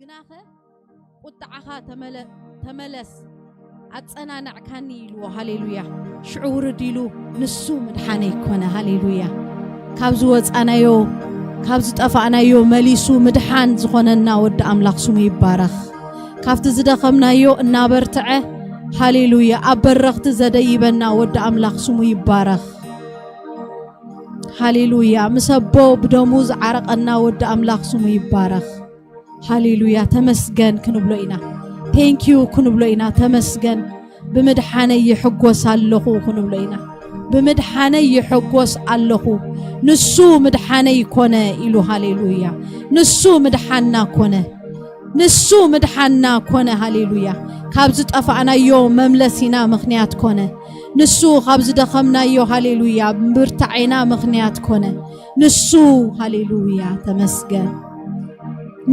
ግናኸ ቁጥዓኻ ተመለ-፣ ተመለስ፣ ኣጸናናዕካኒ ኢልዎ። ሃሌሉያ። ሽዑ ውርድ ኢሉ፣ ንሱ ምድሓነይ ኮነ። ሃሌሉያ። ካብ ዝወጻናዮ፣ ካብ ዝጠፋእናዮ መሊሱ ምድሓን ዝኾነና ወዲ ኣምላኽ ስሙ ይባረኽ። ካብቲ ዝደኸምናዮ እናበርትዐ፣ ሃሌሉያ፣ ኣብ በረኽቲ ዘደይበና ወዲ ኣምላኽ ስሙ ይባረኽ። ሃሌሉያ። ምስ ኣቦ ብደሙ ዝዓረቐና ወዲ ኣምላኽ ስሙ ይባረኽ። ሃሌሉያ። ተመስገን ክንብሎ ኢና። ቴንኪዩ ክንብሎ ኢና። ተመስገን። ብምድሓነይ ይሕጎስ ኣለኹ ክንብሎ ኢና። ብምድሓነይ ይሕጎስ ኣለኹ። ንሱ ምድሓነይ ኮነ ኢሉ። ሃሌሉያ። ንሱ ምድሓና ኮነ። ንሱ ምድሓና ኮነ። ሃሌሉያ። ካብ ዝጠፋእናዮ መምለሲና ምኽንያት ኮነ። ንሱ ካብ ዝደኸምናዮ፣ ሃሌሉያ፣ ምብርታዔና ምኽንያት ኮነ። ንሱ፣ ሃሌሉያ፣ ተመስገን።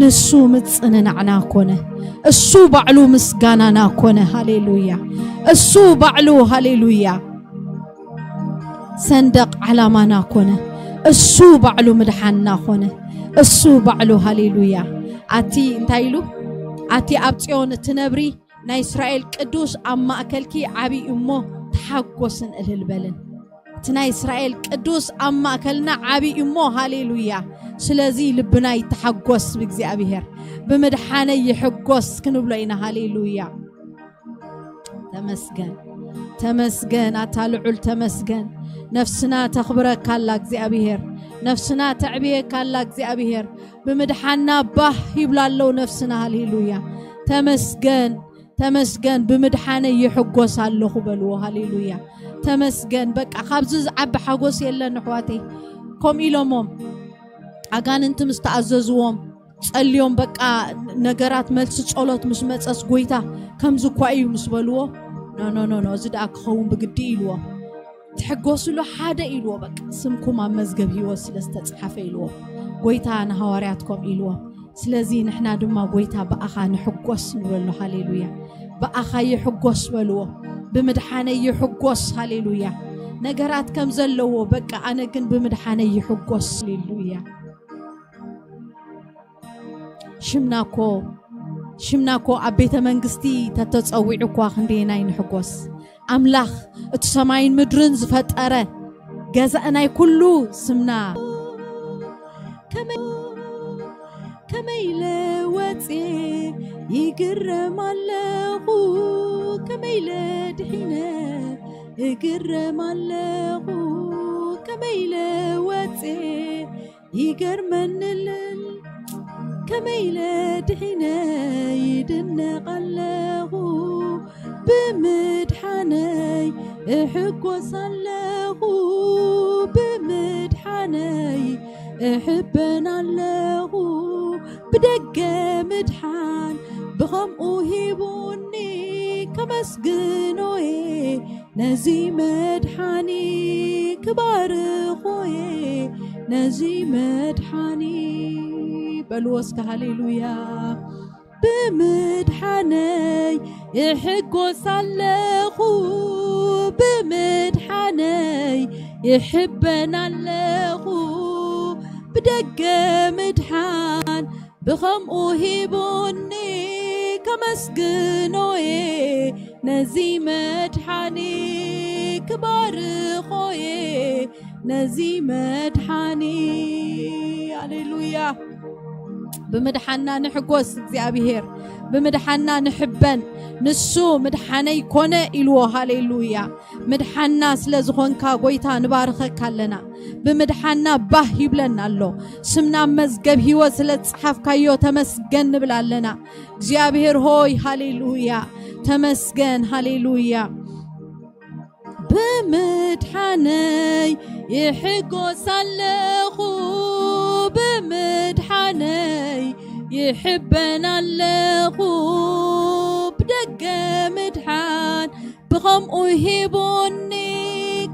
ንሱ ምጽንናዕና ኮነ። እሱ ባዕሉ ምስጋናና ኮነ። ሃሌሉያ። እሱ ባዕሉ፣ ሃሌሉያ፣ ሰንደቕ ዓላማና ኮነ። እሱ ባዕሉ ምድሓንና ኮነ። እሱ ባዕሉ፣ ሃሌሉያ። ኣቲ እንታይ ኢሉ? ኣቲ ኣብ ጽዮን እትነብሪ ናይ እስራኤል ቅዱስ ኣብ ማእከልኪ ዓቢ እዩ እሞ ተሓጎስን እልል በልን። እቲ ናይ እስራኤል ቅዱስ ኣብ ማእከልና ዓቢ እዩ እሞ፣ ሃሌሉያ። ስለዚ ልብና ይተሓጎስ ብእግዚኣብሔር። ብምድሓነይ ይሕጎስ ክንብሎ ኢና። ሃሌሉያ። ተመስገን፣ ተመስገን፣ ኣታ ልዑል ተመስገን። ነፍስና ተኽብረካ ኣላ እግዚኣብሔር። ነፍስና ተዕብየካ ኣላ እግዚኣብሔር። ብምድሓና ባህ ይብላ ኣለዉ ነፍስና። ሃሌሉያ። ተመስገን፣ ተመስገን። ብምድሓነይ ይሕጎስ ኣለኹ በልዎ። ሃሌሉያ። ተመስገን። በቃ ካብዚ ዝዓቢ ሓጎስ የለን ኣሕዋተይ። ከምኡ ኢሎሞም ኣጋንንቲ ምስ ተኣዘዝዎም፣ ጸልዮም በቃ ነገራት መልሲ ጸሎት ምስ መጸስ ጎይታ ከምዚ እኳ እዩ ምስ በልዎ፣ ኖ፣ ኖ፣ ኖ፣ ኖ፣ እዚ ደኣ ክኸውን ብግዲ ኢልዎ። ትሕጎስሉ ሓደ ኢልዎ፣ በቃ ስምኩም ኣብ መዝገብ ህይወት ስለ ዝተጻሓፈ ኢልዎ። ጎይታ ንሃዋርያት ከምኡ ኢልዎ። ስለዚ ንሕና ድማ ጎይታ ብኣኻ ንሕጎስ ንብለሉ። ሃሌሉያ። ብኣኻ ይሕጎስ በልዎ። ብምድሓነይ ይሕጎስ። ሃሌሉያ። ነገራት ከም ዘለዎ በቃ ኣነ ግን ብምድሓነይ ይሕጎስ። ሃሌሉያ። ሽምና እኮ፣ ሽምና እኮ ኣብ ቤተ መንግስቲ ተተጸዊዑ እኳ ክንደየናይ ንሕጎስ። ኣምላኽ እቲ ሰማይን ምድርን ዝፈጠረ ገዛእ ናይ ኩሉ ስምና። ከመይ፣ ከመይ ኢለ ወጽየ ይግረም ኣለኹ፣ ከመይ ኢለ ድሒነ እግረም ኣለኹ፣ ከመይ ኢለ ወጽየ ይገርመንልን ከመይ ኢለ ድሒነ ይድነቕ ኣለኹ፣ ብምድሓነይ እሕጎስ ኣለኹ፣ ብምድሓነይ እሕበን ኣለኹ። ብደገ ምድሓን ብኸምኡ ሂቡኒ ከመስግኖየ ነዚ መድሓኒ ክባርኾየ ነዚ መድሓኒ በልዎ እስከ ሃሌሉያ። ብምድሓነይ እሕጎስ ኣለኹ፣ ብምድሓነይ እሕበን ኣለኹ። ብደገ ምድሓን ብኸምኡ ሂቡኒ ከመስግኖየ ነዚ መድሓኒ ክባርኾየ ነዚ መድሓኒ። ኣሌሉያ። ብምድሓና ንሕጎስ እግዚኣብሔር፣ ብምድሓና ንሕበን። ንሱ ምድሓነይ ኮነ ኢልዎ። ሃሌሉያ። ምድሓና ስለ ዝኾንካ ጎይታ ንባርኸካ ኣለና። ብምድሓና ባህ ይብለና ኣሎ። ስምና ኣብ መዝገብ ህይወት ስለ ዝጸሓፍካዮ ተመስገን ንብል ኣለና። እግዚኣብሔር ሆይ ሃሌሉያ፣ ተመስገን። ሃሌሉያ። ብምድሓነይ ይሕጎስ ኣለኹ፣ ብምድሓነይ ይሕበን ኣለኹ። ብደገ ምድሓን ብኸምኡ ሂቡኒ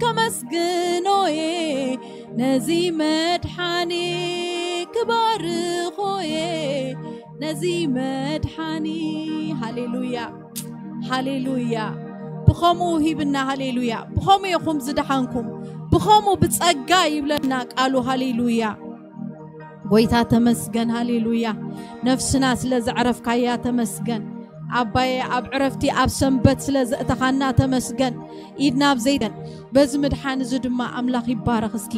ከመስግኖየ ነዚ መድሓኒ ክባርኾየ ነዚ መድሓኒ። ሃሌሉያ፣ ሃሌሉያ። ብኸምኡ ሂብና። ሃሌሉያ። ብኸምኡ ኢኹም ዝደሓንኩም፣ ብኸምኡ ብጸጋ ይብለና ቃሉ። ሃሌሉያ። ጎይታ ተመስገን፣ ሃሌሉያ። ነፍስና ስለ ዘዕረፍካያ ተመስገን። ኣባየ ኣብ ዕረፍቲ ኣብ ሰንበት ስለ ዘእተኻና ተመስገን። ኢድና ኣብ ዘይገን በዚ ምድሓን እዚ ድማ ኣምላኽ ይባረኽ። እስኪ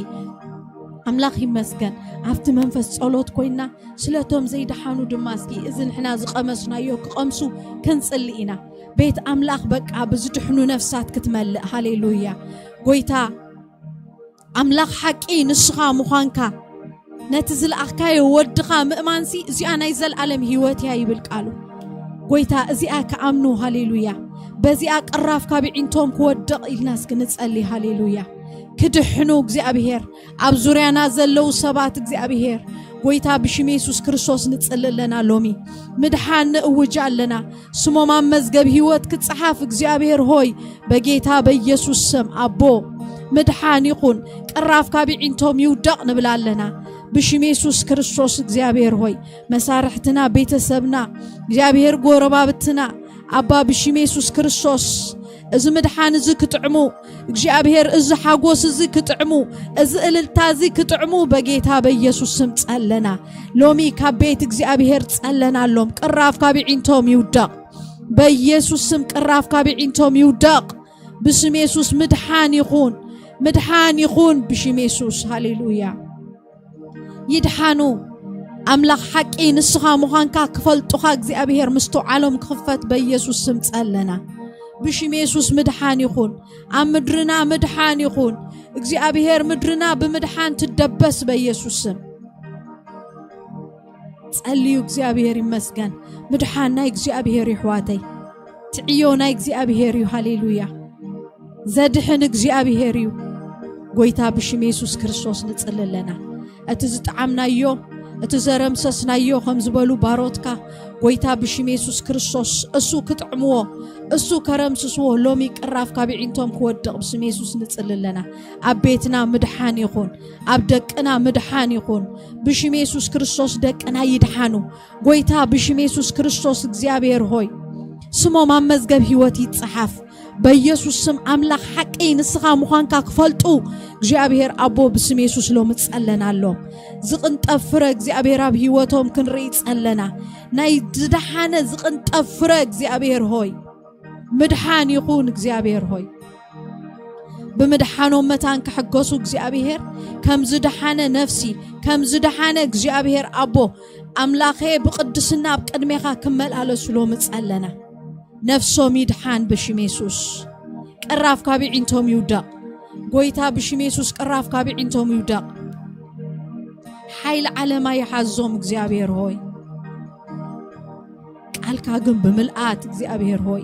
ኣምላኽ ይመስገን። ኣብቲ መንፈስ ጸሎት ኮይና ስለቶም ዘይደሓኑ ድማ እስኪ እዚ ንሕና ዝቐመስናዮ ክቐምሱ ክንጽሊ ኢና። ቤት ኣምላኽ በቃ ብዝድሕኑ ነፍሳት ክትመልእ። ሃሌሉያ። ጎይታ ኣምላኽ ሓቂ ንስኻ ምዃንካ፣ ነቲ ዝለኣኽካዮ ወድኻ ምእማንሲ እዚኣ ናይ ዘልኣለም ህይወት እያ ይብል ቃሉ። ጎይታ እዚኣ ክኣምኑ፣ ሃሌሉያ። በዚኣ ቅራፍ ካብ ይዒንቶም ክወድቕ ኢልና እስኪ ንጸሊ። ሃሌሉያ። ክድሕኑ እግዚኣብሔር ኣብ ዙርያና ዘለዉ ሰባት እግዚኣብሔር ጎይታ ብሽም የሱስ ክርስቶስ ንጽሊ ኣለና። ሎሚ ምድሓን ንእውጅ ኣለና። ስሞም ኣብ መዝገብ ህይወት ክጸሓፍ እግዚኣብሔር ሆይ በጌታ በኢየሱስ ስም ኣቦ ምድሓን ይኹን። ቅራፍ ካብ ይዒንቶም ይውደቕ ንብል ኣለና። ብሽም የሱስ ክርስቶስ እግዚኣብሔር ሆይ መሳርሕትና፣ ቤተሰብና፣ እግዚኣብሔር ጎረባብትና ኣባ ብሽም የሱስ ክርስቶስ እዚ ምድሓን እዚ ክጥዕሙ እግዚኣብሔር እዚ ሓጎስ እዚ ክጥዕሙ እዚ እልልታ እዚ ክጥዕሙ በጌታ በኢየሱስ ስም ጸለና። ሎሚ ካብ ቤት እግዚኣብሔር ጸለና ኣሎም። ቅራፍ ካብ ይዒንቶም ይውደቕ። በኢየሱስ ስም ቅራፍ ካብ ይዒንቶም ይውደቕ። ብስም የሱስ ምድሓን ይኹን። ምድሓን ይኹን ብሽም የሱስ። ሃሌሉያ። ይድሓኑ። ኣምላኽ ሓቂ ንስኻ ምዃንካ ክፈልጡኻ እግዚኣብሔር ምስትውዓሎም ክኽፈት በኢየሱስ ስም ጸለና። ብሽም የሱስ ምድሓን ይኹን። ኣብ ምድርና ምድሓን ይኹን። እግዚኣብሔር ምድርና ብምድሓን ትደበስ በኢየሱስ ስም። ጸልዩ፣ እግዚኣብሔር ይመስገን። ምድሓን ናይ እግዚኣብሔር እዩ ኣሕዋተይ። ትዕዮ ናይ እግዚኣብሔር እዩ። ሃሌሉያ። ዘድሕን እግዚኣብሔር እዩ። ጎይታ ብሽም የሱስ ክርስቶስ ንጽሊ ኣለና። እቲ ዝጠዓምናዮ፣ እቲ ዘረምሰስናዮ ከም ዝበሉ ባሮትካ ጎይታ ብሽም የሱስ ክርስቶስ እሱ ክጥዕምዎ፣ እሱ ከረምስስዎ ሎሚ ቅራፍ ካብ ይዒንቶም ክወድቕ ብስም የሱስ ንጽሊ ኣለና። ኣብ ቤትና ምድሓን ይኹን፣ ኣብ ደቅና ምድሓን ይኹን። ብሽም የሱስ ክርስቶስ ደቅና ይድሓኑ። ጎይታ ብሽም የሱስ ክርስቶስ እግዚኣብሔር ሆይ ስሞም ኣብ መዝገብ ህይወት ይጸሓፍ። በኢየሱስ ስም ኣምላኽ ሓቂ ንስኻ ምዃንካ ክፈልጡ እግዚኣብሔር ኣቦ ብስም የሱስ ሎሚ ጸለና ኣሎ። ዝቕንጠብ ፍረ እግዚኣብሔር ኣብ ህይወቶም ክንርኢ ጸለና። ናይ ዝደሓነ ዝቕንጠብ ፍረ እግዚኣብሔር ሆይ ምድሓን ይኹን። እግዚኣብሔር ሆይ ብምድሓኖም መታን ክሕገሱ እግዚኣብሔር ከም ዝደሓነ ነፍሲ ከም ዝደሓነ እግዚኣብሔር ኣቦ ኣምላኸ ብቕድስና ኣብ ቅድሜኻ ክመላለሱ ሎሚ ጸለና። ነፍሶም ይድሓን ብሽም የሱስ። ቅራፍ ካብ ይዒንቶም ይውደቕ። ጎይታ ብሽም የሱስ ቅራፍ ካብ ይዒንቶም ይውደቕ። ሓይሊ ዓለማ ይሓዞም እግዚኣብሔር ሆይ። ቃልካ ግን ብምልኣት እግዚኣብሔር ሆይ፣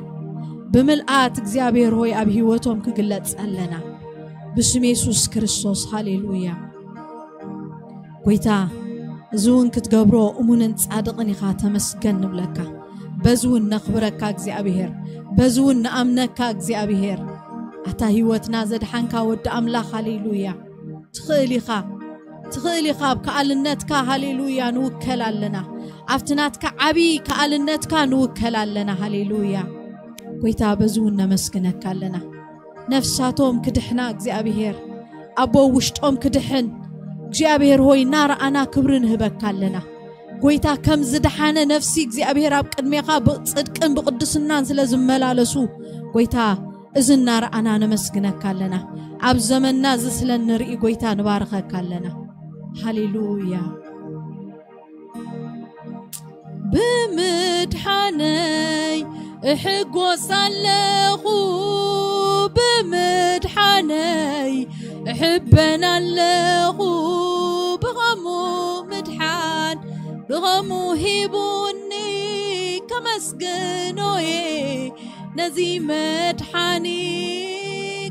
ብምልኣት እግዚኣብሔር ሆይ ኣብ ህይወቶም ክግለጽ ጸለና። ብስም የሱስ ክርስቶስ። ሃሌሉያ። ጎይታ፣ እዚ እውን ክትገብሮ እሙንን ጻድቕን ኢኻ፣ ተመስገን ንብለካ። በዚ እውን ነኽብረካ እግዚኣብሔር፣ በዚ እውን ንኣምነካ እግዚኣብሔር። ኣታ ህይወትና ዘድሓንካ ወዲ ኣምላኽ፣ ሃሌሉያ። ትኽእል ኢኻ፣ ትኽእል ኢኻ። ኣብ ከኣልነትካ፣ ሃሌሉያ፣ ንውከል ኣለና። ኣብቲ ናትካ ዓቢ ከኣልነትካ ንውከል ኣለና። ሃሌሉያ። ጎይታ፣ በዚ እውን ነመስግነካ ኣለና። ነፍሳቶም ክድሕና እግዚኣብሔር፣ ኣቦ ውሽጦም ክድሕን እግዚኣብሔር ሆይ፣ እናረኣና ክብሪ ንህበካ ኣለና። ጎይታ፣ ከም ዝደሓነ ነፍሲ እግዚኣብሔር ኣብ ቅድሜኻ ብጽድቅን ብቕድስናን ስለ ዝመላለሱ፣ ጎይታ፣ እዚ እናረኣና ነመስግነካ ኣለና። ኣብ ዘመንና እዚ ስለ እንርኢ፣ ጎይታ፣ ንባርኸካ ኣለና። ሃሌሉያ። ብምድሓነይ እሕጎስ ኣለኹ፣ ብምድሓነይ እሕበን ኣለኹ። ብኸሙ ምድሓን ብኸሙ ሂቡኒ፣ ከመስግኖ እየ ነዚ መድሓኒ፣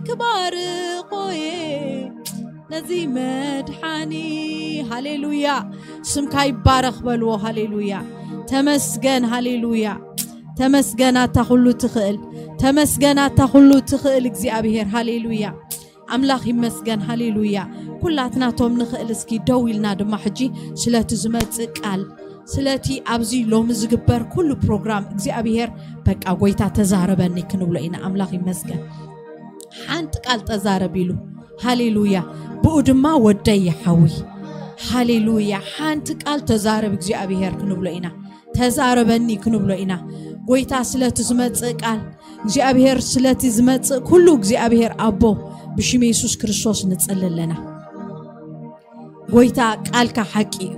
ክባርኾ እየ ነዚ መድሓኒ። ሃሌሉያ። ስምካ ይባረኽ በልዎ። ሃሌሉያ። ተመስገን። ሃሌሉያ። ተመስገን ኣታ ኩሉ ትኽእል። ተመስገን ኣታ ኩሉ ትኽእል እግዚኣብሔር። ሃሌሉያ። ኣምላኽ ይመስገን። ሃሌሉያ። ኩላትና ቶም ንኽእል እስኪ ደው ኢልና ድማ ሕጂ ስለቲ ዝመጽእ ቃል፣ ስለቲ ኣብዚ ሎሚ ዝግበር ኩሉ ፕሮግራም እግዚኣብሔር በቃ ጎይታ ተዛረበኒ ክንብሎ ኢና። ኣምላኽ ይመስገን። ሓንቲ ቃል ተዛረብ ኢሉ። ሃሌሉያ። ብኡ ድማ ወደይ ይሓዊ። ሃሌሉያ። ሓንቲ ቃል ተዛረብ እግዚኣብሔር ክንብሎ ኢና። ተዛረበኒ ክንብሎ ኢና። ጎይታ ስለቲ ዝመጽእ ቃል እግዚኣብሔር፣ ስለቲ ዝመጽእ ኩሉ እግዚኣብሔር ኣቦ ብሽም የሱስ ክርስቶስ ንጽሊ ኣለና። ጎይታ ቃልካ ሓቂ እዩ።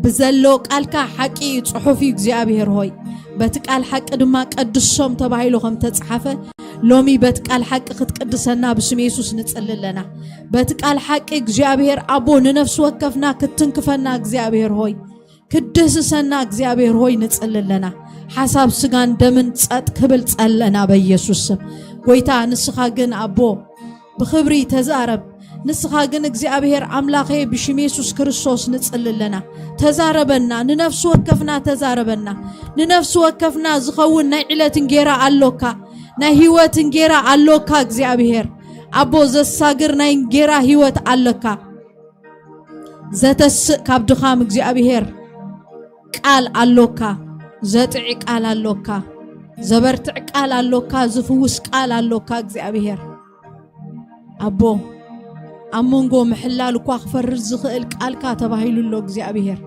ብዘሎ ቃልካ ሓቂ እዩ፣ ጽሑፍ እዩ እግዚኣብሔር ሆይ። በቲ ቃል ሓቂ ድማ ቀድሶም ተባሂሉ ከም ተጻሓፈ፣ ሎሚ በቲ ቃል ሓቂ ክትቅድሰና ብስም የሱስ ንጽሊ ኣለና። በቲ ቃል ሓቂ እግዚኣብሔር ኣቦ ንነፍሲ ወከፍና ክትትንክፈና እግዚኣብሔር ሆይ፣ ክድህስሰና እግዚኣብሔር ሆይ ንጽሊ ኣለና። ሓሳብ ስጋን ደምን ጸጥ ክብል ጸለና በኢየሱስ ስም። ጎይታ ንስኻ ግን ኣቦ ብኽብሪ ተዛረብ። ንስኻ ግን እግዚኣብሔር ኣምላኸ ብሽም የሱስ ክርስቶስ ንጽሊ ኣለና። ተዛረበና፣ ንነፍሲ ወከፍና ተዛረበና። ንነፍሲ ወከፍና ዝኸውን ናይ ዕለት እንጌራ ኣሎካ፣ ናይ ህይወት እንጌራ ኣሎካ እግዚኣብሔር ኣቦ፣ ዘሳግር ናይ እንጌራ ህይወት ኣለካ። ዘተስእ ካብ ድኻም እግዚኣብሔር ቃል ኣሎካ፣ ዘጥዒ ቃል ኣሎካ፣ ዘበርትዕ ቃል ኣሎካ፣ ዝፍውስ ቃል ኣሎካ እግዚኣብሔር ኣቦ። ኣብ መንጎ ምሕላል እኳ ክፈርድ ዝኽእል ቃልካ ተባሂሉ ኣሎ እግዚኣብሔር።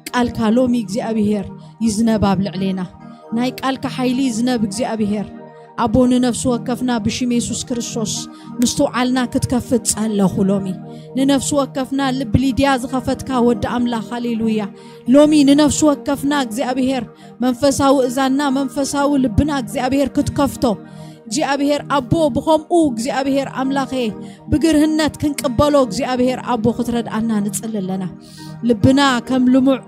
ቃልካ ሎሚ እግዚኣብሔር ይዝነብ ኣብ ልዕሌና። ናይ ቃልካ ሓይሊ ይዝነብ እግዚኣብሔር ኣቦ። ንነፍሲ ወከፍና ብሽም የሱስ ክርስቶስ ምስትውዓልና ክትከፍት ጸለኹ ሎሚ። ንነፍሲ ወከፍና ልቢ ሊድያ ዝኸፈትካ ወዲ ኣምላኽ፣ ሃሌሉያ። ሎሚ ንነፍሲ ወከፍና እግዚኣብሔር መንፈሳዊ እዛንና፣ መንፈሳዊ ልብና እግዚኣብሔር ክትከፍቶ፣ እግዚኣብሔር ኣቦ፣ ብኸምኡ እግዚኣብሔር ኣምላኸ ብግርህነት ክንቅበሎ እግዚኣብሔር ኣቦ ክትረድኣና ንጽሊ ኣለና። ልብና ከም ልሙዕ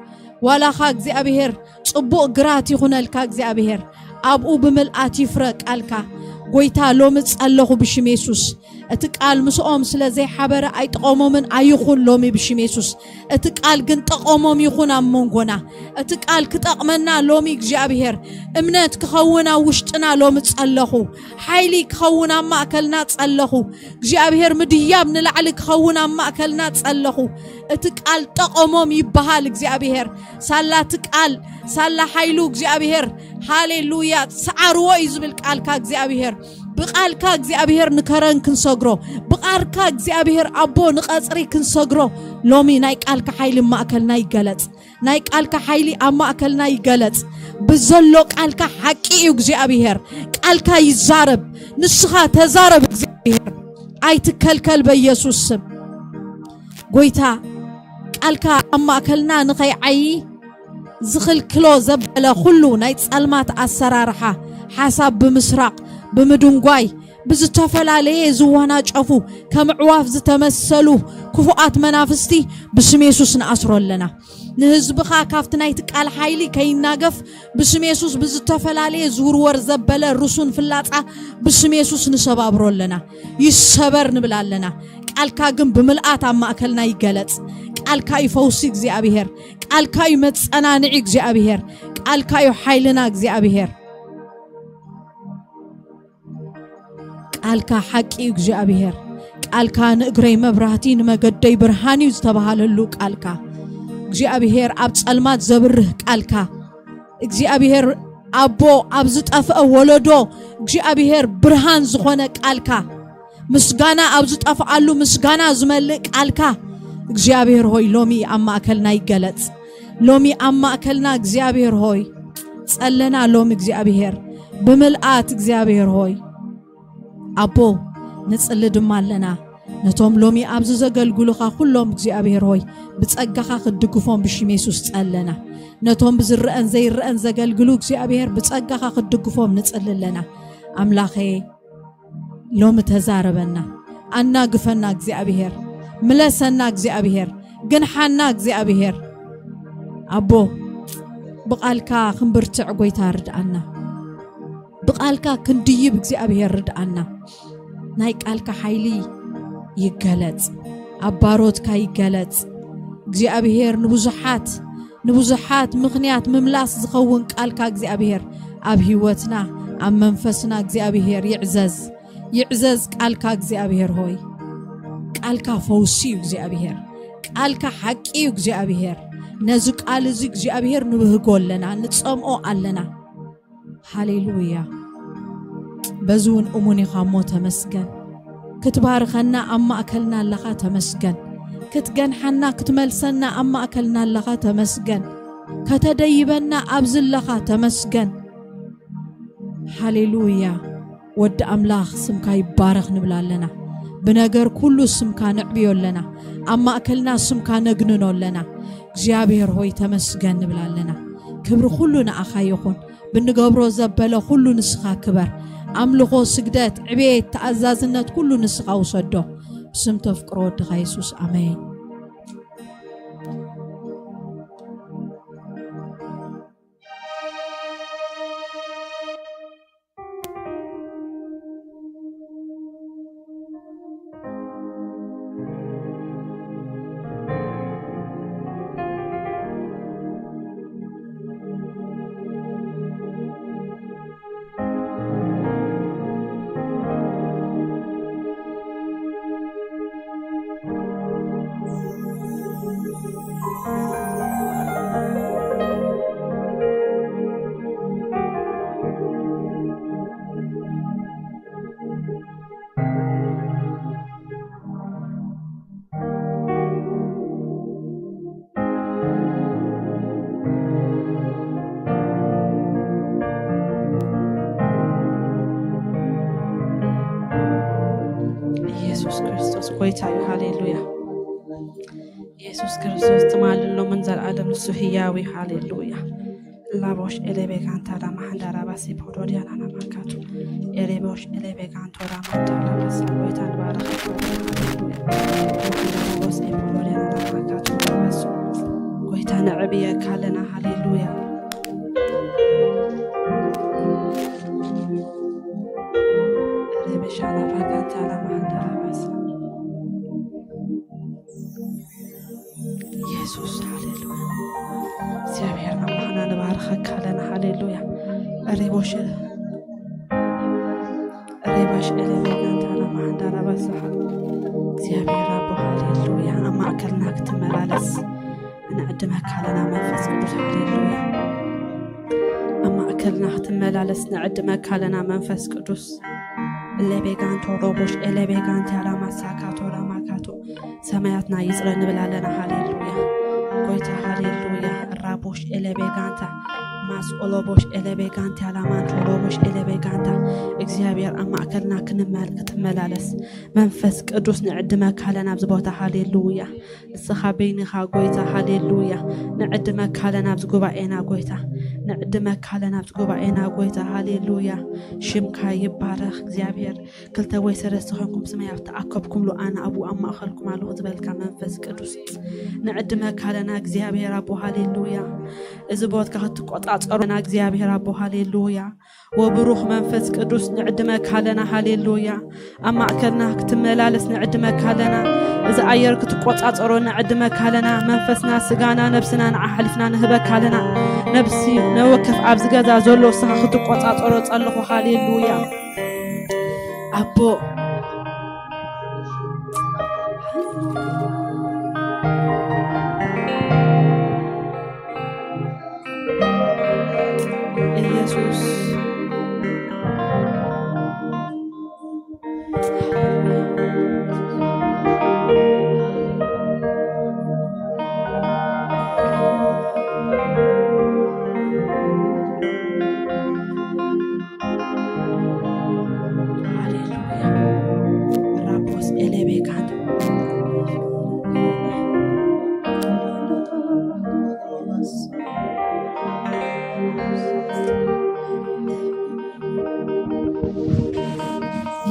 ዋላኻ እግዚኣብሔር ጽቡቕ ግራት ይኹነልካ እግዚኣብሔር፣ ኣብኡ ብምልኣት ይፍረ ቃልካ። ጎይታ ሎሚ ጸለኹ ብሽም የሱስ። እቲ ቃል ምስኦም ስለ ዘይሓበረ ኣይጠቐሞምን ኣይኹን ሎሚ ብሽም የሱስ። እቲ ቃል ግን ጠቐሞም ይኹን ኣብ መንጎና። እቲ ቃል ክጠቕመና ሎሚ እግዚኣብሔር እምነት ክኸውን ኣብ ውሽጥና ሎሚ ጸለኹ። ሓይሊ ክኸውን ኣብ ማእከልና ጸለኹ። እግዚኣብሔር ምድያብ ንላዕሊ ክኸውን ኣብ ማእከልና ጸለኹ። እቲ ቃል ጠቐሞም ይበሃል እግዚኣብሔር። ሳላ እቲ ቃል ሳላ ሓይሉ እግዚኣብሔር፣ ሃሌሉያ፣ ሰዓርዎ እዩ ዝብል ቃልካ እግዚኣብሔር። ብቃልካ እግዚኣብሔር ንከረን ክንሰግሮ፣ ብቃልካ እግዚኣብሔር ኣቦ ንቐጽሪ ክንሰግሮ። ሎሚ ናይ ቃልካ ሓይሊ ኣብ ማእከልና ይገለጽ። ናይ ቃልካ ሓይሊ ኣብ ማእከልና ይገለጽ። ብዘሎ ቃልካ ሓቂ እዩ እግዚኣብሔር። ቃልካ ይዛረብ። ንስኻ ተዛረብ እግዚኣብሔር። ኣይትከልከል በኢየሱስ ስም። ጎይታ ቃልካ ኣብ ማእከልና ንኸይዓዪ ዝኽልክሎ ዘበለ ኩሉ ናይ ጸልማት ኣሰራርሓ፣ ሓሳብ ብምስራቕ፣ ብምድንጓይ፣ ብዝተፈላለየ ዝወናጨፉ ከም ኣዕዋፍ ዝተመሰሉ ክፉኣት መናፍስቲ ብስም የሱስ ንኣስሮ ኣለና። ንህዝብኻ ካብቲ ናይቲ ቃል ሓይሊ ከይናገፍ ብስም የሱስ ብዝተፈላለየ ዝውርወር ዘበለ ርሱን ፍላጻ ብስም የሱስ ንሰባብሮ ኣለና። ይሰበር ንብል ኣለና። ቃልካ ግን ብምልኣት ኣብ ማእከልና ይገለጽ። ቃልካ እዩ ፈውሲ እግዚኣብሔር። ቃልካ እዩ መጸናንዒ እግዚኣብሔር። ቃልካ እዩ ሓይልና እግዚኣብሔር። ቃልካ ሓቂ እዩ እግዚኣብሔር። ቃልካ ንእግረይ መብራህቲ ንመገደይ ብርሃን እዩ ዝተባሃለሉ ቃልካ። እግዚኣብሔር ኣብ ጸልማት ዘብርህ ቃልካ። እግዚኣብሔር ኣቦ ኣብ ዝጠፍአ ወለዶ እግዚኣብሔር ብርሃን ዝኾነ ቃልካ። ምስጋና ኣብ ዝጠፍኣሉ ምስጋና ዝመልእ ቃልካ እግዚኣብሔር ሆይ ሎሚ ኣብ ማእከልና ይገለጽ። ሎሚ ኣብ ማእከልና እግዚኣብሔር ሆይ ጸለና ሎሚ እግዚኣብሔር ብምልኣት እግዚኣብሔር ሆይ ኣቦ ንጽሊ ድማ ኣለና። ነቶም ሎሚ ኣብዚ ዘገልግሉኻ ኩሎም እግዚኣብሔር ሆይ ብጸጋኻ ክትድግፎም ብሽም የሱስ ጸለና። ነቶም ብዝረአን ዘይረአን ዘገልግሉ እግዚኣብሔር ብጸጋኻ ክትድግፎም ንጽሊ ኣለና። ኣምላኸ ሎሚ ተዛረበና፣ ኣናግፈና እግዚኣብሔር፣ ምለሰና እግዚኣብሔር፣ ግንሓና እግዚኣብሔር። ኣቦ ብቓልካ ክንብርትዕ ጎይታ ርድኣና። ብቓልካ ክንድይብ እግዚኣብሔር ርድኣና። ናይ ቃልካ ሓይሊ ይገለጽ፣ ኣብ ባሮትካ ይገለጽ። እግዚኣብሔር ንብዙሓት ንብዙሓት ምኽንያት ምምላስ ዝኸውን ቃልካ እግዚኣብሔር ኣብ ህይወትና ኣብ መንፈስና እግዚኣብሔር ይዕዘዝ። ይዕዘዝ ቃልካ እግዚኣብሔር ሆይ። ቃልካ ፈውሲ እዩ እግዚኣብሔር። ቃልካ ሓቂ እዩ እግዚኣብሔር። ነዚ ቃል እዚ እግዚኣብሔር ንብህጎ ኣለና፣ ንጸምኦ ኣለና። ሃሌሉያ። በዚ እውን እሙን ኢኻ እሞ ተመስገን። ክትባርኸና ኣብ ማእከልና ኣለኻ ተመስገን። ክትገንሓና ክትመልሰና ኣብ ማእከልና ኣለኻ፣ ተመስገን። ከተደይበና ኣብዚ ኣለኻ፣ ተመስገን። ሃሌሉያ። ወዲ ኣምላኽ፣ ስምካ ይባረኽ ንብል ኣለና። ብነገር ኩሉ ስምካ ነዕብዮ ኣለና። ኣብ ማእከልና ስምካ ነግንኖ ኣለና። እግዚኣብሔር ሆይ፣ ተመስገን ንብል ኣለና። ክብሪ ኩሉ ንኣኻ ይኹን። ብንገብሮ ዘበለ ኩሉ ንስኻ ክበር። ኣምልኾ፣ ስግደት፣ ዕቤት፣ ተኣዛዝነት ኩሉ ንስኻ ውሰዶ። ብስም ተፍቅሮ ወድኻ የሱስ፣ ኣሜን። ኢየሱስ ክርስቶስ ጎይታ እዩ። ሃሌሉያ። ኢየሱስ ክርስቶስ ትማልን ሎምን ዘልዓለም ንሱ ህያው እዩ። ሃሌሉያ። ላቦሽ ኤሌቤጋንታ ዳማ ሓንዳራ ባሲ ፖዶዲያና ናማካቱ። ኤሌቦሽ ኤሌቤጋንቶ ዳማ ሓንዳራ ባሲ ጎይታ ንባረኽ። ሃሌሉያ። ላቦስ ኤፖዶዲያና ናማካቱ ዳባሱ። ጎይታ ነዕብየካ ኣለና። ሃሌሉያ። ኤሌቤሻ ናማካንታ ዳማ ሓንዳራ ባሲ። ኢየሱስ፣ ሃሌሉያ። እግዚኣብሔር ኣምላኽና ንባርኸካ ኣለና። ሃሌሉያ። ሬቦሽ፣ ሬባሽ ኤሌና ጋንታና ማንዳራ ባስሓ። እግዚኣብሔር ኣቦ፣ ሃሌሉያ። ኣብ ማእከልና ክትመላለስ ንዕድመካ ኣለና መንፈስ ቅዱስ። ሃሌሉያ። ኣብ ማእከልና ክትመላለስ ንዕድመካ ኣለና መንፈስ ቅዱስ። ኤሌቤጋንቶ ሮቦሽ ኤሌቤጋንት ያላማሳካቶ ራማካቶ። ሰማያትና ይጽረ ንብል ኣለና። ሃሌሉያ። ጎይታ፣ ሃሌሉያ። ራቦሽ ኤሌቤጋንታ፣ ማስቆሎቦሽ ኤሌቤጋንታ፣ ያላማንቶ ሮቦሽ ኤሌቤጋንታ። እግዚኣብሔር ኣብ ማእከልና ክንመል-፣ ክትመላለስ መንፈስ ቅዱስ ንዕድመካ ኣለና ኣብዚ ቦታ። ሃሌሉያ። ንስኻ በይንኻ ጎይታ፣ ሃሌሉያ። ንዕድመካ ኣለና ኣብዚ ጉባኤና ጎይታ። ንዕድመካ ኣለና ኣብዚ ጉባኤና ጎይታ። ሃሌሉያ። ሽምካ ይባረኽ እግዚኣብሔር። ክልተ ወይ ሰለስተ ኮንኩም ስመይ ኣብ ተኣከብኩምሉ ኣነ ኣብኡ ኣብ ማእኸልኩም ኣለኹ ዝበልካ መንፈስ ቅዱስ ንዕድመካ ኣለና እግዚኣብሔር ኣቦ። ሃሌሉያ። እዚ ቦትካ ክትቆጻጸሮና እግዚኣብሔር ኣቦ። ሃሌሉያ። ወብሩኽ መንፈስ ቅዱስ ንዕድመካ ኣለና። ሃሌሉያ። ኣብ ማእከልና ክትመላለስ ንዕድመካ ኣለና። እዚ ኣየር ክትቆጻጸሮ ንዕድመካ ኣለና። መንፈስና፣ ስጋና፣ ነብስና ንዓ ሓሊፍና ንህበካ ኣለና። ነብሲ ነወከፍ ኣብዚ ገዛ ዘሎ ንስኻ ክትቆጻጸሮ ጸለኹ። ሃሌሉያ። ኣቦ ኢየሱስ። ሃሌሉያ። ራቦስ ኤሌቤካን።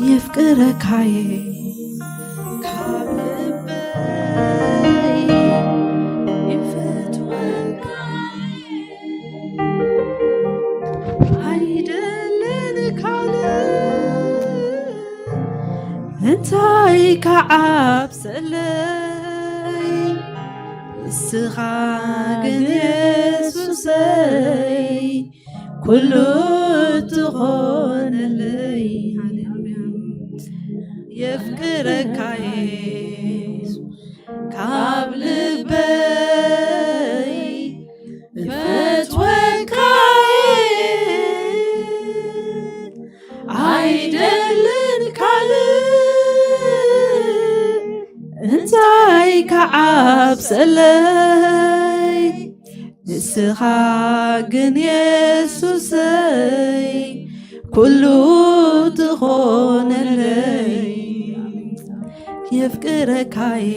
የፍቅረካየ ካብ ልበይ ይፈትወካ። ኣይደልን ካልእ እንታይ ክዓብሰለይ፣ ንስኻ ግን የሱሰይ ኩሉ ትኾነለይ። የፍቅረካ የሱስ ካብ ልበይ እፈትወካ እየ፣ ኣይደልን ካልእ እንታይ ከዓ ዘለይ ንስኻ ግን የሱሰይ ኩሉ ትኾነለይ። የፍቅረካየ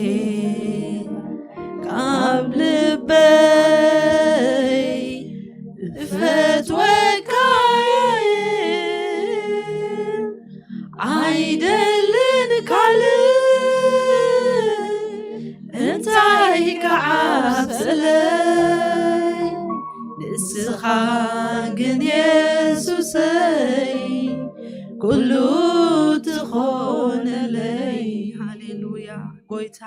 ካብ ልበይ እፈትወካየ። ኣይደልን ካልእ እንታይ ክዓብሰለይ። ንስኻ ግን የሱሰይ ኩሉ ትኾነለይ። ሃሌሉያ። ጎይታ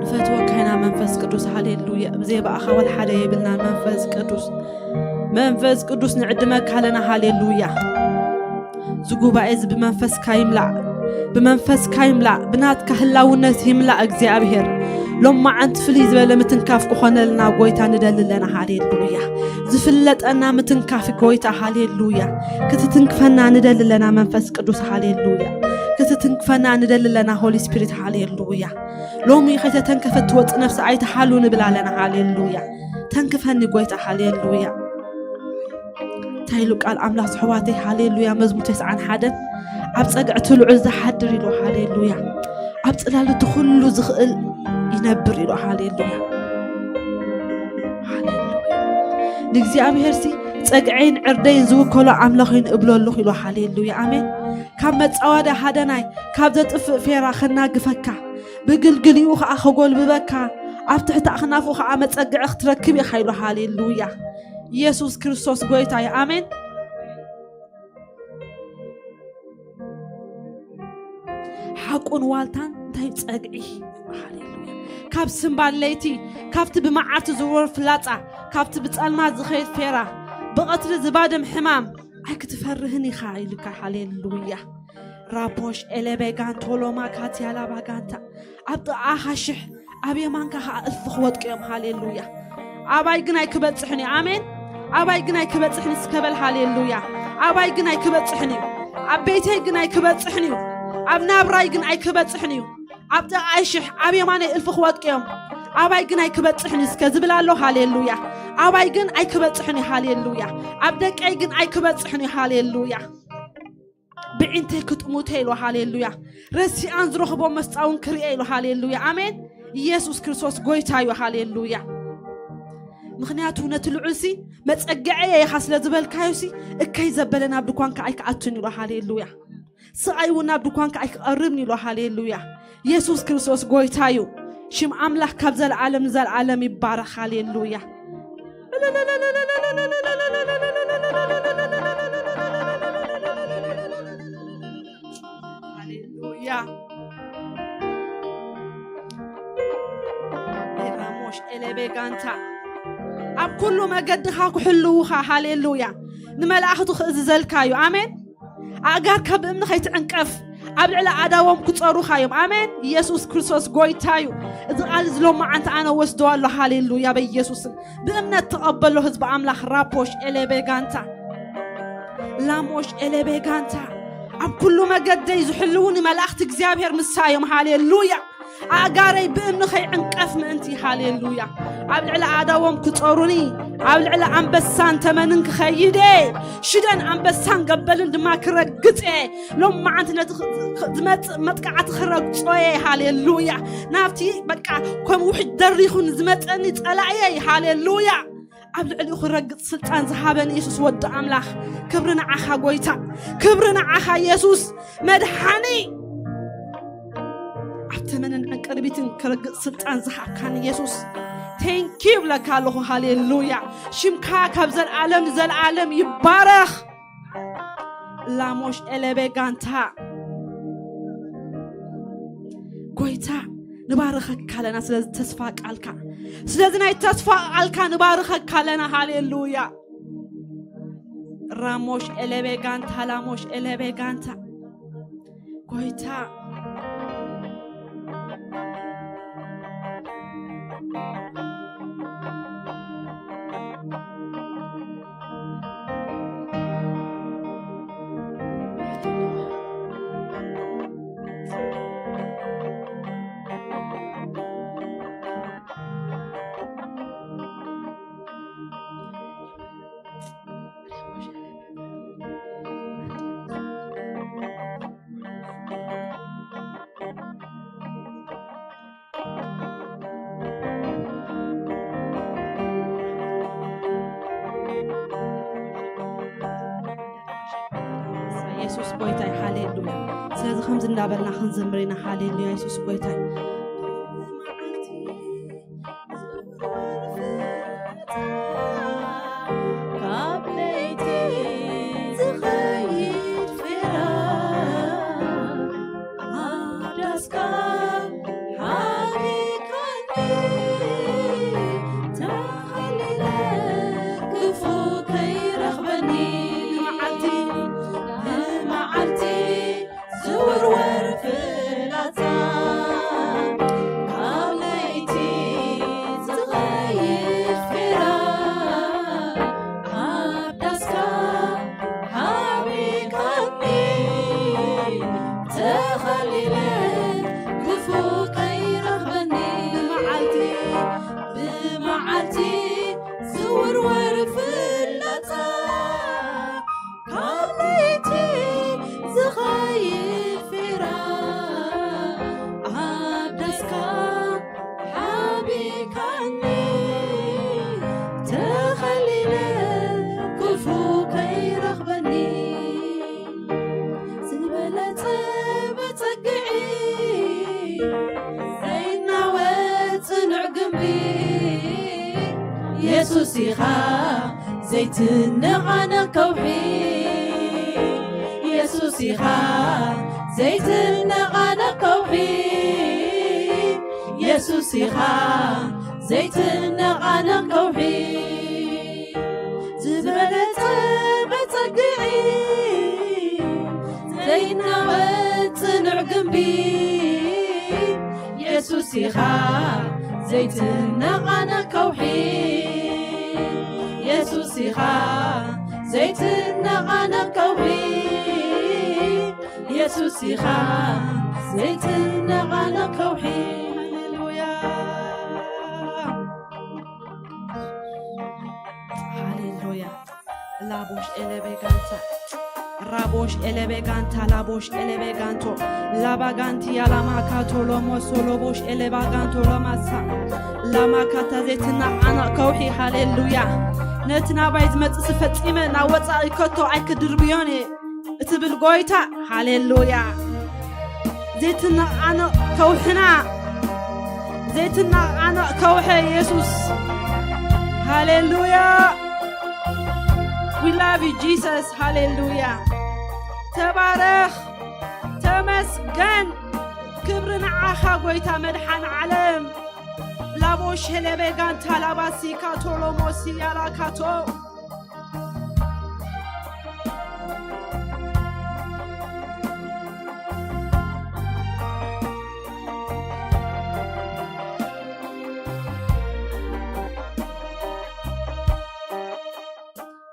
ንፈትወካ ኢና መንፈስ ቅዱስ። ሃሌሉያ። ብዘይ ብኣኻ ወላ ሓደ የብልና መንፈስ ቅዱስ። መንፈስ ቅዱስ ንዕድመካ ኣለና። ሃሌሉያ። እዚ ጉባኤ እዚ ብመንፈስካ ይምላእ፣ ብመንፈስካ ይምላእ፣ ብናትካ ህላውነት ይምላእ። እግዚኣብሔር ሎማዓንቲ ፍልይ ዝበለ ምትንካፍ ክኾነልና ጎይታ ንደሊ ኣለና። ሃሌሉያ። ዝፍለጠና ምትንካፍ ጎይታ። ሃሌሉያ። ክትትንክፈና ንደሊ ኣለና መንፈስ ቅዱስ። ሃሌሉያ። ክትትንክፈና ንደሊ ኣለና ሆሊ ስፒሪት። ሃሌሉያ። ሎሚ ከይተተንከፈት ትወጽእ ነፍሲ ኣይትሓሉ ንብል ኣለና። ሃሌሉያ። ተንክፈኒ ጎይታ። ሃሌሉያ። እንታይ ኢሉ ቃል ኣምላኽ ኣሕዋተይ? ሃሌሉያ። መዝሙር ተስዓን ሓደን ኣብ ጸግዒ እቲ ልዑል ዝሓድር ኢሉ። ሃሌሉያ። ኣብ ጽላል እቲ ኩሉ ዝኽእል ይነብር ኢሉ። ሃሌሉያ። ሃሌሉያ። ንእግዚኣብሔርሲ ጸግዐይን ዕርደይን ዝውከሎ ኣምላኽ እዩ ንእብሎ ኣለኹ ኢሉ። ሃሌሉያ። ኣሜን። ካብ መጻወድያ ሃደናይ፣ ካብ ዘጥፍእ ፌራ ከናግፈካ፣ ብግልግሊኡ ኸኣ ኸጎልብበካ፣ ኣብ ትሕቲ ኣኽናፉ ኸኣ መጸግዒ ክትረክብ ኢኻ ኢሉ። ሃሌሉያ። ኢየሱስ ክርስቶስ ጎይታ እዩ። ኣሜን። ሓቁን ዋልታን እንታይ ጸግዒ። ሃሌሉያ። ካብ ስምባል ለይቲ፣ ካብቲ ብመዓልቲ ዝውረር ፍላጻ፣ ካብቲ ብጸልማት ዝኸይድ ፌራ፣ ብቐትሪ ዝባደም ሕማም ኣይክትፈርህን ኢኻ ኢልካ። ሃሌሉያ። ራፖሽ ኤሌቤጋንቶ ሎማ ካትያላ ባጋንታ። ኣብ ጥቓኻ ሽሕ፣ ኣብ የማንካ ኸዓ እልፊ ክወድቁ እዮም። ሃሌሉያ። ኣባይ ግን ኣይክበጽሕን እዩ። ኣሜን። ኣባይ ግን ኣይክበጽሕን እስከ በል። ሃሌሉያ። ኣባይ ግን ኣይክበጽሕን እዩ። ኣብ ቤተይ ግን ኣይክበጽሕን እዩ። ኣብ ናብራይ ግን ኣይክበጽሕን እዩ። ኣብ ጥቓይ ሽሕ፣ ኣብ የማነይ እልፊ ክወድቁ እዮም። ኣባይ ግን ኣይክበጽሕን እዩ እስከ ዝብል ኣሎ። ሃሌሉያ። ኣባይ ግን ኣይክበጽሕን እዩ። ሃሌሉያ። ኣብ ደቀይ ግን ኣይክበጽሕን እዩ። ሃሌሉያ። ብዒንተይ ክጥሙተ ኢሉ። ሃሌሉያ። ረሲኣን ዝረኽቦ መስጣውን ክርኤ ኢሉ። ሃሌሉያ። ኣሜን። ኢየሱስ ክርስቶስ ጎይታ እዩ። ሃሌሉያ። ምኽንያቱ ነቲ ልዑልሲ መጸግዐየ ኢኻ ስለ ዝበልካዮሲ እከይ ዘበለ ናብ ድኳንካ ኣይክኣቱን ኢሉ። ሃሌሉያ። ስቓይ እውን ናብ ድኳንካ ኣይክቐርብን ኢሉ። ሃሌሉያ። ኢየሱስ ክርስቶስ ጎይታ እዩ። ሽም ኣምላኽ ካብ ዘለዓለም ንዘለዓለም ይባረኽ። ሃሌሉያ። ሃሌሉያ። ኤራሞሽ ኤሌቤጋንታ ኣብ ኩሉ መገድኻ ክሕልውኻ። ሃሌሉያ። ንመላእኽቱ ክእዝዘልካ እዩ። ኣሜን። ኣእጋርካ ብእምኒ ከይትዕንቀፍ ኣብ ልዕሊ ኣዳዎም ክጸሩኻ እዮም። ኣሜን። ኢየሱስ ክርስቶስ ጎይታ እዩ። እዚ ቃል እዚ ሎማዓንቲ ኣነ ወስዶ ኣሎ። ሃሌሉያ። በኢየሱስም ብእምነት ተቐበሎ ህዝቢ ኣምላኽ። ራፖሽ ኤሌቤጋንታ ላሞሽ ኤሌቤጋንታ ኣብ ኩሉ መገደይ ዝሕልውኒ መላእኽቲ እግዚኣብሔር ምሳዮም። ሃሌሉያ። ኣእጋረይ ብእምኒ ከይዕንቀፍ ምእንቲ። ሃሌሉያ። ኣብ ልዕሊ ኣዳዎም ክጸሩኒ፣ ኣብ ልዕሊ ኣንበሳን ተመንን ክኸይደ፣ ሽደን ኣንበሳን ገበልን ድማ ክረግጽ እየ። ሎም መዓንቲ ነቲ ኽ-፣ ኽ-፣ ዝመጽእ መጥቃዕቲ ክረግጾ እየ። ሃሌሉያ። ናብቲ በቃ ከም ውሕጅ ደሪኹ ንዝመጸኒ ጸላእየይ። ሃሌሉያ። ኣብ ልዕሊኡ ክረግጽ ስልጣን ዝሃበኒ የሱስ ወዲ ኣምላኽ። ክብሪ ንዓኻ ጎይታ፣ ክብሪ ንዓኻ የሱስ መድሓኒ። ኣብ ተመንን ዕንቅርቢትን ክረግጽ ስልጣን ዝሃብካኒ የሱስ፣ ቴንኪ ይብለካ ኣለኹ። ሃሌሉያ። ሽምካ ካብ ዘልኣለም ንዘልኣለም ይባረኽ። ላሞሽ ኤሌቤ ጋንታ ጎይታ፣ ንባርኸካ ኣለና ስለዚ ተስፋ ቃልካ፣ ስለዚ ናይ ተስፋ ቃልካ ንባርኸካ ኣለና። ሃሌሉያ። ራሞሽ ኤሌቤ ጋንታ፣ ላሞሽ ኤሌቤ ጋንታ ጎይታ። የሱስ ጎይታይ፣ ሃሌሉያ። ስለዚ ከምዚ እንዳበልና ክንዝምር ኢና። ሃሌሉያ፣ የሱስ ጎይታይ። ካብ ለይቲ ዝኸይድ ፊራ ኣብ ዳስካ ሓቢካኒ ተኸሊለ ክፉ ከይረኽበኒ። መዓልቲ ብመዓልቲ ዝውርወር ፍላጻ ካብ ለይቲ ዝኸይድ ፊራ ኣብ ዳስካ ሓቢካኒ ተኸሊለ ክፉ ከይረኽበኒ። ብመዓልቲ ብመዓልቲ ዝውርወር ፍላጻ ካብ ለይቲ ዝኸይድ ፊራ ኣብ ዳስካ ሓቢካኒ ተኸሊለ ክፉ ከይረኽበኒ። ዝበለጸ መጸግዒ ዘይናወጽ ጽኑዕ ግንቢ የሱስ ኢኻ ዘይትነቓነቕ ከውሒ። የሱስ ኢኻ ዘይትነቓነቕ ከውሒ። የሱስ ኢኻ ዘይትነቓነቕ ከውሒ። ዝበለጸ መጸግዒ ዘይናወጽ ጽኑዕ ግንቢ የሱስ ኢኻ ዘይትነቓነቕ ከውሒ። የሱስ ኢኻ ዘይትነቓነቕ ከውሒ። የሱስ ኢኻ ዘይትነቓነቕ ከውሒ። ሃሌሉያ። ሃሌሉያ። ላቦሽ ኤለቤ ጋንታ፣ ራቦሽ ኤለቤ ጋንታ፣ ላቦሽ ኤለቤ ጋንቶ፣ ላባ ጋንቲ ያላማ ካቶ ሎሞ ሶሎቦሽ ኤለባ ጋንቶ ሎማሳ፣ ላማ ካታ ዘይትናቓነቕ ከውሒ። ሃሌሉያ። ነቲ ናባይ ዝመጽእ ፈጺመ ናብ ወጻኢ ከቶ ኣይክድርብዮን እየ እትብል ጎይታ። ሃሌሉያ። ዘይትነቓነቕ ከውሕና፣ ዘይትነቓነቕ ከውሒ የሱስ። ሃሌሉያ። We love you, Jesus. ሃሌሉያ። ተባረኽ፣ ተመስገን። ክብሪ ንዓኻ ጎይታ መድሓን ዓለም። ላቦ ሸለቤ ጋንታ ላባሲ ካቶ ሎሞሲ ያላ ካቶ።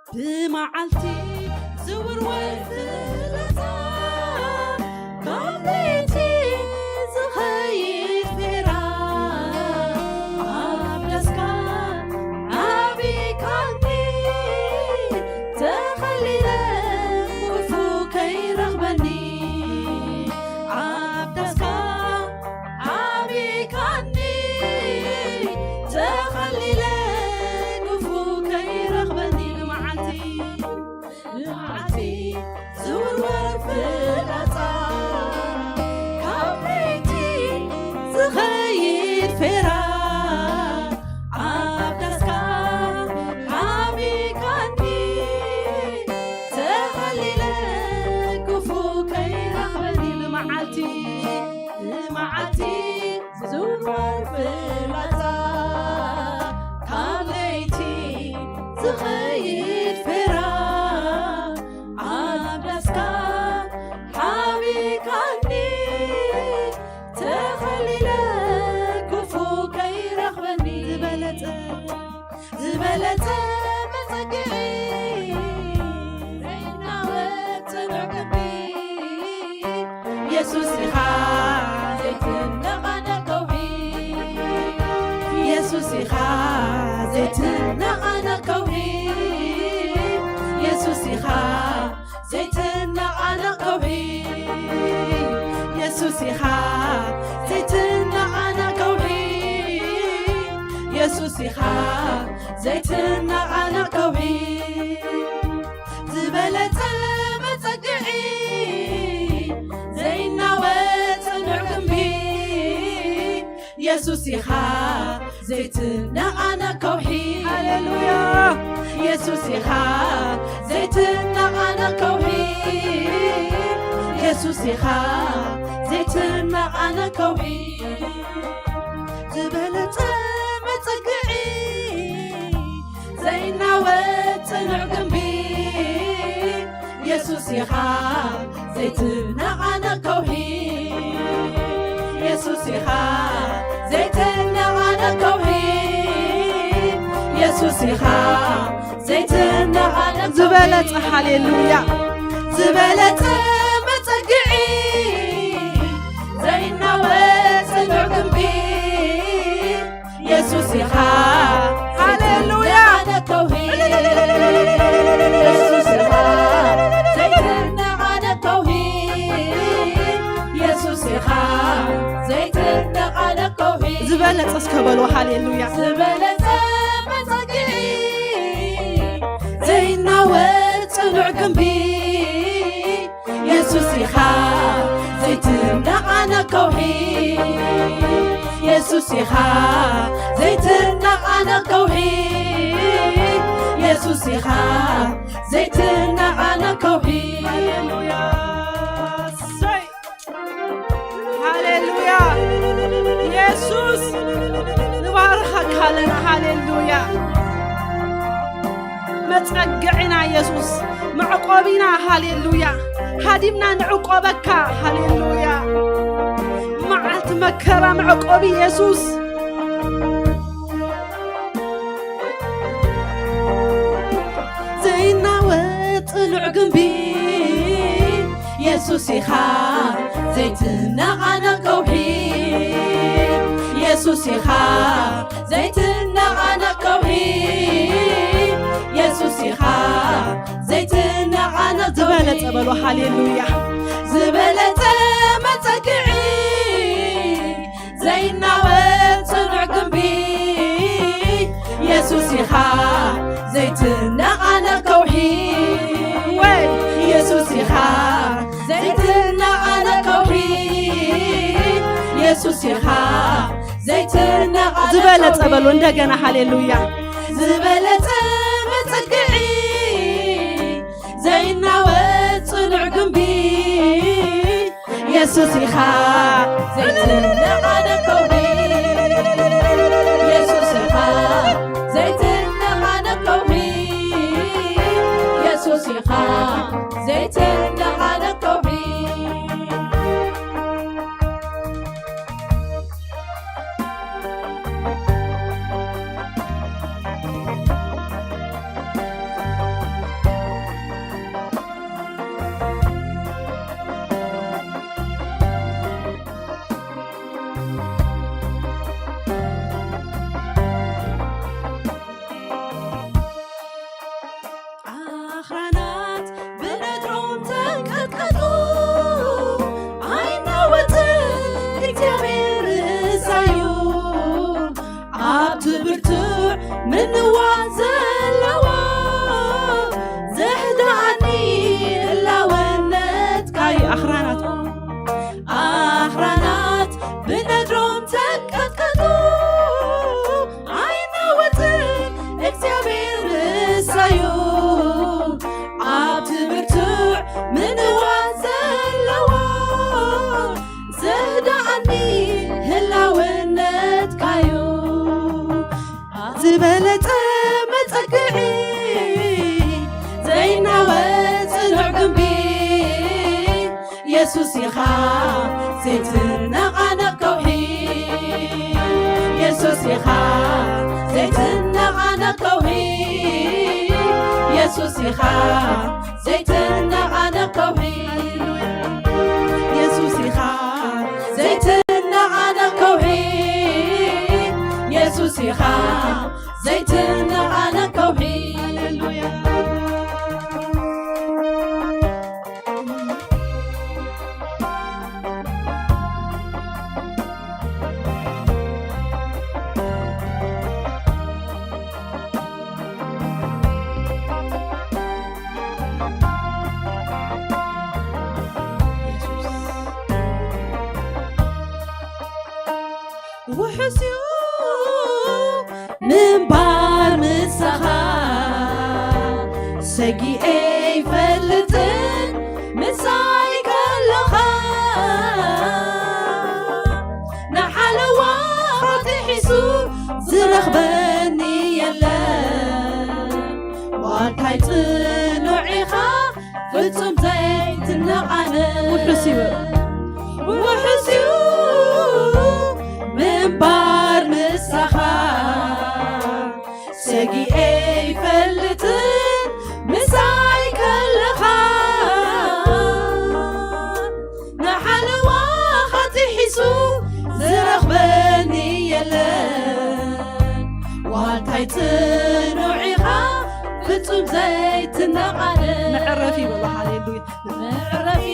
ብመዓልቲ ዝውርወር ፍላጻ፣ ካብ ለይቲ ዝኸይድ ፊራ፣ ኣብ ዳስካ ዓቢካኒ ተኸሊለ፣ ክፉ ከይረኽበኒ። ኣብ ዳስካ ዓቢካኒ ተኸሊለ፣ ክፉ ከይረኽበኒ። ብመዓልቲ ብመዓልቲ ዝውርወር ፍላጻ፣ ካብ ለይቲ ዝኸይድ ፊራ፣ ኣብ ዳስካ ዓቢካኒ ተኸሊለ፣ ክፉ ከይረኽበኒ። ብመዓልቲ ብመዓልቲ ዝውርወር ፍላጻ፣ ካብ ለይቲ ዝኸይድ ፊራ፣ ኣብ ዳስካ ዓቢካኒ ተኸሊለ፣ ክፉ ከይረኽበኒ። ዝበለጸ ዝበለጸ መጸግዒ ዘይናወጽ ጽኑዕ ግቢ፣ የሱስ ኢኻ ዘይትነቓነቕ ከውሒ። የሱስ ኢኻ ዘይትነቓነቕ ከውሒ። የሱስ ኢኻ ዘይትነቓነቕ ከውሒ። የሱስ ኢኻ ዘይትነቓነቕ ከውሒ። የሱስ ኢኻ ዘይትነቓነቕ ከውሒ። ዝበለጸ መጸግዒ የሱስ ኢኻ ዘይትነቓነቕ ከውሒ። ሃሌሉያ። የሱስ ኢኻ ዘይትነቓነቕ ከውሒ። የሱስ ኢኻ ዘይትነቓነቕ ከውሒ። ዝበለጸ መጸግዒ ዘይናወጽ ጽኑዕ ግንቢ። የሱስ ኢኻ ዘይትነቓነቕ ከውሒ። የሱስ ኢኻ ዘይትነቓነቕ ከውሒ። የሱስ ኢኻ ዘይትነቓነቕ ከውሒ። ዝበለጸ፣ ሃሌሉያ። ዝበለጸ መጸግዒ ዘይናወጽ ጽኑዕ ግንቢ። የሱስ ኢኻ ሃሌሉያ። ዘይትነቓነቕ ከውሒ። የሱስ ኢኻ ዘይትነቓነቕ ከውሒ። የሱስ ኢኻ ዘይትነቓነቕ ከውሒ። ዝበለጸ እስከ በሎ ሃሌሉያ። ዝበለጸ መጸግዒ ዘይናወጽ ጽኑዕ ግንቢ። የሱስ ኢኻ ዘይትነቓነቕ ከውሒ። የሱስ ኢኻ ዘይትነቓነቕ ከውሒ። የሱስ ኢኻ ዘይትነቓነቕ ከውሒ። ሃሌሉያ። ሃሌሉያ። የሱስ ንባርኸካ ኣለና። ሃሌሉያ። መጸግዕና የሱስ፣ መዕቆቢና፣ ሃሌሉያ። ሃዲምና ንዕቆበካ፣ ሃሌሉያ። መዓልቲ መከራ መዕቆቢ የሱስ። ዘይናወጽ ጽኑዕ ግንቢ፣ የሱስ ኢኻ ዘይትነቓነቕ ከውሒ። የሱስ ኢኻ ዘይትነቓነቕ ከውሒ። የሱስ ኢኻ ዘይትነቓነቕ ከውሒ። ዝበለጸ በሎ፣ ሃሌሉያ። ዝበለጸ መጸግዒ ዘይናወጽ ጽኑዕ ግንቢ። የሱስ ኢኻ ዘይትነቓነቕ ከውሒ። ወይ የሱስ ኢኻ ዘይትነቓነቕ ከውሒ። የሱስ ኢኻ ዘይትነቓነቕ ዝበለጸ ከውሒ። በሉ እንደገና፣ ሃሌሉያ። ዝበለጸ መጸግዒ ዘይናወጽ ጽኑዕ ግንቢ። የሱስ ኢኻ ዘይትነቓነቕ ከውሒ። የሱስ ኢኻ ዘይትነቓነቕ ከውሒ። የሱስ ኢኻ ዘይትነቓነቕ ከውሒ። ኣኽራናት ብነድሮም ተንቀጥቀጡ፣ ኣይናወጽን እግዚኣብሔር ርእሳዩ። ኣብቲ ብርቱዕ ምንዋጽ ዘለዎ፣ ዘህድኣኒ ህላውነትካዩ። ኣኽራናት፣ ኣኽራናት ብነድሮም ተንቀጥቀጡ፣ ኣይናወጽን እግዚኣብሔር ርእሳዩ። ኣብቲ ብርቱዕ ምንዋጽ ዘለዎ፣ ዘህድኣኒ ህላውነትካዩ። ዝበለጸ መጸግዒ ዘይናወጽ ጽኑዕ ግንቢ። የሱስ ኢኻ ዘይትነቓነቕ ከውሒ። የሱስ ኢኻ ዘይትነቓነቕ ከውሒ። የሱስ ኢኻ ዘይትነቓነቕ ከውሒ። የሱስ ኢኻ ዘይትነቓነቕ ከውሒ። የሱስ ኢኻ ዘይትነቓነቕ ከውሒ። ሕስዩ ምንባር ምሳኻ ሰጊኤ ይፈልጥን ምሳይ ከለኻ ንሓለዋ ኸቲሒሱ ዝረኽበኒ የለን ዋልታይ ጽኑዕ ኢኻ ፍጹም ዘይትነቓነ ውሑስ እዩ ውሑስ እዩ ምንባር ምሳኻ ሰጊኤ ይፈልጥን ምሳይ ከለኻ ንሓለዋ ኸቲሒሱ ዝረኽበኒ የለን ዋልታይ ጽኑዕ ኢኻ ፍጹም ዘይትነቓነ መዕረፊ ይበሉ ሃሌሉያ መዕረፊ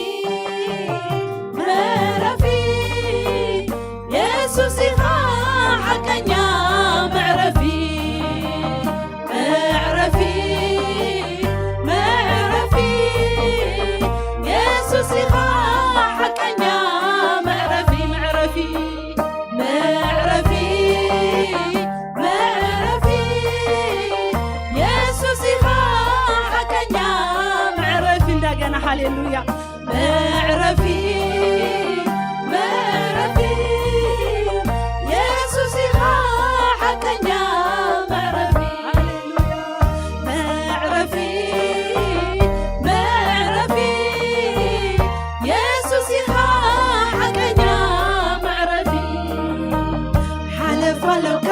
መዕረፊ የሱስ ኢኻ ሓቀኛ መዕረፊ መዕረፊ መዕረፊ የሱስ ኢኻ ሓቀኛ መዕረፊ መዕረፊ መዕረፊ መዕረፊ የሱስ ኢኻ ሓቀኛ መዕረፊ እንደገና ሃሌሉያ መዕረፊ መዕረፊ የሱስ ኢኻ ሓቀኛ መዕረፊ መዕረፊ መዕረፊ የሱስ ኢኻ ሓቀኛ መዕረፊ ሓለፋ ኣሎካ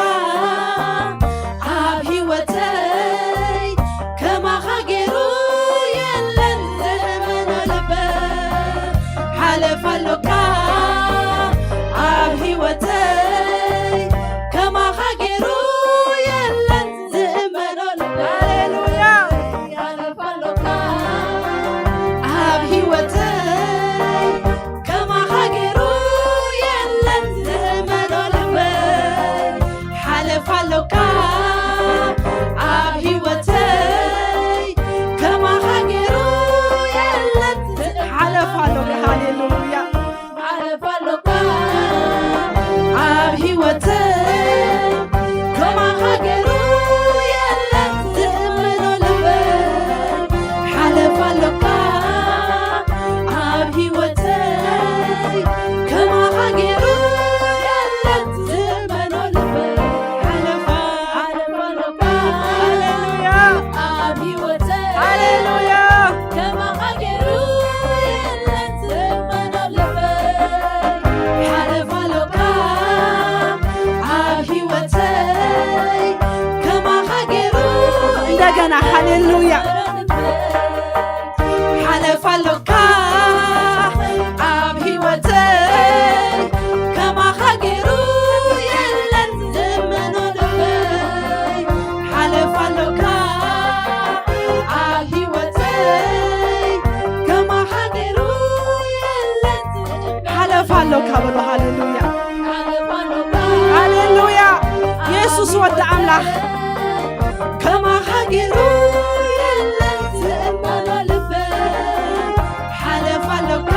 ኣብ ህይወተይ ከማኻ ገይሩ የለን ዝእመኖ ልበ ሓለፋ ኣሎካ ኣብ ህይወተይ ከማኻ ገይሩ የለን ዝእመኖ ልበ ሃሌሉያ ሓለፋ ኣሎካ ኣብ ህይወተይ ከማኻ ገይሩ የለን ዝእመኖ ልበይ ሓለፋ ኣሎካ ኣብ ህይወተይ ከማኻ ገይሩ የለን ሓለፋ ኣሎካ ሃሌሉያ ሓለፋ ኣሎካ ኣብ ህይወተይ ከማኻ ገይሩ የለን ዝእመኖ ልበይ ሓለፋ ኣሎካ ኣብ ህይወተይ ከማኻ ገይሩ የለን ዝእመኖ ልበይ ሓለፋ ሓለፋ ኣሎካ ሃሌሉያ ኣብ ህይወተይ ሃሌሉያ ከማኻ ገይሩ የለን ዝእመኖ ልበይ ሓለፋ ኣሎካ ኣብ ህይወተይ ከማኻ ገይሩ እንደገና ሃሌሉያ ሓለፋ ኣሎካ ኣብ ህይወተይ ከማኻ ገይሩ የለን ዝእመኖ ልበይ ሓለፋ ኣሎካ ኣብ ህይወተይ ከማኻ ገይሩ የለን ሓለፋ ኣሎካ በሎ ሃሌሉያ ሓለፋ ኣሎካ ሃሌሉያ የሱስ ወዲ ኣምላኽ ከማኻ ገይሩ የለን ዝእመኖ ልበይ ሓለፋ ኣሎካ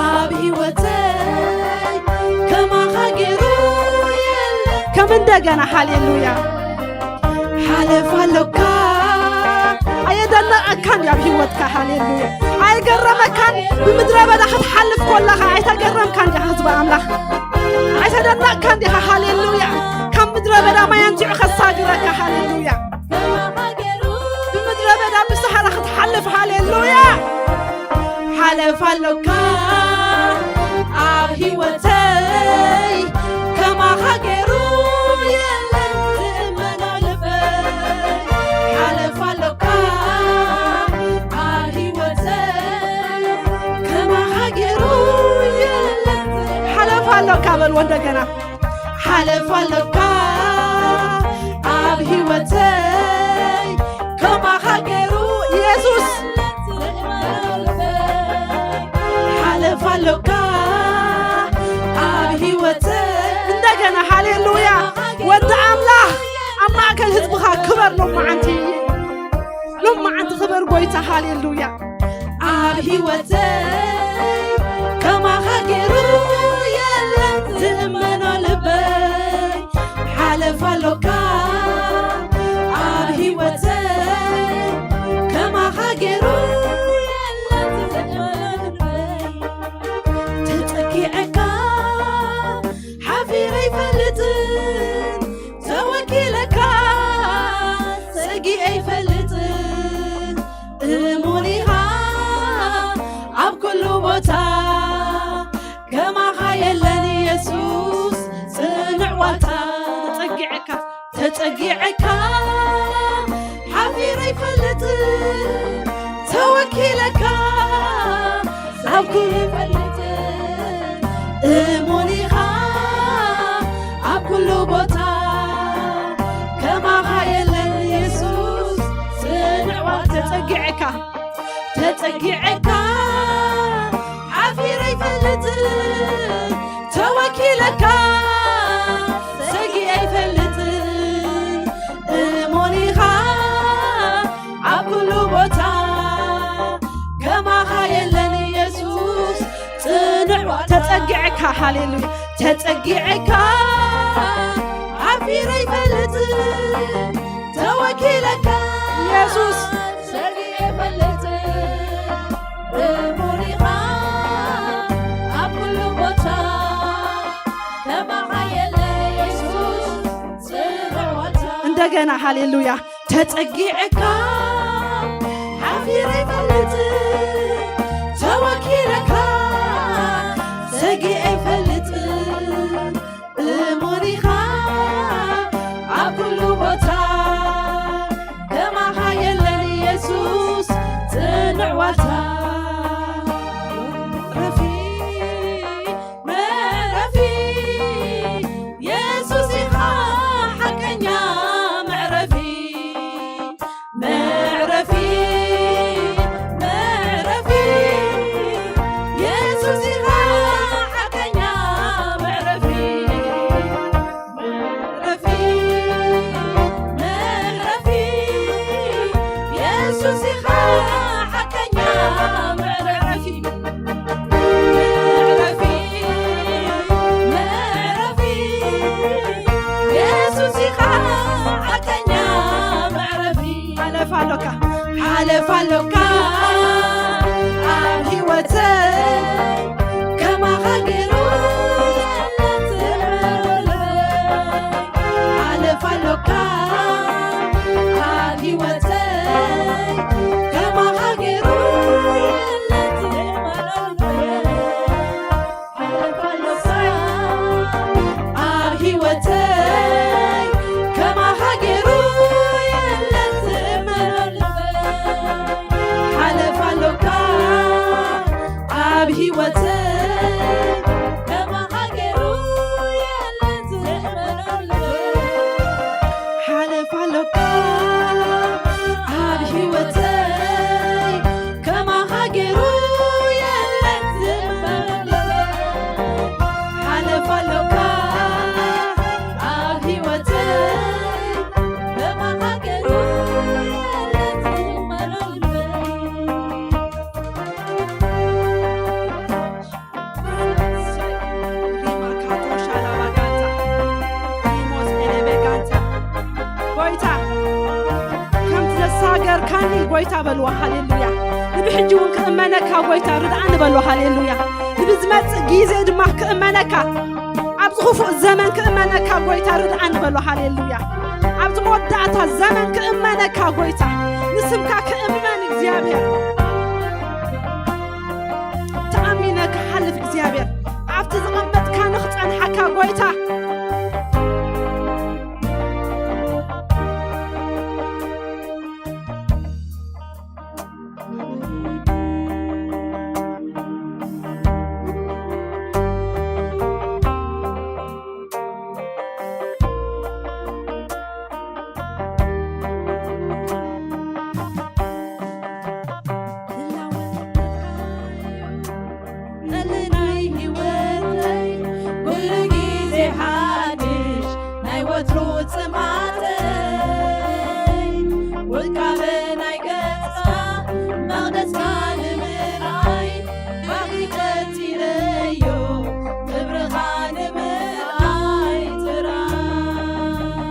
ኣብ ህይወተይ ከማኻ ገይሩ የለን ከም እንደገና ሃሌሉያ ሓለፋ ኣሎካ ኣየደነቐካን ኣብ ህይወትካ ሃሌሉያ ኣይገረመካን ብምድረ በዳ ክትሓልፍ ከለኻ ኣይተገረምካን ዲኻ ህዝቢ ኣምላኽ ኣይተደነቕካን ዲኻ ሃሌሉያ ካብ ምድረ በዳ ማይ ኣምፂዑ ከሳግረካ ሃሌሉያ ብምድረ በዳ ብሰሃራ ክትሓልፍ ሃሌሉያ ሓለፋ ኣሎካ ኣብ ህይወተይ ከማኻ ገይሩ የለን ዝእመኖ ልበይ ሓለፋ ኣሎካ ኣብ ህይወተይ ከማኻ ገይሩ የለን ሓለፋ ኣሎካ በልዎ እንደገና ሓለፋ ኣሎካ ኣብ ህይወተይ ከማኻ ገይሩ ኢየሱስ ሓለፋ ኣሎካ ኣብ ህይወተይ እንደገና ሃሌሉያ ወዲ ኣምላኽ ኣብ ማእከል ህዝብኻ ክበር ሎማዓንቲ ሎማዓንቲ ክበር ጎይታ ሃሌሉያ ኣብ ህይወተይ ከማኻ ገይሩ የለን ዝእመኖ ሓለፋ ኣሎካ ኣብ ህይወተይ፣ ከማኻ ገይሩ የለን ዝመልበይ። ተጸጊዐካ ሓፊረ ኣይፈልጥን፣ ተወኪለካ ሰጊኤ ኣይፈልጥን። እሙን ኢኻ ኣብ ኩሉ ቦታ፣ ከማኻ የለን የሱስ ጽኑዕ ዋልታ። ተጸጊዐካ፣ ተጸጊዐካ ሓፊረ ኣይፈልጥን፣ ተወኪለካ ኣብ ኩሉ ይፈልጥን። እሙን ኢኻ ኣብ ኩሉ ቦታ፣ ከማኻ የለን የሱስ ጽኑዕ ዋልታ። ተጸጊዐካ፣ ተጸጊዐካ ሓፊረ ኣይፈልጥን፣ ተወኪለካ ሰጊኤ ኣይፈልጥን። እሙን ኢኻ ኣብ ኩሉ ቦታ፣ ከማኻ የለን የሱስ ጽኑዕ ዋ-፣ ተጸጊዐካ፣ ሃሌሉያ፣ ተጸጊዐካ ሓፊረ ኣይፈልጥን፣ ተወኪለካ የሱስ ሰጊኤ ኣይፈልጥን። እሙን ኢኻ ኣብ ኩሉ ቦታ፣ ከማኻ የለ የሱስ ጽኑዕ ዋልታ። እንደገና ሃሌሉያ። ተጸጊዐካ ሓፊረ ኣይፈልጥን፣ ተወኪለካ ሰጊኤ ኣይፈልጥን። እሙን ኢኻ ኣብ ኩሉ ቦታ፣ ከማኻ የለን የሱስ ጽኑዕ ዋልታ። መዕረፊ፣ መዕረፊ፣ የሱስ ኢኻ ሓቀኛ መዕረፊ። መዕረፊ፣ መዕረፊ፣ የሱስ ኢኻ ሓቀኛ መዕረፊ። መዕረፊ፣ መዕረፊ፣ የሱስ ኢኻ ሓቀኛ መዕረፊ። መዕረፊ፣ መዕረፊ፣ የሱስ ኢኻ ሓቀኛ መዕረፊ። ሓለፋ ኣሎካ፣ ሓለፋ ኣሎካ ኣብ ህይወተይ፣ ከማኻ ገይሩ የለን ዝመልበይ። ሓለፋ ኣሎካ ኣብ ህይወተይ፣ ከማኻ ገይሩ የለን ዝመልበይ። ሓለፋ ኣሎካ ኣብ ህይወተይ፣ ከማኻ ገይሩ የለን ዝእመኖ ልበይ። ሓለፋ ኣሎካ ኣብ ህይወተይ፣ ከማኻ ገይሩ የለን ዝእመኖ ልበይ። ሓለፋ ኣሎካ ኣብ ህይወተይ፣ ከማኻ ገይሩ የለን ዝእመነሉ። ሓለፋ ኣሎካ ኣብ ህይወተይ፣ ከማኻ ገይሩ የለን ዝእመነሉ። ሪማካቶ ሻላባጋንታ፣ ሪሞስ ኤሌቤጋንታ። ጎይታ፣ ከምቲ ዘሳገርካኒ ጎይታ በልዋ፣ ሃሌሉያ። ንብሕጂ እውን ክእመነካ ጎይታ ርድኣኒ በሎ፣ ሃሌሉያ። ንብዝመጽእ ግዜ ድማ ክእመነካ፣ ኣብዚ ክፉእ ዘመን ክእመነካ ጎይታ ርድኣኒ በሎ፣ ሃሌሉያ። ኣብዚ መወዳእታ ዘመን ክእመነካ ጎይታ፣ ንስምካ ክእመን እግዚኣብሔር። ተኣሚነ ክሓልፍ እግዚኣብሔር፣ ኣብቲ ዝቐመጥካ ንኽጸንሓካ ጎይታ። ናይ ህይወተይ ኩሉ ግዜ ሓድሽ ናይ ወትሩ ጽምኣተይ፣ ውቃበ ናይ ገጽካ መቕደስካ ንምርኣይ፣ ባኺ ቀጺለዮ ክብርኻ ንምርኣይ ጥራይ።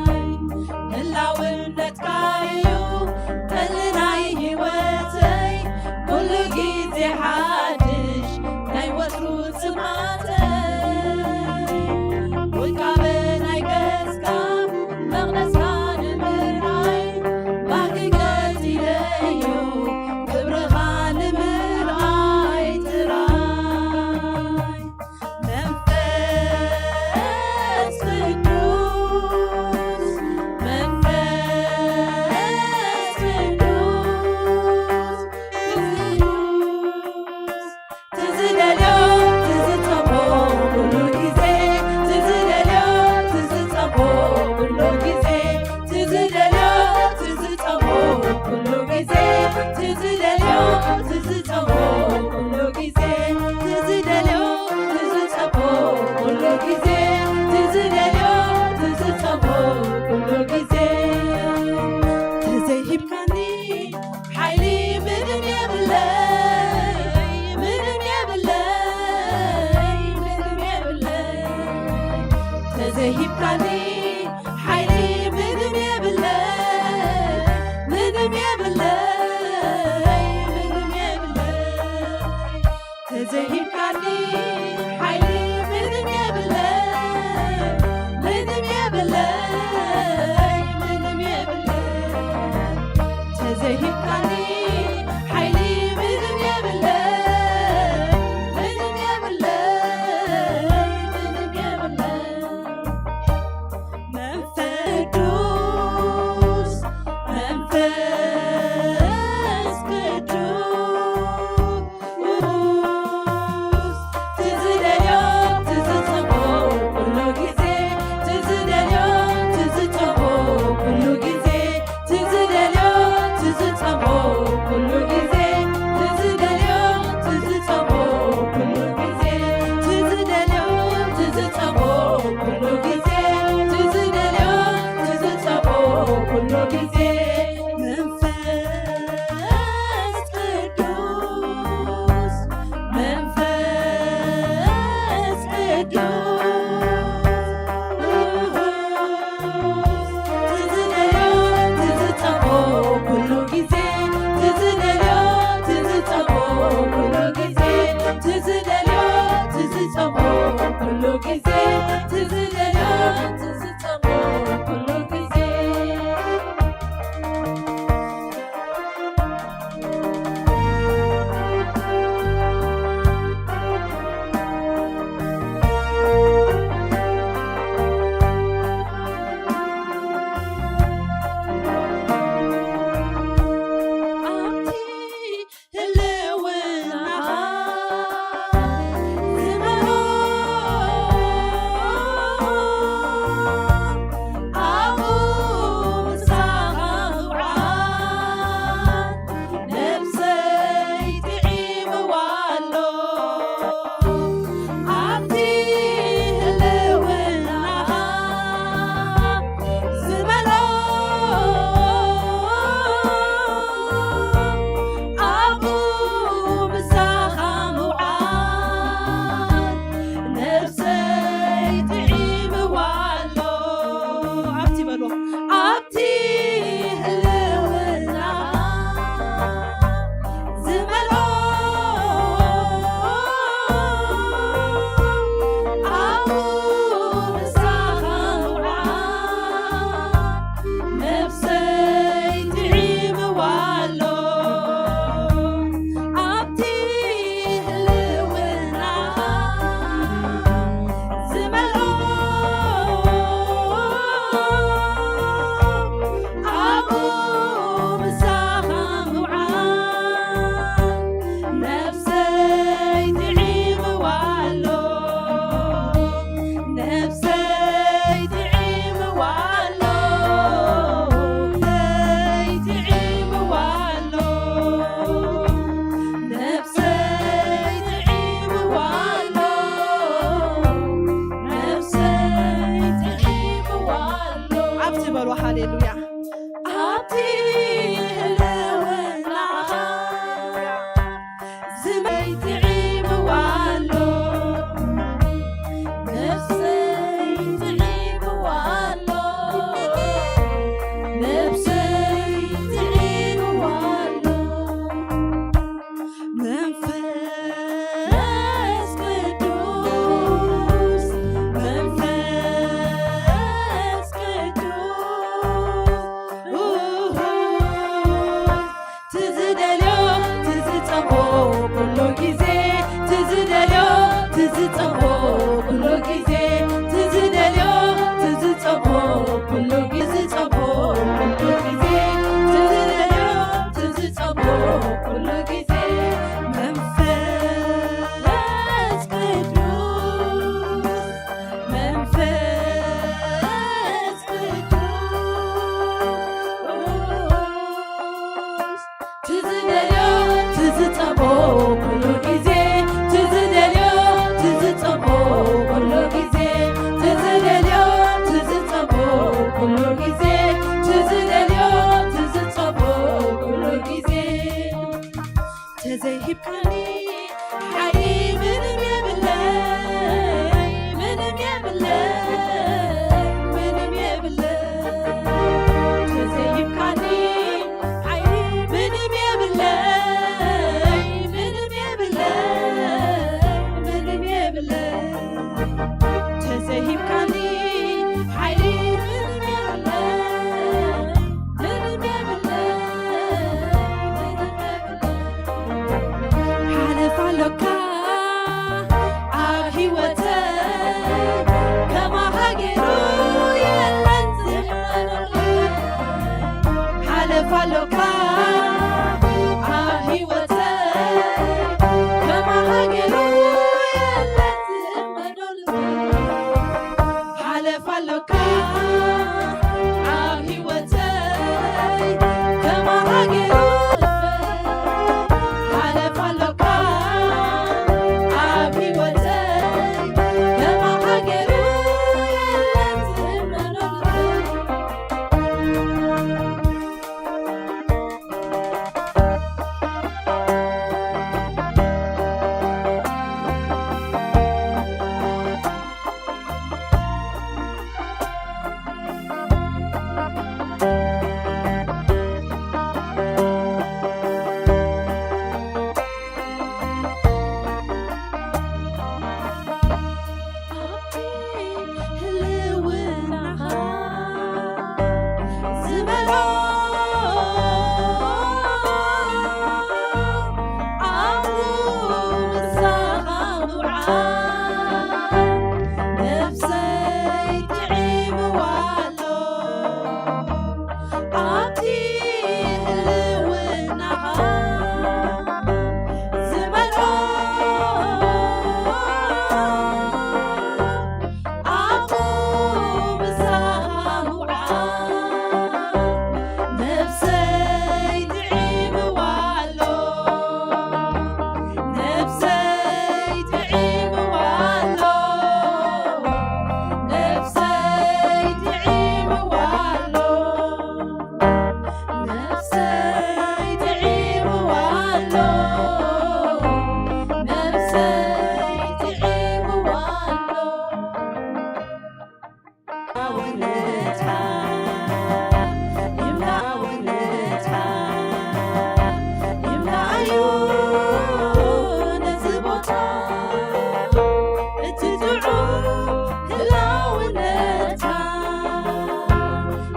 ዝደልዮ ትዝጸሞ ኩሉ ግዜ። ኣብቲ ህልውናኻ ዝመልኦ ኣብኡ ምሳኻ ምውዓል ነፍሰይ ጥዒምዋ ኣሎ። ኣብቲ ህልውናኻ ዝመልኦ ኣብኡ ምሳኻ ምውዓል ነፍሰይ ጥዒምዋ ኣሎ። ኣብቲ በሎ፣ ኣብቲ ህልውና ዝመልኦ ኣብኡ ምሳኻ ምውዓል ነፍሰይ ጥዒምዋ ኣሎ። ኣብቲ ህልውና ዝመልኦ ኣብኡ ምሳኻ ምውዓል ነፍሰይ ጥዒምዋ ኣሎ። ነፍሰይ ጥዒምዋ ኣሎ። ነፍሰይ ጥዒምዋ ኣሎ። ነፍሰይ ጥዒምዋ ኣሎ። ነፍሰይ ጥዒምዋ ኣሎ። ኣብቲ በሉ ሃሌሉያ። ኣብቲ ህልውናኻ ዝመይ ጥዒምዋ ኣሎ። ነፍሰይ ጥዒምዋ ኣሎ። ነፍሰይ ጥዒምዋ ኣሎ። መንፈስ ቅዱስ፣ መንፈስ ቅዱስ፣ ትዝደልዮ ትዝጸምኦ ኩሉ ግዜ፣ ትዝደልዮ ትዝጸምኦ ኩሉ ግዜ፣ ትዝደልዮ ትዝጸምኦ ኩሉ ግዜ፣ ትዝጸምኦ ኩሉ ግዜ፣ ትዝደልዮ ትዝጸምኦ ኩሉ ግዜ። መንፈስ ቅዱስ፣ መንፈስ ቅዱስ፣ ትዝደልዮ ትዝጸምኦ ኩሉ ግዜ፣ ትዝደልዮ ትዝጸምኦ ኩሉ ግዜ፣ ትዝደልዮ ትዝጸምኦ ኩሉ ግዜ፣ ትዝደልዮ ትዝጸምኦ ኩሉ ግዜ። ተዘይሂብካኒ ሓይሊ ምንም የብለይ፣ ምንም የብለይ፣ ምንም የብለይ። ተዘይሂብካኒ ሓይሊ ምንም የብለይ፣ ምንም የብለይ፣ ምንም የብለይ። ተዘይሂብካኒ ሓይሊ ምንም የብለይ፣ ምንም የብለይ፣ ምንም የብለይ። ሓለፋ ኣሎካ ኣብ ህይወተይ፣ ከማኻ ገይሩ የለን ዝሕመነሉ። ሓለፋ ኣሎካ ኣብ ህይወተይ፣ ከማኻ ገይሩ የለን ዝሕመነሉ። ሓለፋ ኣሎካ ኣብ ህይወተይ፣ ከማኻ ገይሩ። ሓለፋ ኣሎካ ኣብ ህይወተይ፣ ከማኻ ገይሩ የለን ዝእመነሉ።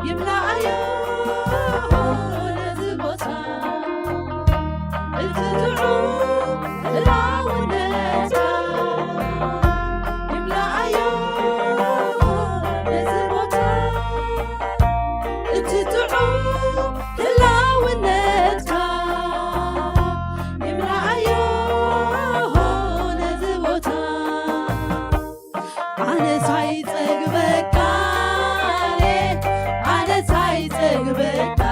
ይምላኣዮ ነዚ ቦታ፣ እቲ ጥዑም ህላውነትካ። ይምላኣዮ ነዚ ቦታ፣ እቲ ጥዑም ህላውነትካ። ይምላኣዮ ነዚ ቦታ። ኣነስ ኣይጸግበካን፣ ኣነስ ኣይጸግበካን፣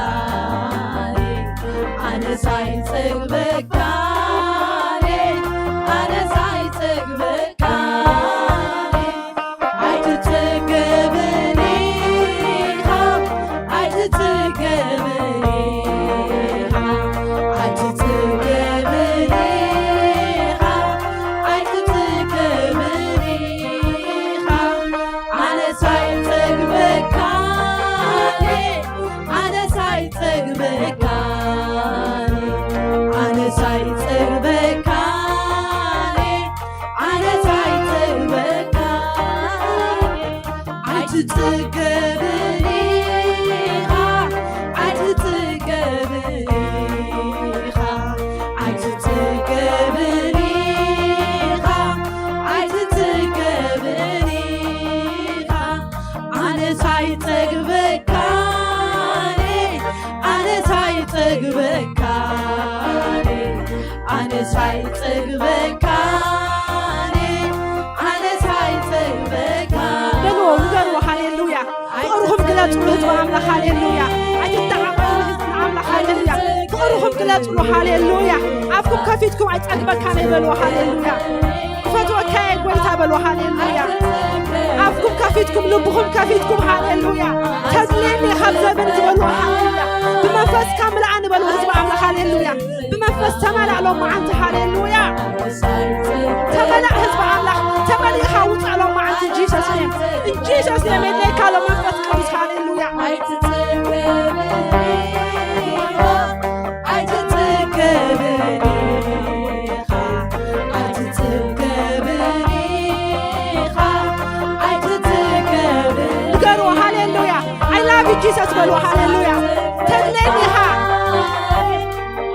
ኣነስ ኣይጸግበካን፣ ኣነስ ኣይጸግበካን። ኣይትጸገብን ኢኻ፣ ኣይትጸገብን ኢኻ፣ ኣይትጸገብን ኢኻ፣ ኣይትጸገብን ኢኻ። ኣነስ ኣይጸግበካን፣ ኣነስ ኣይጸግበካን፣ ኣነስ ኣይጸግበካን፣ ኣነስ ኣይጸግበካን። ኣይትጸገብን ኢኻ፣ ኣይትጸገብን ኢኻ፣ ኣይትጸገብን ኢኻ፣ ኣይትጸገብን ኢኻ። ኣነስ ኣይጸግበካን፣ ኣነስ ኣይጸግበካን፣ ኣነስ ኣይጸግበካን፣ ኣነስ ኣይጸግበካን። በልዎ፣ ንገርዎ። ሃሌሉያ። ፍቕርኹም ግለጹ ንህዝቢ ኣምላኽ። ሃሌሉያ። ኣይትተዓቐሉ ንህዝቢ ኣምላኽ። ሃሌሉያ። ፍቕርኹም ግለጹ። ሃሌሉያ። ኣፍኩም ከፊትኩም ኣይጸግበካን እየ በልዎ። ሃሌሉያ። ክፈትወካ እየ ጎይታ በልዎ። ሃሌሉያ። ኣፍኩም ከፊትኩም፣ ልብኹም ከፊትኩም። ሃሌሉያ። ተድልየኒ ካብ ዘበን ዝበልዎ። ሃሌሉያ። ብመንፈስካ ምልኣኒ በልዎ ህዝቢ ኣምላኽ። ሃሌሉያ። ብመንፈስ ተመላእ ሎማዓንቲ። ሃሌሉያ። ተመላእ ህዝቢ ኣምላኽ። ተመሊእኻ ውፃእ ሎማዓንቲ። ጂሰስ ኔም። ጂሰስ ኔም የድለየካ ኣሎ መንፈስ ቅዱስ። ሃሌሉያ። ኣይትጸገብን ኢኻ፣ ኣይትጸገብን ኢኻ፣ ኣይትጸገብን ኢኻ፣ ኣይትጸገብን። ንገርዎ። ሃሌሉያ። I love you Jesus በልዎ። ሃሌሉያ። ተድልየኒ ኢኻ።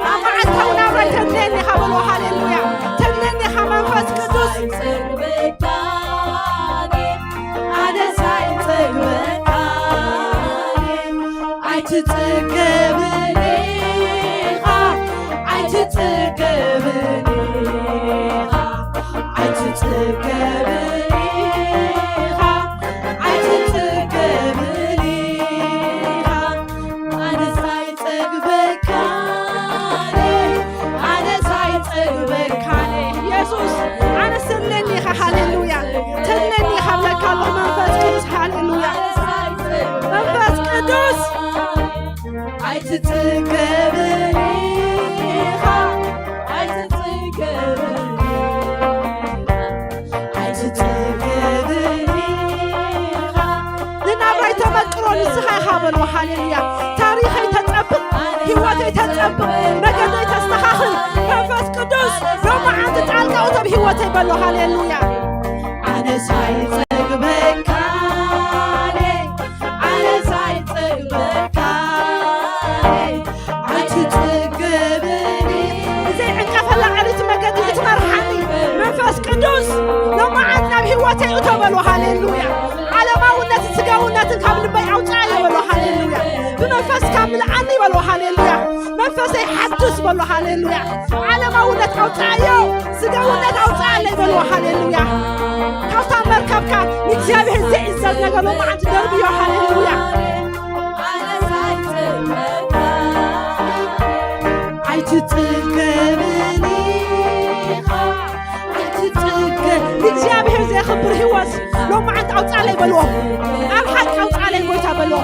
ኣብ መዓልታዊ ናብራይ ተድልየኒ ኢኻ በልዎ። ሃሌሉያ። ተድልየኒ ኢኻ መንፈስ ቅዱስ። ኣነስ ኣይጸግበካን፣ ኣይትጸገብን ኢኻ፣ ኣይትጸገብን ኢኻ፣ ኣይትጸገብን ኢኻ፣ ኣይትጸገብን ኢኻ። ኣነስ ኣይጸግበካን፣ ኣነስ ኣይጸግበካን። የሱስ፣ ኣነስ ተድልየኒ ኢኻ። ሃሌሉያ። ተድልየኒ ኢኻ ብለካ ኣለኹ መንፈስ ቅዱስ። ሃሌሉያ። መንፈስ ቅዱስ። ኣይትጸገብን ኢኻ፣ ኣይትጸገብን ኢኻ፣ ኣይትጸገብን ኢኻ። ንናብራይ ተመቅሮ ንስኻ ኢኻ በልዎ። ሃሌሉያ። ታሪኸይ ተጸብቕ፣ ህይወተይ ተጸብቕ፣ መገደይ ተስተኻኽል። መንፈስ ቅዱስ ሎማዓንቲ ጣልቃ እቶ ኣብ ህይወተይ በሎ። ሃሌሉያ። ኣነስ ኣይጸግበካን፣ ኣነስ ኣይጸግበካን፣ ኣይትጸገብን። ብዘይ ዕንቀፈላ ዕሪት መገዲ እትመርሓኒ መንፈስ ቅዱስ ሎማዓንቲ ናብ ህይወተይ እቶ በሎ። ሃሌሉያ። ዓለማውነትን ስጋውነትን ካብ ልበይ ኣውፅኣዮ በሎ። ሃሌሉያ። ብመንፈስካ ምልኣኒ በሎ። ሃሌሉያ። መንፈሰይ ሓድስ በሎ። ሃሌሉያ። ዓለማውነት ኣውፅኣዮ፣ ስጋውነት ኣውፅኣለይ በሎ። ሃሌሉያ። ካብታ መርከብካ ንእግዚኣብሔር ዘይእዘዝ ነገር ሎማዓንቲ ደርብዮ። ሃሌሉያ። ኣይትጽገብን ኢኻ፣ ኣይትጽገ-፣ ንእግዚኣብሔር ዘየኽብር ህይወት ሎማዓንቲ ኣውጻለይ በልዎ። ኣብ ሓቂ ኣውጻለይ ጎይታ በልዎ።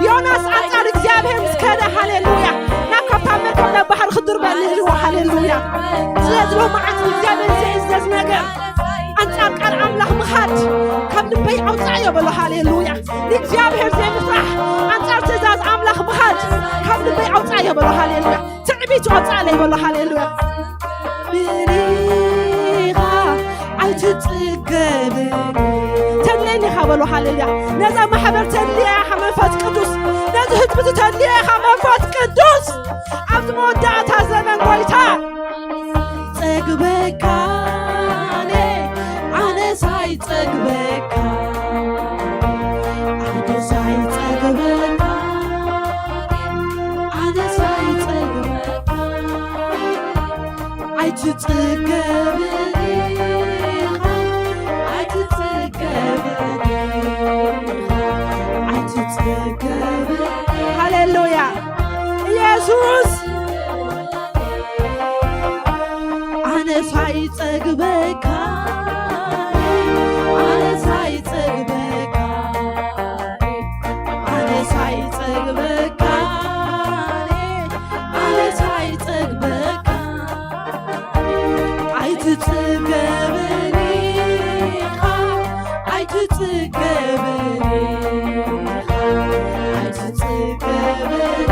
ዮናስ ኣንጻር እግዚኣብሔር ምስ ከደ፣ ሃሌሉያ፣ ናብ ካብታ መርከብ ናብ ባሕሪ ክድርበ ንህልዎ፣ ሃሌሉያ። ስለዚ ሎማዓንቲ እግዚኣብሔር ዘይእዘዝ ነገር ኣንጻር ቃል ኣምላኽ ምኻድ ካብ ልበይ ኣውጻዮ በሎ፣ ሃሌሉያ። ንእግዚኣብሔር ዘይምፍራሕ ኣንጻር ትእዛዝ ኣምላኽ ምኻድ ካብ ልበይ ኣውጻዮ በሎ፣ ሃሌሉያ። ትዕቢት ኣውጻለይ በሎ፣ ሃሌሉያ። ብኒኻ ኣይትጽገብን፣ ተድልየኒ ኢኻ በሉ። ሃሌሉያ። ነዛ ማሕበር ተድልያ ኢኻ መንፈስ ቅዱስ፣ ነዚ ህዝቢ ተድልያ ኢኻ መንፈስ ቅዱስ። ኣብዚ መወዳእታ ዘመን ጎይታ ጸግበካ ኣነ ሳይ ጸግበካ ኣነ ሳይ ጸግበካ ኣነ ሳይ ጸግበካ ኣይትጽገብን ኢኻ፣ ኣይትጽገብን ኢኻ፣ ኣይትጽገብን። ሃሌሉያ። ኢየሱስ፣ ኣነ ሳይጸግበካ፣ ኣነ ሳይጸግበካ፣ ኣነ ሳይጸግበካ፣ ኣነ ሳይጸግበካ። ኣይትጽገብን ኢኻ፣ ኣይትጽገብን ኢኻ፣ ኣይትጽገብን።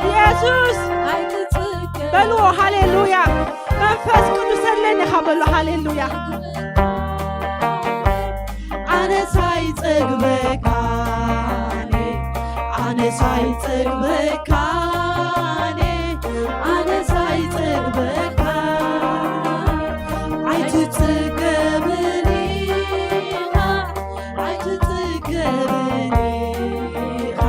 ኢየሱስ፣ ኣይትጽገብን። በልዎ፣ ሃሌሉያ። መንፈስ ቅዱስ ኣለኒ ኢኻ በሎ፣ ሃሌሉያ። ኣነ ሳይጸግበካ፣ ኣነ ሳይጸግበካ፣ ኣነ ሳይጸግበካ፣ ኣይትጽገብን ኢኻ፣ ኣይትጽገብን ኢኻ፣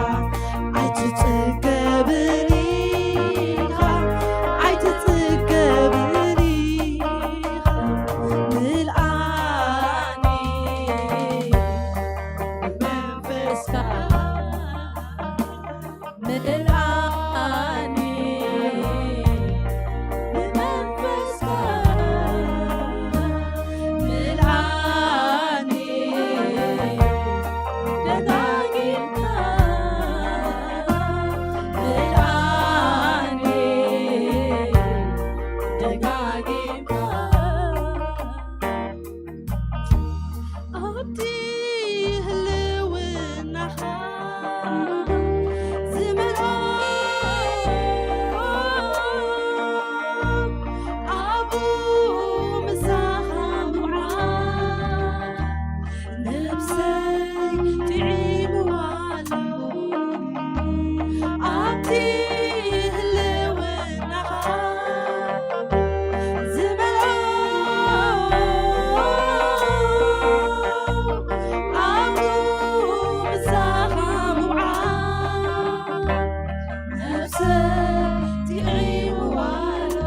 ኣይትጽገብን ኢኻ፣ ኣይትጽገብን ኢኻ። ምልኣኒ ብመንፈስካ፣ ምልኣኒ ብመንፈስካ፣ ምልኣኒ ደጋጊምካ፣ ምልኣኒ ደጋጊምካ። ኣብቲ ህልውናኻ ዝመልኦ፣ ኣብኡ ምሳኻ ምውዓል ነብሰይ ጥዒምዋ ኣሎ። ኣብቲ ህልውናኻ ዝመልኦ፣ ኣብኡ ምሳኻ ምውዓል ነብሰይ ጥዒምዋ ኣሎ።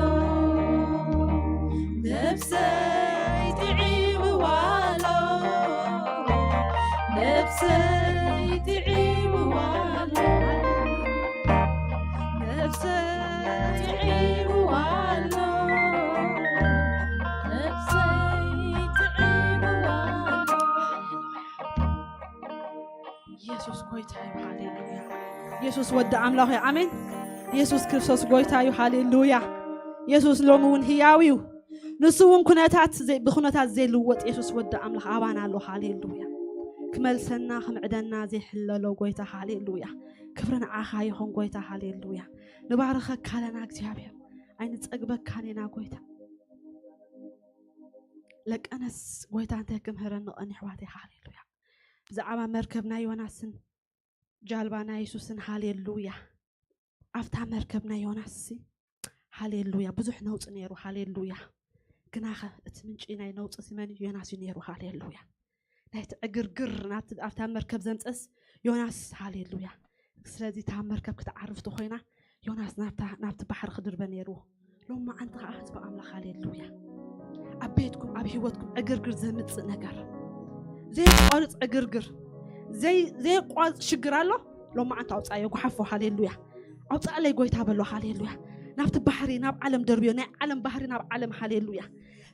ነብሰይ ጥዒምዋ ኣሎ። ነብሰይ ጥዒምዋ ኣሎ። ነብሰይ ጥዒምዋ ኣሎ። ነብሰይ ጥዒምዋ ኣሎ። ኢየሱስ ጎይታ እዩ። ሃሌሉያ። ኢየሱስ ወዲ ኣምላኽ እዩ። ኣሜን። ኢየሱስ ክርስቶስ ጎይታ እዩ። ሃሌሉያ። ኢየሱስ ሎሚ እውን ህያው እዩ። ንሱ እውን ኩነታት ዘይ-፣ ብኩነታት ዘይልወጥ ኢየሱስ ወዲ ኣምላኽ ኣባና ኣሎ። ሃሌሉያ። ክመልሰና፣ ክምዕደና ዘይሕለሎ ጎይታ። ሃሌሉያ። ክብሪ ንዓኻ ይኹን ጎይታ። ሃሌሉያ። ንባርኸካ ኣለና እግዚኣብሔር። ኣይንጸግበካን ኢና ጎይታ። ለቀነስ ጎይታ እንታይ ክምህረኒ ቀን ኣሕዋተይ። ሃሌሉያ። ብዛዕባ መርከብ ናይ ዮናስን ጃልባ ናይ የሱስን፣ ሃሌሉያ። ኣብታ መርከብ ናይ ዮናስ ሲ፣ ሃሌሉያ፣ ብዙሕ ነውጺ ነይሩ። ሃሌሉያ። ግናኸ እቲ ምንጪ ናይ ነውጺ ሲ መን እዩ? ዮናስ እዩ ነይሩ። ሃሌሉያ። ናይቲ ዕግርግር ናብቲ፣ ኣብታ መርከብ ዘምጸስ ዮናስ። ሃሌሉያ። ስለዚ እታ መርከብ ክትዓርፍ ተኾይና ዮናስ ናብታ፣ ናብቲ ባሕሪ ክድርበ ነይርዎ። ሎማዓንቲ ኸዓ ህዝቢ ኣምላኽ፣ ሃሌሉያ፣ ኣብ ቤትኩም፣ ኣብ ህይወትኩም ዕግርግር ዘምጽእ ነገር፣ ዘየቋርጽ ዕግርግር፣ ዘይ-፣ ዘየቋርጽ ሽግር ኣሎ። ሎማዓንቲ ኣውጻዮ፣ ጉሓፎ። ሃሌሉያ። ኣውጻእለይ ጎይታ በሎ። ሃሌሉያ። ናብቲ ባሕሪ፣ ናብ ዓለም ደርብዮ፣ ናይ ዓለም ባህሪ ናብ ዓለም። ሃሌሉያ።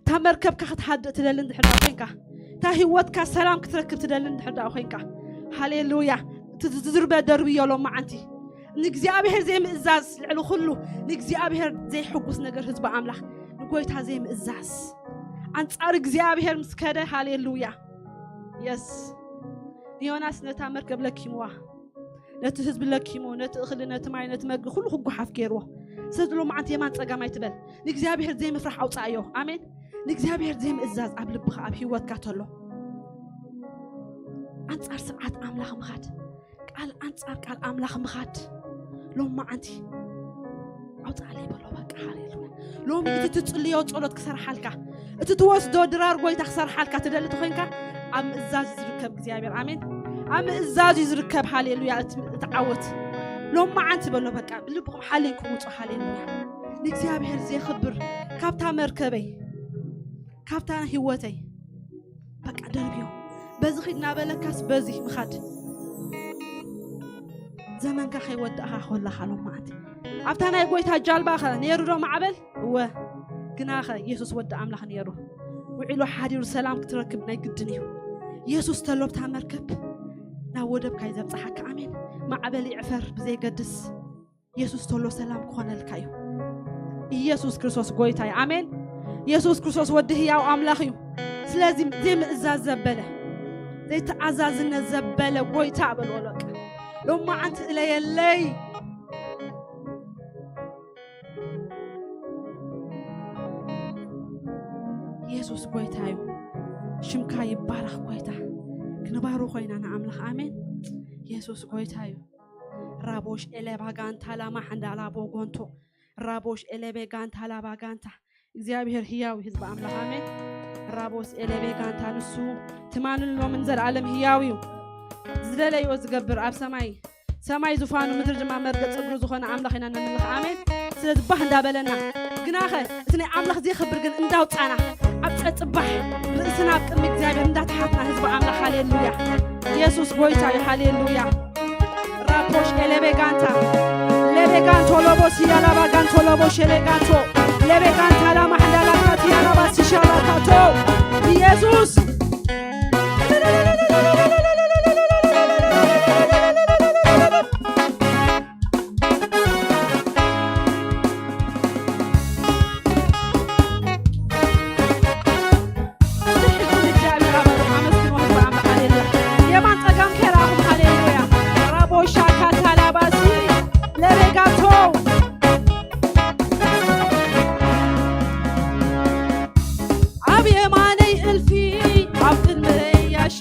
እታ መርከብካ ክትሃድእ ትደሊ እንድሕር ደኣ ኮይንካ፣ እታ ህይወትካ ሰላም ክትረክብ ትደሊ እንድሕር ደኣ ኮይንካ፣ ሃሌሉያ፣ እቲ ዝዝርበ ደርብዮ ሎማዓንቲ። ንእግዚኣብሔር ዘይምእዛዝ፣ ልዕሊ ኩሉ ንእግዚኣብሔር ዘይሕጉስ ነገር፣ ህዝቢ ኣምላኽ፣ ንጎይታ ዘይምእዛዝ፣ ኣንጻር እግዚኣብሔር ምስ ከደ፣ ሃሌሉያ። የስ፣ ንዮናስ ነታ መርከብ ለኪምዋ፣ ነቲ ህዝቢ ለኪሙ፣ ነቲ እኽሊ፣ ነቲ ማይ፣ ነቲ መግቢ ኩሉ ክጓሓፍ ገይርዎ። ስለዚ ሎማዓንቲ የማን ጸጋም ኣይትበል። ንእግዚኣብሔር ዘይምፍራሕ ኣውጻእዮ። ኣሜን። ንእግዚኣብሔር ዘይምእዛዝ ኣብ ልብኻ፣ ኣብ ህይወትካ ተሎ፣ ኣንጻር ስርዓት ኣምላኽ ምኻድ፣ ቃል ኣንጻር ቃል ኣምላኽ ምኻድ። ሎማዓንቲ ኣውፅኣለይ በሎ። በቃ ሃሌሉያ። ሎሚ እቲ ትጽልዮ ጸሎት ክሰርሓልካ፣ እቲ ትወስዶ ድራር ጎይታ ክሰርሓልካ ትደሊ ተኾይንካ፣ ኣብ ምእዛዝ እዩ ዝርከብ እግዚኣብሔር። ኣሜን። ኣብ ምእዛዝ እዩ ዝርከብ። ሃሌሉያ። እቲ፣ እቲ ዓወት ሎማዓንቲ በሎ። በቃ ብልብኹም ሓልዮን ክውፁ። ሃሌሉያ። ንእግዚኣብሔር ዘየኽብር ካብታ መርከበይ፣ ካብታ ህይወተይ በቃ ደርብዮ። በዚ ኺድ እናበለካስ በዚ ምኻድ። ዘመንካ ከይወዳእኻ ከለኻ ሎማዓንቲ ኣብታ ናይ ጎይታ ጃልባ ኸ ነይሩ ዶ ማዕበል? እወ። ግና ኸ ኢየሱስ ወዲ ኣምላኽ ነይሩ። ውዒሉ ሓዲሩ ሰላም ክትረክብ ናይ ግድን እዩ። ኢየሱስ ተሎ ኣብታ መርከብ ናብ ወደብካ እዩ ዘብጽሓካ። ኣሜን። ማዕበል ይዕፈር ብዘይገድስ ኢየሱስ ተሎ ሰላም ክኾነልካ እዩ። ኢየሱስ ክርስቶስ ጎይታ እዩ። ኣሜን። ኢየሱስ ክርስቶስ ወዲ ህያው ኣምላኽ እዩ። ስለዚ ዘይምእዛዝ ዘበለ፣ ዘይተኣዛዝነት ዘበለ ጎይታ በልዎ። በቃ ሎማዓንቲ እለየለይ። ኢየሱስ ጎይታ እዩ። ሽምካ ይባረኽ ጎይታ። ክንባሩ ኮይና ንኣምላኽ። ኣሜን። ኢየሱስ ጎይታ እዩ። ራቦሽ ኤሌባ ጋንታ ላማ ሓንዳ ላቦ ጎንቶ። ራቦሽ ኤሌቤ ጋንታ ላባ ጋንታ። እግዚኣብሔር ህያው እዩ፣ ህዝቢ ኣምላኽ። ኣሜን። ራቦስ ኤሌቤ ጋንታ ንሱ ትማልን ሎምን ዘልኣለም ህያው እዩ። ዝደለዮ ዝገብር ኣብ ሰማይ፣ ሰማይ ዙፋኑ ምድሪ ድማ መርገጽ እግሩ ዝኾነ ኣምላኽ ኢና ነምልኽ። ኣሜን። ስለዚ ባህ እንዳበለና ግናኸ እቲ ናይ ኣምላኽ ዘይኽብር ግን እንዳውጻና ኣብ ጸጽባሕ ርእስና ኣብ ቅድሚ እግዚኣብሔር እንዳተሓትና ህዝቢ ኣምላኽ። ሃሌሉያ። ኢየሱስ ጎይታ እዩ። ሃሌሉያ። ራፖሽ ኤሌቤጋንታ ሌቤጋንቶ ሎቦ ሲያላባ ጋንቶ ሎቦ ሸሌጋንቶ ሌቤጋንታ ላማ ሕንዳላታ ቲያላባ ሲሻላታቶ ኢየሱስ የማን ጸጋም ከራኹም ሃሌሉያ ራቦሻ ካታላባሲ ለሬጋቶ ኣብ የማነይ እልፊ ኣብ ቅድመይ ያሻ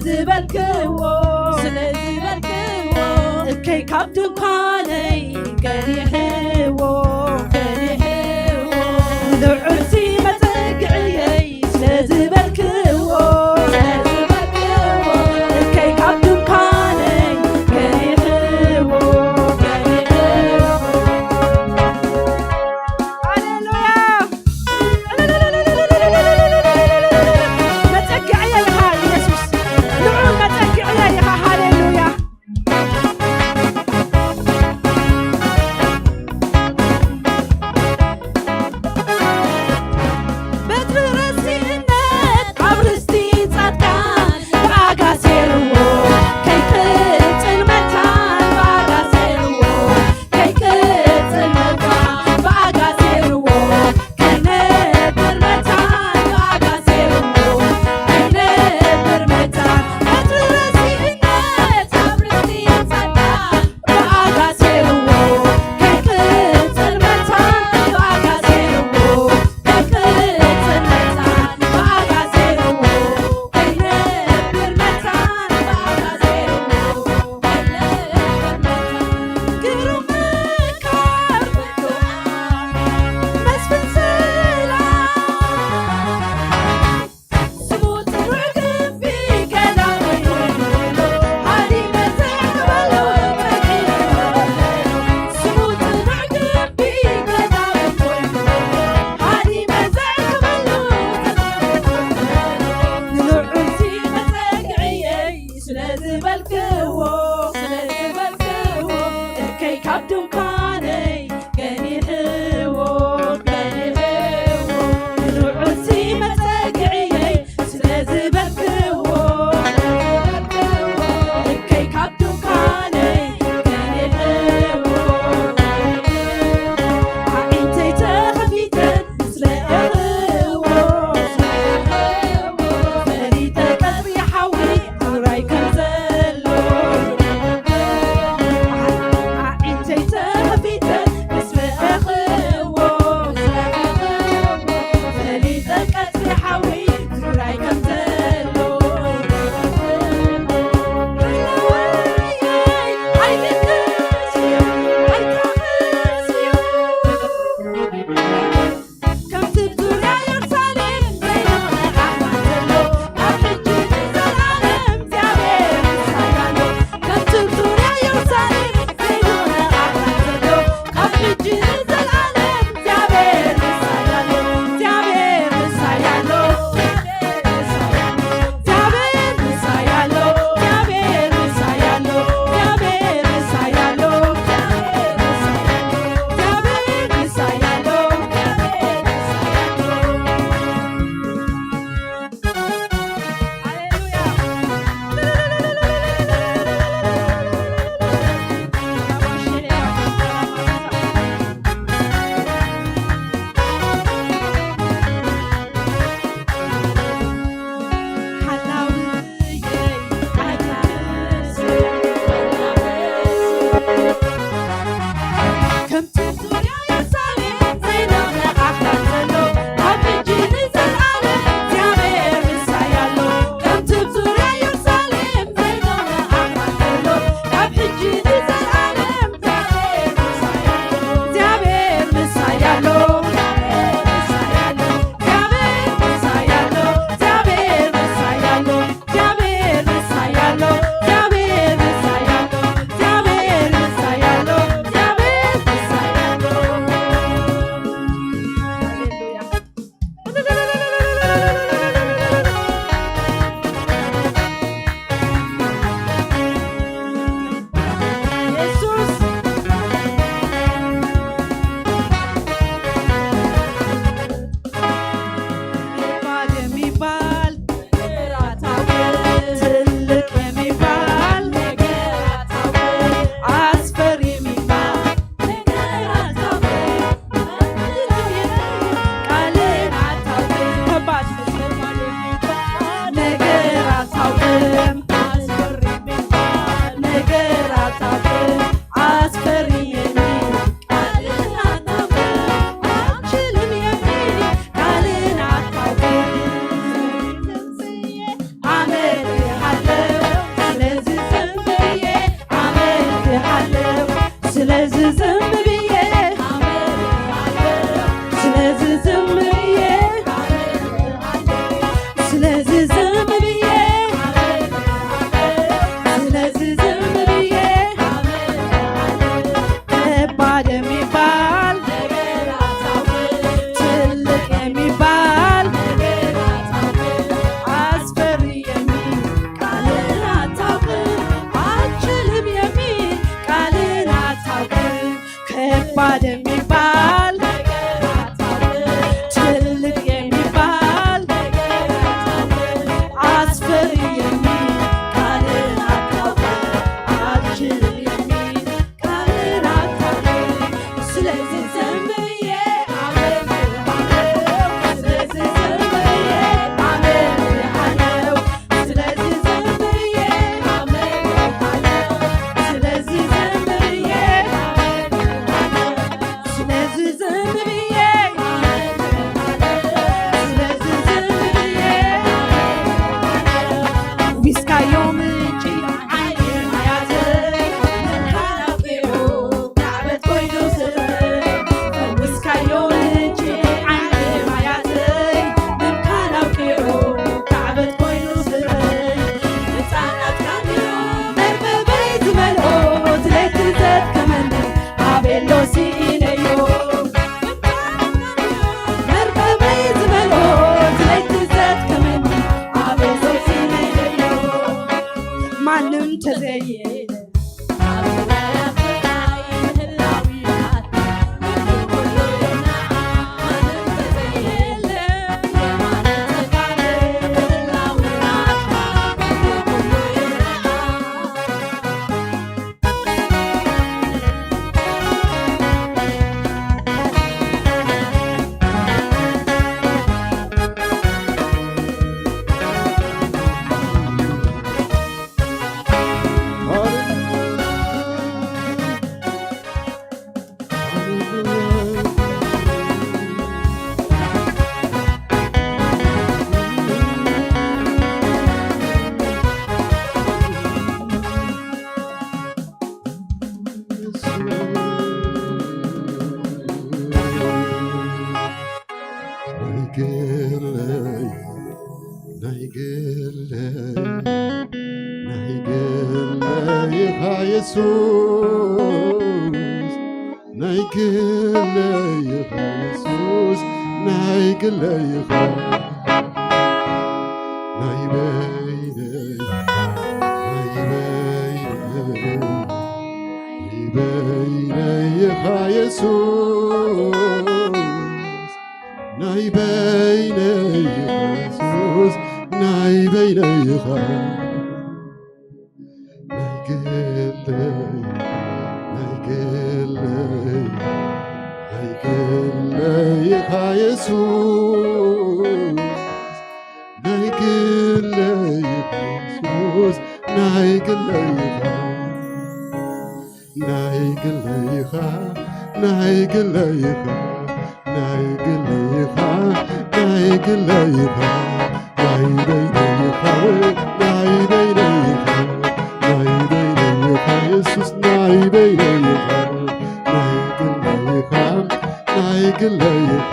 ዝበልክዎ ስለዝበልክዎ እከይ ካብ ድንኳነይ ገሪሕዎ ገሪሕዎ ንልዑልሲ መጸግዕየይ ስለዝበልክዎ ስለዝበልክዎ እከይ ካብ ድንኳነይ ገሪሕዎ ገሪሕዎ ሃሌሉያ። መጸግዕየ ኢኻ ኢየሱስ፣ ልዑል መጸግዕየ ኢኻ። ሃሌሉያ። የሱስ ናይ ግለይኻ፣ የሱስ ናይ ግለይኻ፣ ናይ በይነይ፣ ናይ በይነይ፣ ናይ በይነይኻ የሱስ፣ ናይ በይነይኻ የሱስ፣ ናይ በይነይኻ። ናይ ግለይ፣ ናይ ግለይ፣ ናይ ግለይ ኢኻ የሱስ፣ ናይ ግለይ ኢኻ የሱስ፣ ናይ ግለይ ኢኻ፣ ናይ ግለይ ኢኻ፣ ናይ ግለይ ኢኻ፣ ናይ ግለይ ኢኻ፣ ናይ ግለይ ኢኻ። ናይ በይነይ ኢኻ፣ ናይ በይነይ ኢኻ፣ ናይ በይነይ ኢኻ፣ የሱስ ናይ በይነይ ኢኻ፣ ናይ ግለይ ኢኻ፣ ናይ ግለይ ኢኻ፣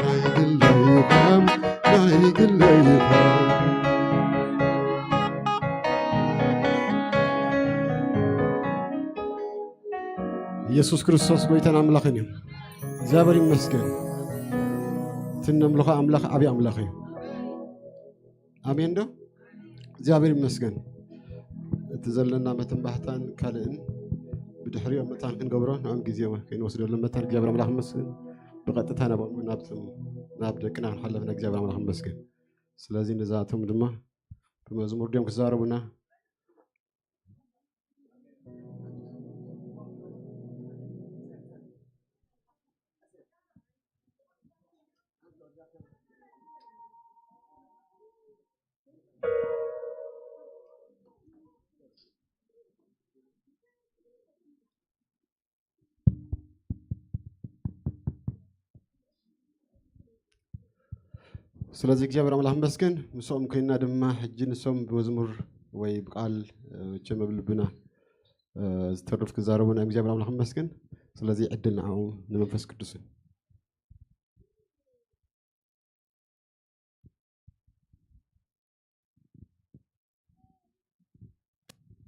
ናይ ግለይ ኢኻ፣ ናይ ግለይ ኢኻ። ኢየሱስ ክርስቶስ ጎይታን ኣምላኽን እዩ። እግዚኣብሔር ይመስገን። እቲ እነምልኾ ኣምላኽ ዓብዪ ኣምላኽ እዩ። ኣሜን ዶ? እግዚኣብሔር ይመስገን። እቲ ዘለና መተንባህታን ካልእን ብድሕሪኦም መታን ክንገብሮ ንኦም ግዜ ከይንወስደሎም መታን እግዚኣብሔር ኣምላኽ ይመስገን። ብቐጥታ ናብኦም ናብቶም ናብ ደቅና ክንሓለፍና እግዚኣብሔር ኣምላኽ ይመስገን። ስለዚ ነዛቶም ድማ ብመዝሙር ድዮም ክዛረቡና? ስለዚ እግዚኣብሔር ኣምላኽ መስገን። ምስኦም ኮይና ድማ ሕጂ ንሶም ብመዝሙር ወይ ብቃል፣ እ፣ መቸም ኣብ ልብና፣ እ፣ ዝተርፍ ክዛረቡና እዮም። እግዚኣብሔር ኣምላኽ መስገን። ስለዚ ዕድል ንዓኡ ንመንፈስ ቅዱስን።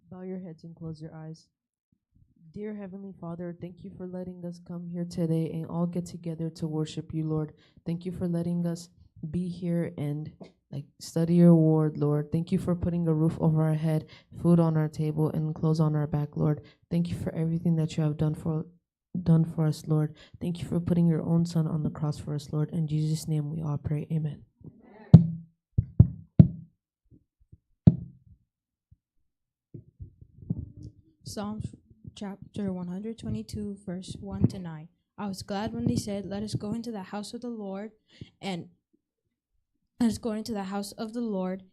Bow your heads and close your eyes. Dear Heavenly Father, thank you for letting us come here today and all get together to worship you, Lord. Thank you for letting us be here and, like, study your word, Lord. Thank you for putting a roof over our head, food on our table, and clothes on our back, Lord. Thank you for everything that you have done for done for us, Lord. Thank you for putting your own son on the cross for us, Lord. In Jesus' name we all pray. Amen. Psalms chapter one hundred twenty-two, verse one to nine. I was glad when they said, "Let us go into the house of the Lord," and let us go into the house of the Lord.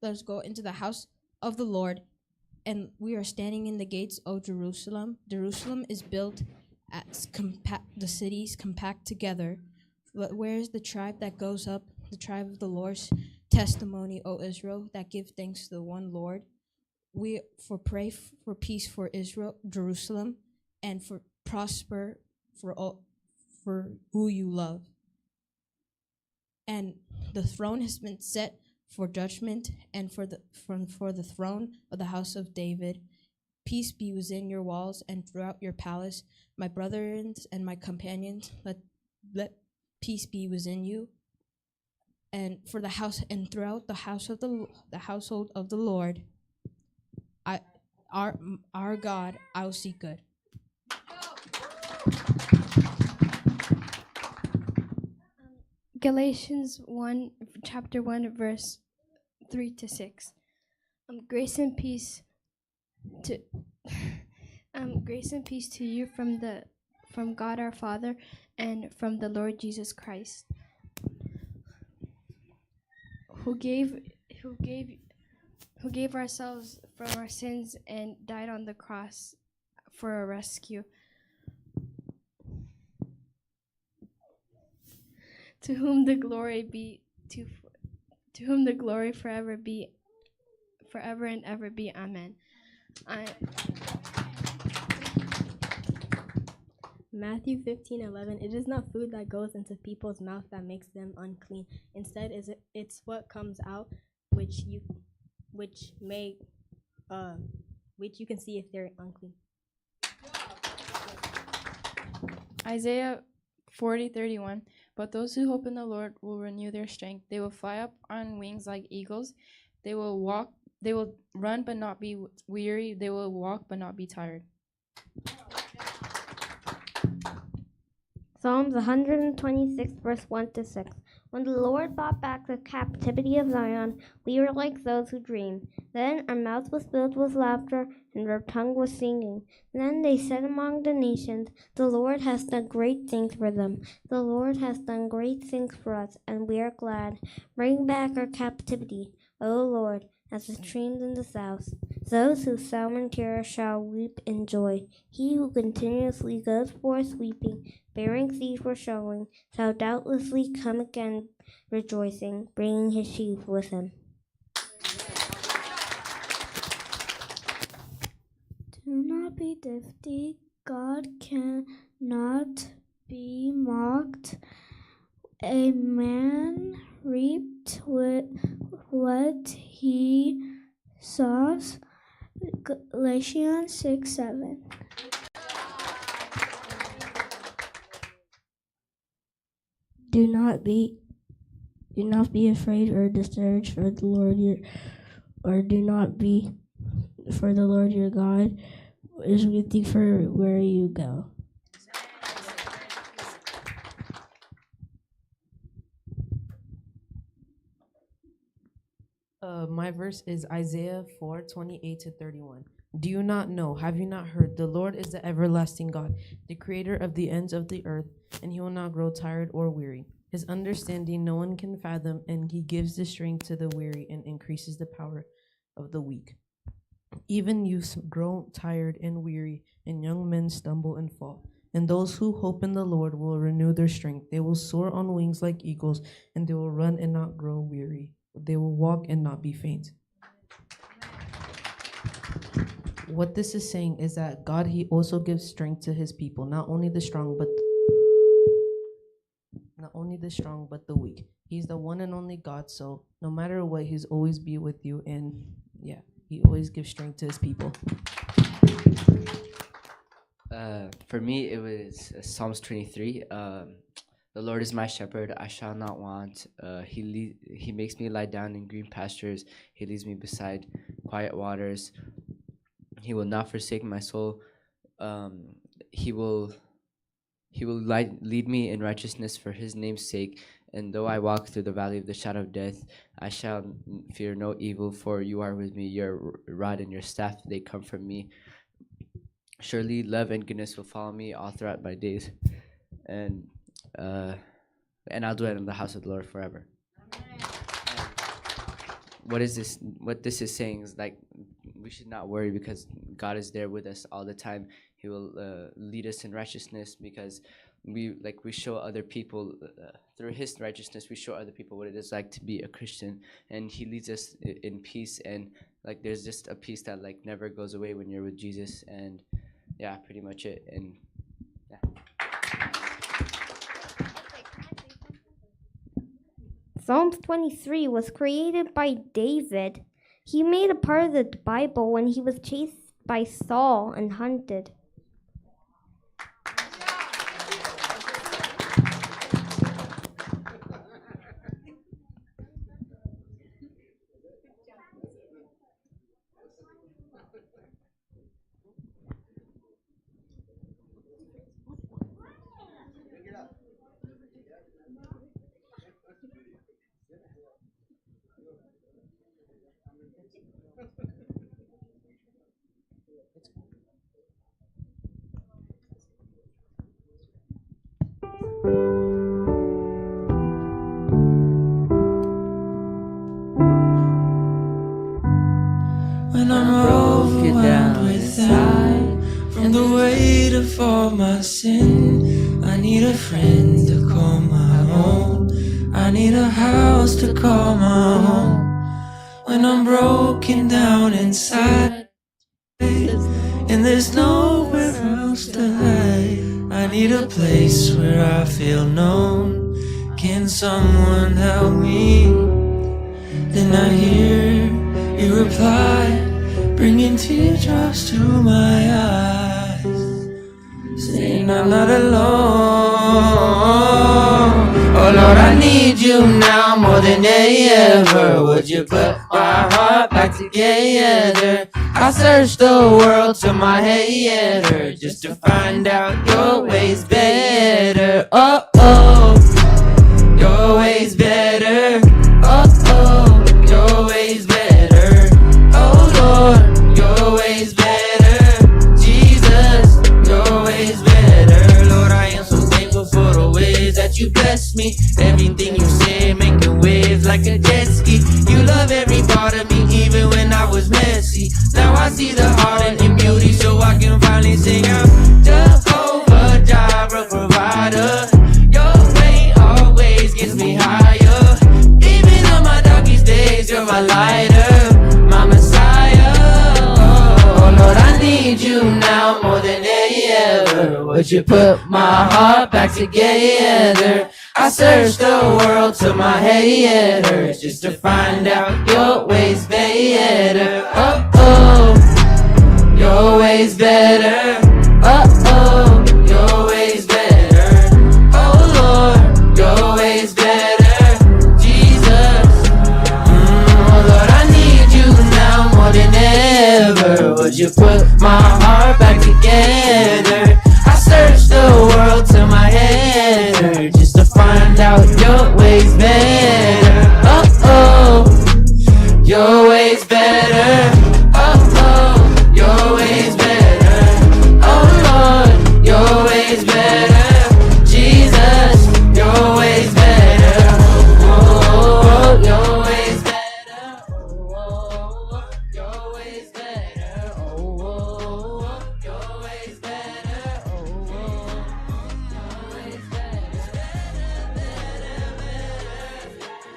Let us go into the house of the Lord. And we are standing in the gates of Jerusalem. Jerusalem is built as compact, the cities compact together. But where is the tribe that goes up, the tribe of the Lord's testimony, O Israel, that give thanks to the one Lord? We for pray f- for peace for Israel, Jerusalem, and for prosper for all, for who you love. And the throne has been set for judgment, and for the from for the throne of the house of David. Peace be within your walls and throughout your palace. My brethren and my companions, let let peace be within you. And for the house and throughout the house of the the household of the Lord, I our our God, I will seek good. Galatians one, chapter one, verse three to six. Um, grace and peace to um, grace and peace to you from the from God our Father and from the Lord Jesus Christ, who gave who gave who gave ourselves from our sins and died on the cross for our rescue. To whom the glory be to to whom the glory forever be forever and ever be. Amen. I Matthew fifteen eleven. It is not food that goes into people's mouth that makes them unclean. Instead, is it, it's what comes out which you which make uh, which you can see if they're unclean. Isaiah forty thirty-one. But those who hope in the Lord will renew their strength. They will fly up on wings like eagles. They will walk, they will run but not be w- weary. They will walk but not be tired. Psalms one hundred twenty-six, verse one to six. When the Lord brought back the captivity of Zion, we were like those who dream. Then our mouth was filled with laughter, and our tongue was singing. Then they said among the nations, "The Lord has done great things for them. The Lord has done great things for us, and we are glad. Bring back our captivity, O Lord, as the streams in the south." Those who sow in tears shall weep in joy. He who continuously goes forth weeping, bearing seed for sowing, shall doubtlessly come again rejoicing, bringing his sheaves with him. Do not be defeated. God cannot be mocked. A man reaped what, what he sows. Galatians six seven. Do not be do not be afraid or discouraged, for the Lord your or do not be for the Lord your God is with you for where you go. Uh, my verse is Isaiah four twenty-eight to thirty-one. Do you not know? Have you not heard? The Lord is the everlasting God, the creator of the ends of the earth, and he will not grow tired or weary. His understanding no one can fathom, and he gives the strength to the weary and increases the power of the weak. Even youths grow tired and weary, and young men stumble and fall. And those who hope in the Lord will renew their strength. They will soar on wings like eagles, and they will run and not grow weary. They will walk and not be faint. What this is saying is that God, he also gives strength to his people, not only the strong, but not only the strong, but the weak. He's the one and only God, so no matter what, he's always be with you, and yeah, he always gives strength to his people. Uh, for me, it was uh, Psalms twenty-three. Um, the Lord is my shepherd; I shall not want. Uh, he le- he makes me lie down in green pastures. He leads me beside quiet waters. He will not forsake my soul. Um, he will he will light, lead me in righteousness for his name's sake. And though I walk through the valley of the shadow of death, I shall n- fear no evil, for you are with me. Your r- rod and your staff, they comfort me. Surely love and goodness will follow me all throughout my days, and uh, and I'll dwell in the house of the Lord forever. What is this? What this is saying is, like, we should not worry because God is there with us all the time. He will uh, lead us in righteousness because we like we show other people uh, through his righteousness, we show other people what it is like to be a Christian, and he leads us i- in peace. And like, there's just a peace that, like, never goes away when you're with Jesus. And yeah, pretty much it. And yeah. Psalms twenty-three was created by David. He made a part of the Bible when he was chased by Saul and hunted. When I'm overwhelmed with pride from the weight of all my sin, I need a friend to call my own. I need a house to call my home. When I'm broken down inside, and there's nowhere else to hide, I need a place where I feel known. Can someone help me? Then I hear You reply, bringing teardrops to my eyes. Saying I'm not alone. Oh Lord, I need you now more than ever. Would you put my heart back together? I searched the world to my header just to find out your ways better. Oh oh, your ways better. Oh oh, your ways better. Oh Lord, your ways better. Jesus, your ways better. Lord, I am so thankful for the ways that you bless me. Everything you say making waves like a jet ski. You love every part of me, even when I was messy. Now I see the heart in your beauty, so I can finally sing out Jehovah Jireh, provider. Your way always gets me higher. Even on my darkest days, you're my lighter, my Messiah. Oh Lord, I need you now more than ever. Would you put my heart back together? I searched the world till my head hurts just to find out your ways better. Oh oh, your ways better. Oh oh, your ways better. Oh Lord, your ways better. Jesus, mm, oh Lord, I need you now more than ever. Would you put my heart back together? I searched the world till my head hurts just to find out your ways better. Oh oh, your ways better. Oh oh, your ways better. Oh Lord, your ways better. Jesus, your ways better. Oh, oh, oh, your ways better. Oh, oh, oh, your ways better. Oh, oh, oh, your ways better. Oh, oh, oh, your ways better.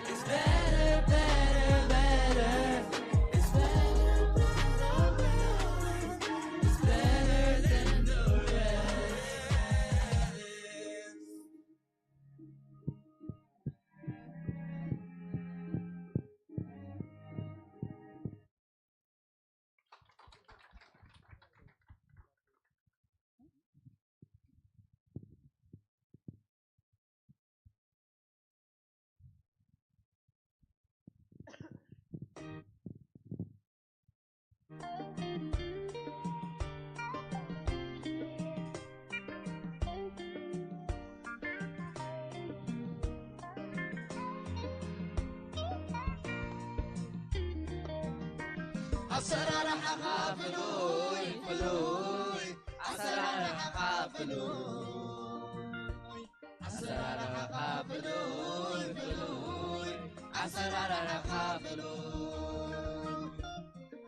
It's better, better, better. It's better, better, better. It's better than the rest. ኣሰራርሓኻ ፍሉይ ፍሉይ፣ ኣሰራርሓኻ ፍሉይ፣ ኣሰራርሓኻ ፍሉይ ፍሉይ፣ ኣሰራርሓኻ ፍሉይ፣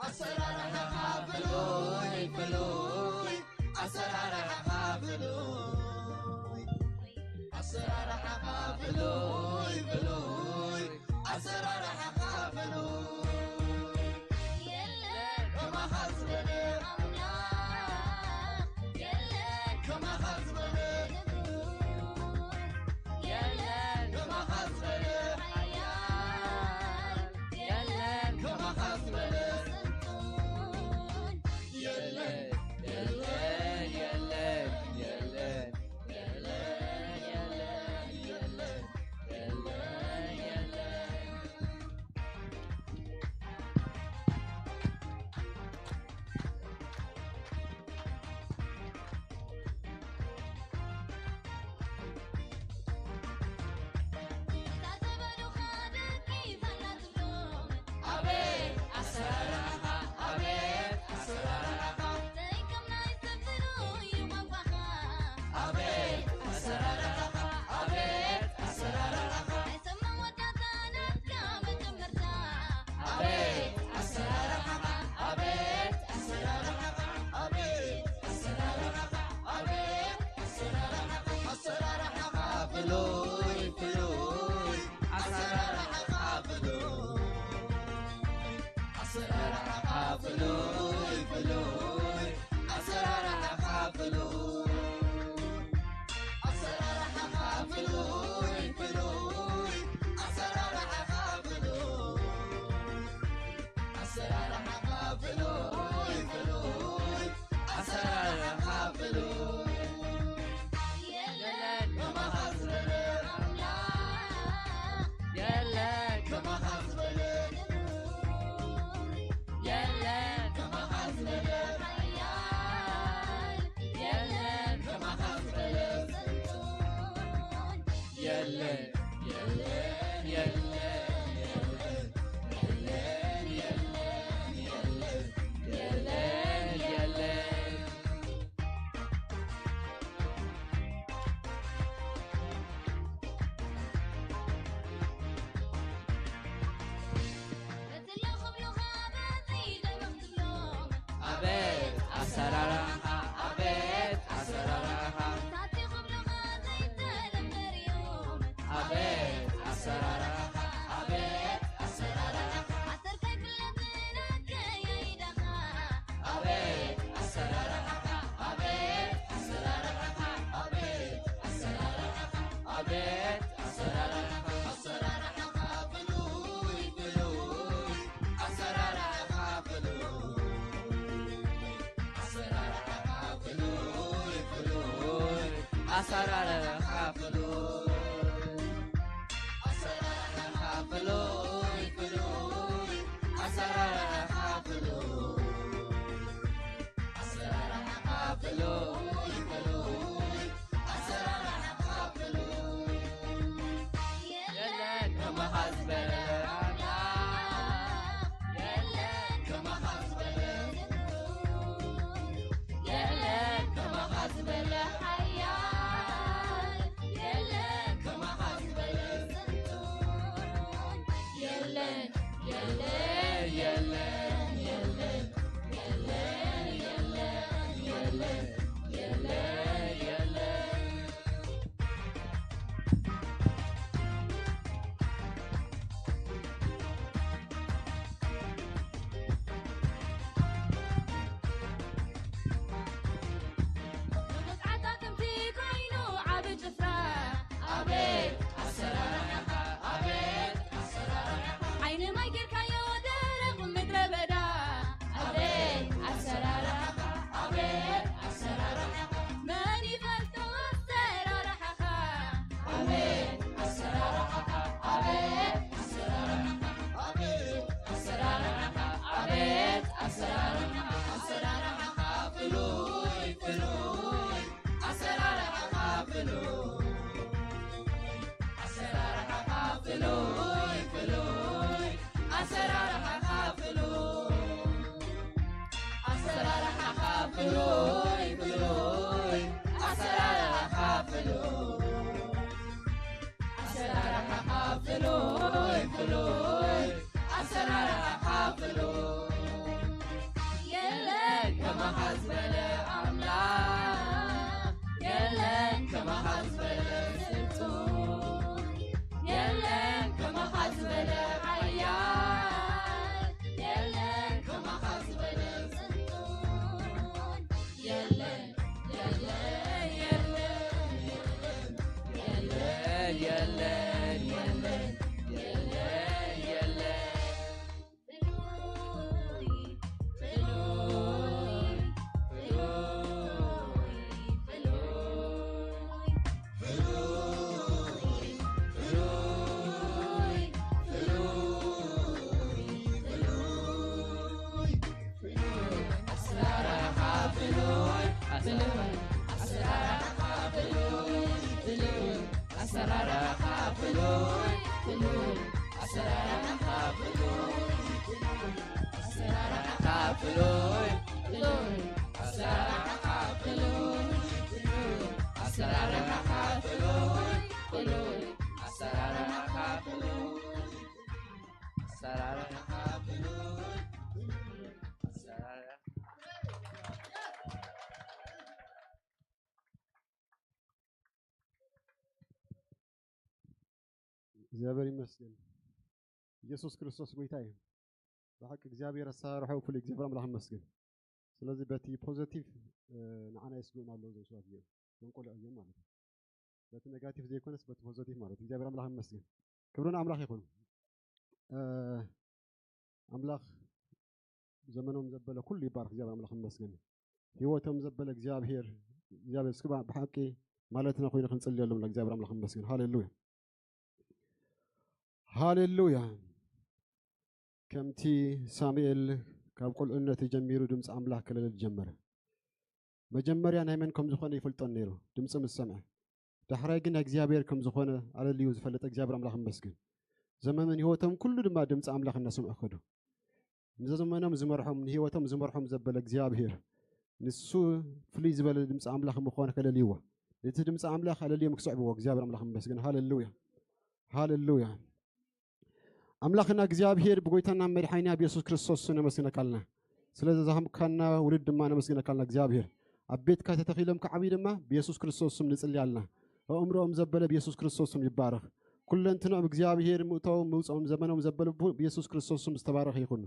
ኣሰራርሓኻ ፍሉይ ፍሉይ፣ ኣሰራርሓኻ ፍሉይ፣ ኣሰራርሓኻ ፍሉይ ፍሉይ፣ ኣሰራርሓኻ ፍሉይ። የለን ከማኻ ዝበለ ኣምላኽ፣ የለን ከማኻ ዝበለ ንጉስ፣ የለን ከማኻ ዝበለ ሓያል፣ የለን ከማኻ ዝበለ ስልጡን፣ የለን፣ የለን፣ የለን፣ የለን። ኣቤት ኣሰራርሓ፣ ኣቤት ኣሰራርሓ። ኣቤት ኣሰራርሓ፣ ኣቤት ኣሰራርሓ። ኣቤት ኣሰራርሓ፣ ኣቤት ኣሰራርሓ፣ ኣቤት ኣሰራርሓ፣ ኣቤት ኣሰራርሓ። ኣሰራርሓኻ ፍሉይ ፍሉይ፣ ኣሰራርሓኻ ፍሉይ፣ ኣሰራርሓኻ ፍሉይ ፍሉይ፣ ኣሰራርሓኻ ፍሉይ፣ ኣሰራርሓኻ ፍሉይ ፍሉይ፣ ኣሰራርሓኻ ፍሉይ፣ ኣሰራርሓኻ ፍሉይ ፍሉይ፣ ኣሰራርሓኻ ፍሉይ። የለን ከማኻ ዝበለ ኣምላኽ፣ የለን ከማኻ ዝበለ፣ የለን ከማኻ ዝበለ ሓያል፣ የለን ከማኻ ዝበለ ስልጡን፣ የለን፣ የለን፣ የለን፣ የለን፣ የለን፣ የለን፣ የለን፣ የለን፣ የለን። ብብዝሓት ኣትምቲ ኮይኑ ዓቢ ጭፍራ፣ ኣቤት ኣሰራርሓኻ፣ ኣቤት ኣሰራርሓኻ። ዓይኒ ማይ ጌርካዮ ደረቕ ምድረ በዳ፣ ኣቤት ኣሰራርሓኻ፣ ኣቤት ኣሰራርሓኻ። መን ይፈልጦ ኣሰራርሓኻ፣ ኣቤት ኣሰራርሓኻ፣ ኣቤት ኣሰራርሓኻ፣ ኣቤት ኣሰራርሓኻ፣ ኣቤት ኣሰራርሓኻ። ኣሰራርሓኻ ፍሉይ ፍሉይ፣ ኣሰራርሓኻ ፍሉይ፣ ኣሰራርሓኻ ፍሉይ ፍሉይ፣ ኣሰራርሓኻ ፍሉይ፣ ኣሰራርሓኻ ፍሉይ ፍሉይ፣ ኣሰራርሓኻ ፍሉይ፣ ኣሰራርሓኻ ፍሉይ ፍሉይ፣ ኣሰራርሓኻ ፍሉይ። የለን ከማኻ ዝበለ ኣምላኽ፣ የለን ከማኻ ዝበለ ስልጡን፣ የለን ከማኻ ዝበለ ሓያል፣ የለን ከማኻ ዝበለ ስልጡን፣ የለን፣ የለን፣ የለን፣ የለን፣ የለን፣ የለን፣ የለን፣ የለን። ኣሰራርሓኻ ፍሉይ ፍሉይ፣ ኣሰራርሓኻ ፍሉይ ፍሉይ፣ ኣሰራርሓኻ ፍሉይ ፍሉይ፣ ኣሰራርሓኻ ፍሉይ ፍሉይ፣ ኣሰራርሓኻ ፍሉይ ፍሉይ፣ ኣሰራርሓኻ ፍሉይ ፍሉይ፣ ኣሰራርሓኻ ፍሉይ፣ ኣሰራርሓኻ ፍሉይ ፍሉይ፣ ኣሰራርሓ እግዚኣብሔር ይመስገን። ኢየሱስ ክርስቶስ ጎይታ እዩ። ብሓቂ እግዚኣብሔር ኣሰራርሓኡ ፍሉይ። እግዚኣብሔር ኣምላኽ ይመስገን። ስለዚ በቲ ፖዘቲቭ፣ እ፣ ንዓና የስግኡና ኣለዉ እዞም ሰባት እዚኦም፣ እዞም ቆልዑ እዚኦም ማለት እዩ። በቲ ኔጋቲቭ ዘይኮነስ በቲ ፖዘቲቭ ማለት እዩ። እግዚኣብሔር ኣምላኽ ይመስገን። ክብሪ ንኣምላኽ ይኹን። እ፣ ኣምላኽ ዘመኖም ዘበለ ኩሉ ይባርክ። እግዚኣብሔር ኣምላኽ ይመስገን። ህይወቶም ዘበለ እግዚኣብሔር፣ እግዚኣብሔር እስኪ ብሓቂ ማለትና ኮይኑ ክንጽልየሎም ንእግዚኣብሔር ኣምላኽ ይመስገን። ሃሌሉያ። ሃሌሉያ። ከምቲ ሳሙኤል ካብ ቁልዕነቱ ጀሚሩ ድምፂ ኣምላኽ ክለልል ጀመረ። መጀመርያ ናይ መን ከም ዝኾነ ይፈልጦን ነይሩ፣ ድምፂ ምስ ሰምዐ። ዳሕራይ ግን እግዚኣብሔር ከም ዝኾነ ኣለልዩ ዝፈለጠ እግዚኣብሔር ኣምላኽ ይመስገን። ዘመንን ህይወቶም ኩሉ ድማ ድምፂ ኣምላኽ እናሰምዑ ከዱ። ንዘመኖም ዝመርሖም፣ ንህይወቶም ዝመርሖም ዘበለ እግዚኣብሔር፣ ንሱ ፍልይ ዝበለ ድምፂ ኣምላኽ ምዃኑ ከለልይዎ፣ ነቲ ድምፂ ኣምላኽ ኣለልዮም ክስዕብዎ እግዚኣብሔር ኣምላኽ ይመስገን። ሃሌሉያ፣ ሃሌሉያ። ኣምላኽና እግዚኣብሔር ብጎይታና መድሓኒና ብየሱስ ክርስቶስ ስም ነመስግነካ ኣለና። ስለ ዘዛሃምካና ውሉድ ድማ ነመስግነካ ኣለና እግዚኣብሔር። ኣብ ቤትካ ተተኺሎም ክዓብዩ ድማ ብየሱስ ክርስቶስ ስም ንጽሊ ኣለና። ኣእምሮኦም ዘበለ ብየሱስ ክርስቶስ ስም ይባረኽ። ኩለንትንኦም እግዚኣብሔር ምእታዎም ምውፅኦም ዘመኖም ዘበለ ቡ-፣ ብየሱስ ክርስቶስ ስም ዝተባረኸ ይኹን።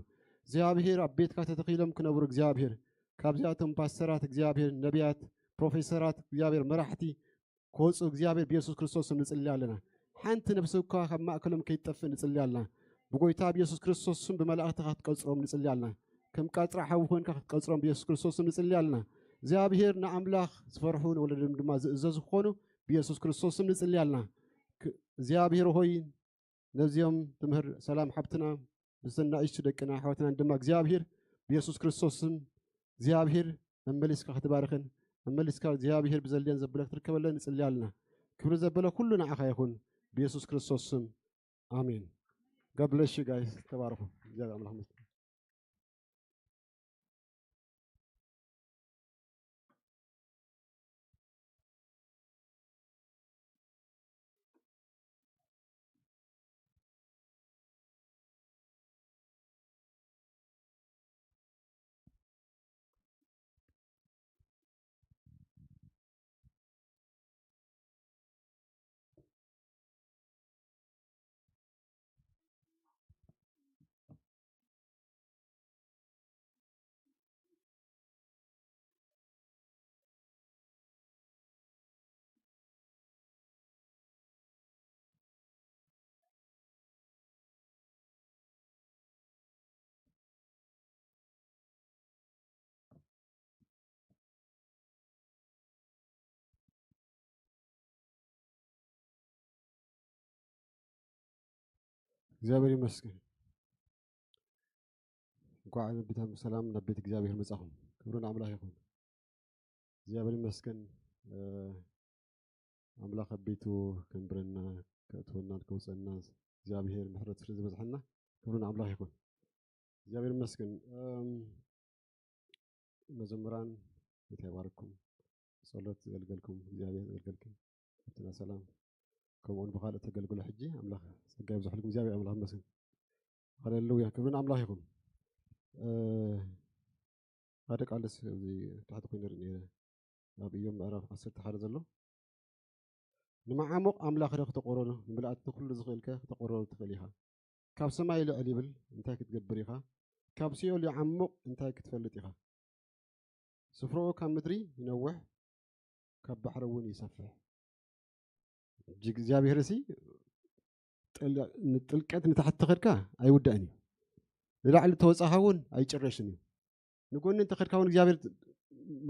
እግዚኣብሔር ኣብ ቤትካ ተተኺሎም ክነብሩ እግዚኣብሔር ካብዚኣቶም ፓስተራት እግዚኣብሔር ነቢያት ፕሮፌሰራት እግዚኣብሔር መራሕቲ ክወፁ እግዚኣብሔር ብየሱስ ክርስቶስ ስም ንጽሊ ኣለና። ሓንቲ ነፍሲ እኳ ካብ ማእከሎም ከይትጠፍእ ንጽሊ ኣለና። ብጎይታ ብየሱስ ክርስቶስ ስም ብመላእኽትኻ ክትቀጽሮም ንጽሊ ኣለና። ከም ቀጽሪ ሓዊ ኮንካ ክትቀጽሮም ብየሱስ ክርስቶስ ስም ንጽሊ ኣለና። እግዚኣብሔር ንኣምላኽ ዝፈርሑ ንወለዶም ድማ ዝእዘዙ ክኾኑ ብየሱስ ክርስቶስ ስም ንጽሊ ኣለና። ክ-፣ እግዚኣብሔር ሆይ ነዚኦም ትምህር ሰላም ሓብትና ምስ ናእሽቱ ደቅና ኣሕዋትናን ድማ እግዚኣብሔር ብየሱስ ክርስቶስ ስም እግዚኣብሔር መመሊስካ ክትባርኽን መመሊስካ እግዚኣብሔር ብዘልየን ዘብለ ክትርከበለን ንጽሊ ኣለና። ክብሪ ዘበለ ኩሉ ንዓኻ ይኹን ብየሱስ ክርስቶስ ስም ኣሜን። God bless you guys። ተባረኹ። እግዚኣብሔር ኣምላኽ ይመስገን። እግዚኣብሔር ይመስገን። እንኳዕ ብሰላም ናብ ቤት እግዚኣብሔር መጻኹም። ክብሪ ንኣምላኽ ይኹን። እግዚኣብሔር ይመስገን። እ፣ ኣምላኽ ኣብ ቤቱ ከንብረና፣ ከእትወና፣ ከውፀና እግዚኣብሔር ምሕረት ስለ ዝበዝሐና ክብሪ ንኣምላኽ ይኹን። እግዚኣብሔር ይመስገን። እም፣ መዘምራን ጌታ ይባርክኩም። ጸሎት ዘገልገልኩም እግዚኣብሔር ዘገልገልኩም ሓብትና ሰላም፣ ከምኡውን ብኻልእ ተገልግሎ ሕጂ ኣምላኽ ጸጋ ይብዝሕልኩም። እግዚኣብሔር ኣምላኽ ይመስገን። ሃሌሉያ፣ ክብሪ ንኣምላኽ ይኹን። እ፣ ሓደ ቃልስ ኣብዚ ታሕቲ ኮይኑ ርኢ ነይረ። ኣብ እዮም ምዕራፍ ዓሰርተ ሓደ ዘሎ፣ "ንመዓሙቕ ኣምላኽ ዶ ክተቆረሉ፣ ንምልኣት ንኹሉ ዝኽእልከ ክተቆረሉ ትኽእል ኢኻ? ካብ ሰማይ ልዕል ይብል እንታይ ክትገብር ኢኻ? ካብ ሲኦል ይዓሙቕ እንታይ ክትፈልጥ ኢኻ? ስፍራኡ ካብ ምድሪ ይነውሕ፣ ካብ ባሕሪ እውን ይሰፍሕ።" እጅግ እግዚኣብሔር እሲ ጥል-፣ ንጥልቀት ንታሕቲ ተኸድካ ኣይውዳእን እዩ። ንላዕሊ ተወጻኻ እውን ኣይጭረሽን እዩ። ንጎኒ እንተኸድካ እውን እግዚኣብሔር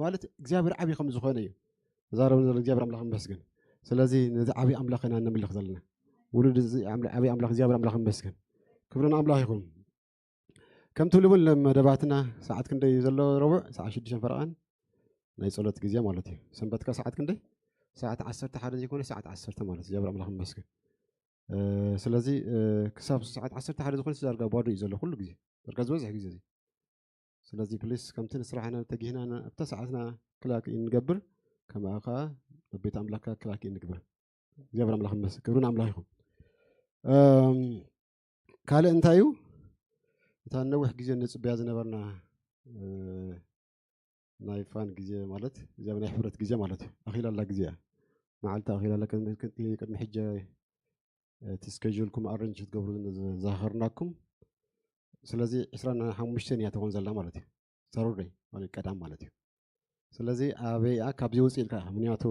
ማለት እግዚኣብሔር ዓብዪ ከም ዝኾነ እዩ። ተዛረብን ዘሎ እግዚኣብሔር ኣምላኽ ይመስገን። ስለዚ ነዚ ዓብዪ ኣምላኽ ኢና ነምልኽ ዘለና። ውሉድ እዚ ዓብዪ ኣምላኽ እግዚኣብሔር ኣምላኽ ይመስገን። ክብሪ ንኣምላኽ ይኹን። ከም ትብልውን መደባትና ሰዓት ክንደይ እዩ ዘሎ? ረቡዕ ሰዓት ሽዱሽተ ፈረቓን ናይ ጸሎት ግዜ ማለት እዩ። ሰንበትካ ሰዓት ክንደይ? ሰዓት ዓሰርተ ሓደ ዘይኮነ ሰዓት ዓሰርተ ማለት እዩ። እግዚኣብሔር ኣምላኽ ይመስገን። እ፣ ስለዚ፣ እ፣ ክሳብ ሰዓት ዓሰርተ ሓደ ዝኾነ ዳርጋ ባዶ እዩ ዘሎ ኩሉ ግዜ። ዳርጋ ዝበዝሕ ግዜ እዚ። ስለዚ ፕሊስ ከምቲ ንስራሕና ተጊህና ና-፣ ኣብታ ሰዓትና ክላክ እንገብር፣ ከማኡ ከኣ ኣብ ቤት ኣምላኽካ ክላክ እንግበር። እግዚኣብሔር ኣምላኽ ይመስገን። ክብሪ ንኣምላኽ ይኹን። እም፣ ካልእ እንታይ እዩ? እታ ነዊሕ ግዜ ንጽበያ ዝነበርና፣ እ፣ ናይ ፋን ግዜ ማለት፣ እዚኣ ናይ ሕብረት ግዜ ማለት እዩ። ኣኺላ ኣላ ግዜ እያ። መዓልቲ ኣኺላ ኣላ፣ ቅድሚ፣ ቅድሚ፣ ቅድሚ ሕጂ፣ እ፣ እቲ ስኬጁልኩም ኣረንጅ ክትገብሩ ዝዛኸርናኩም። ስለዚ ዕስራን ሓሙሽተን እያ ትኾን ዘላ ማለት እዩ። ሳተርደይ ማለት ቀዳም ማለት እዩ። ስለዚ ኣበይ እያ? ካብዚ ውፅእ ኢልካ ኢኻ። ምክንያቱ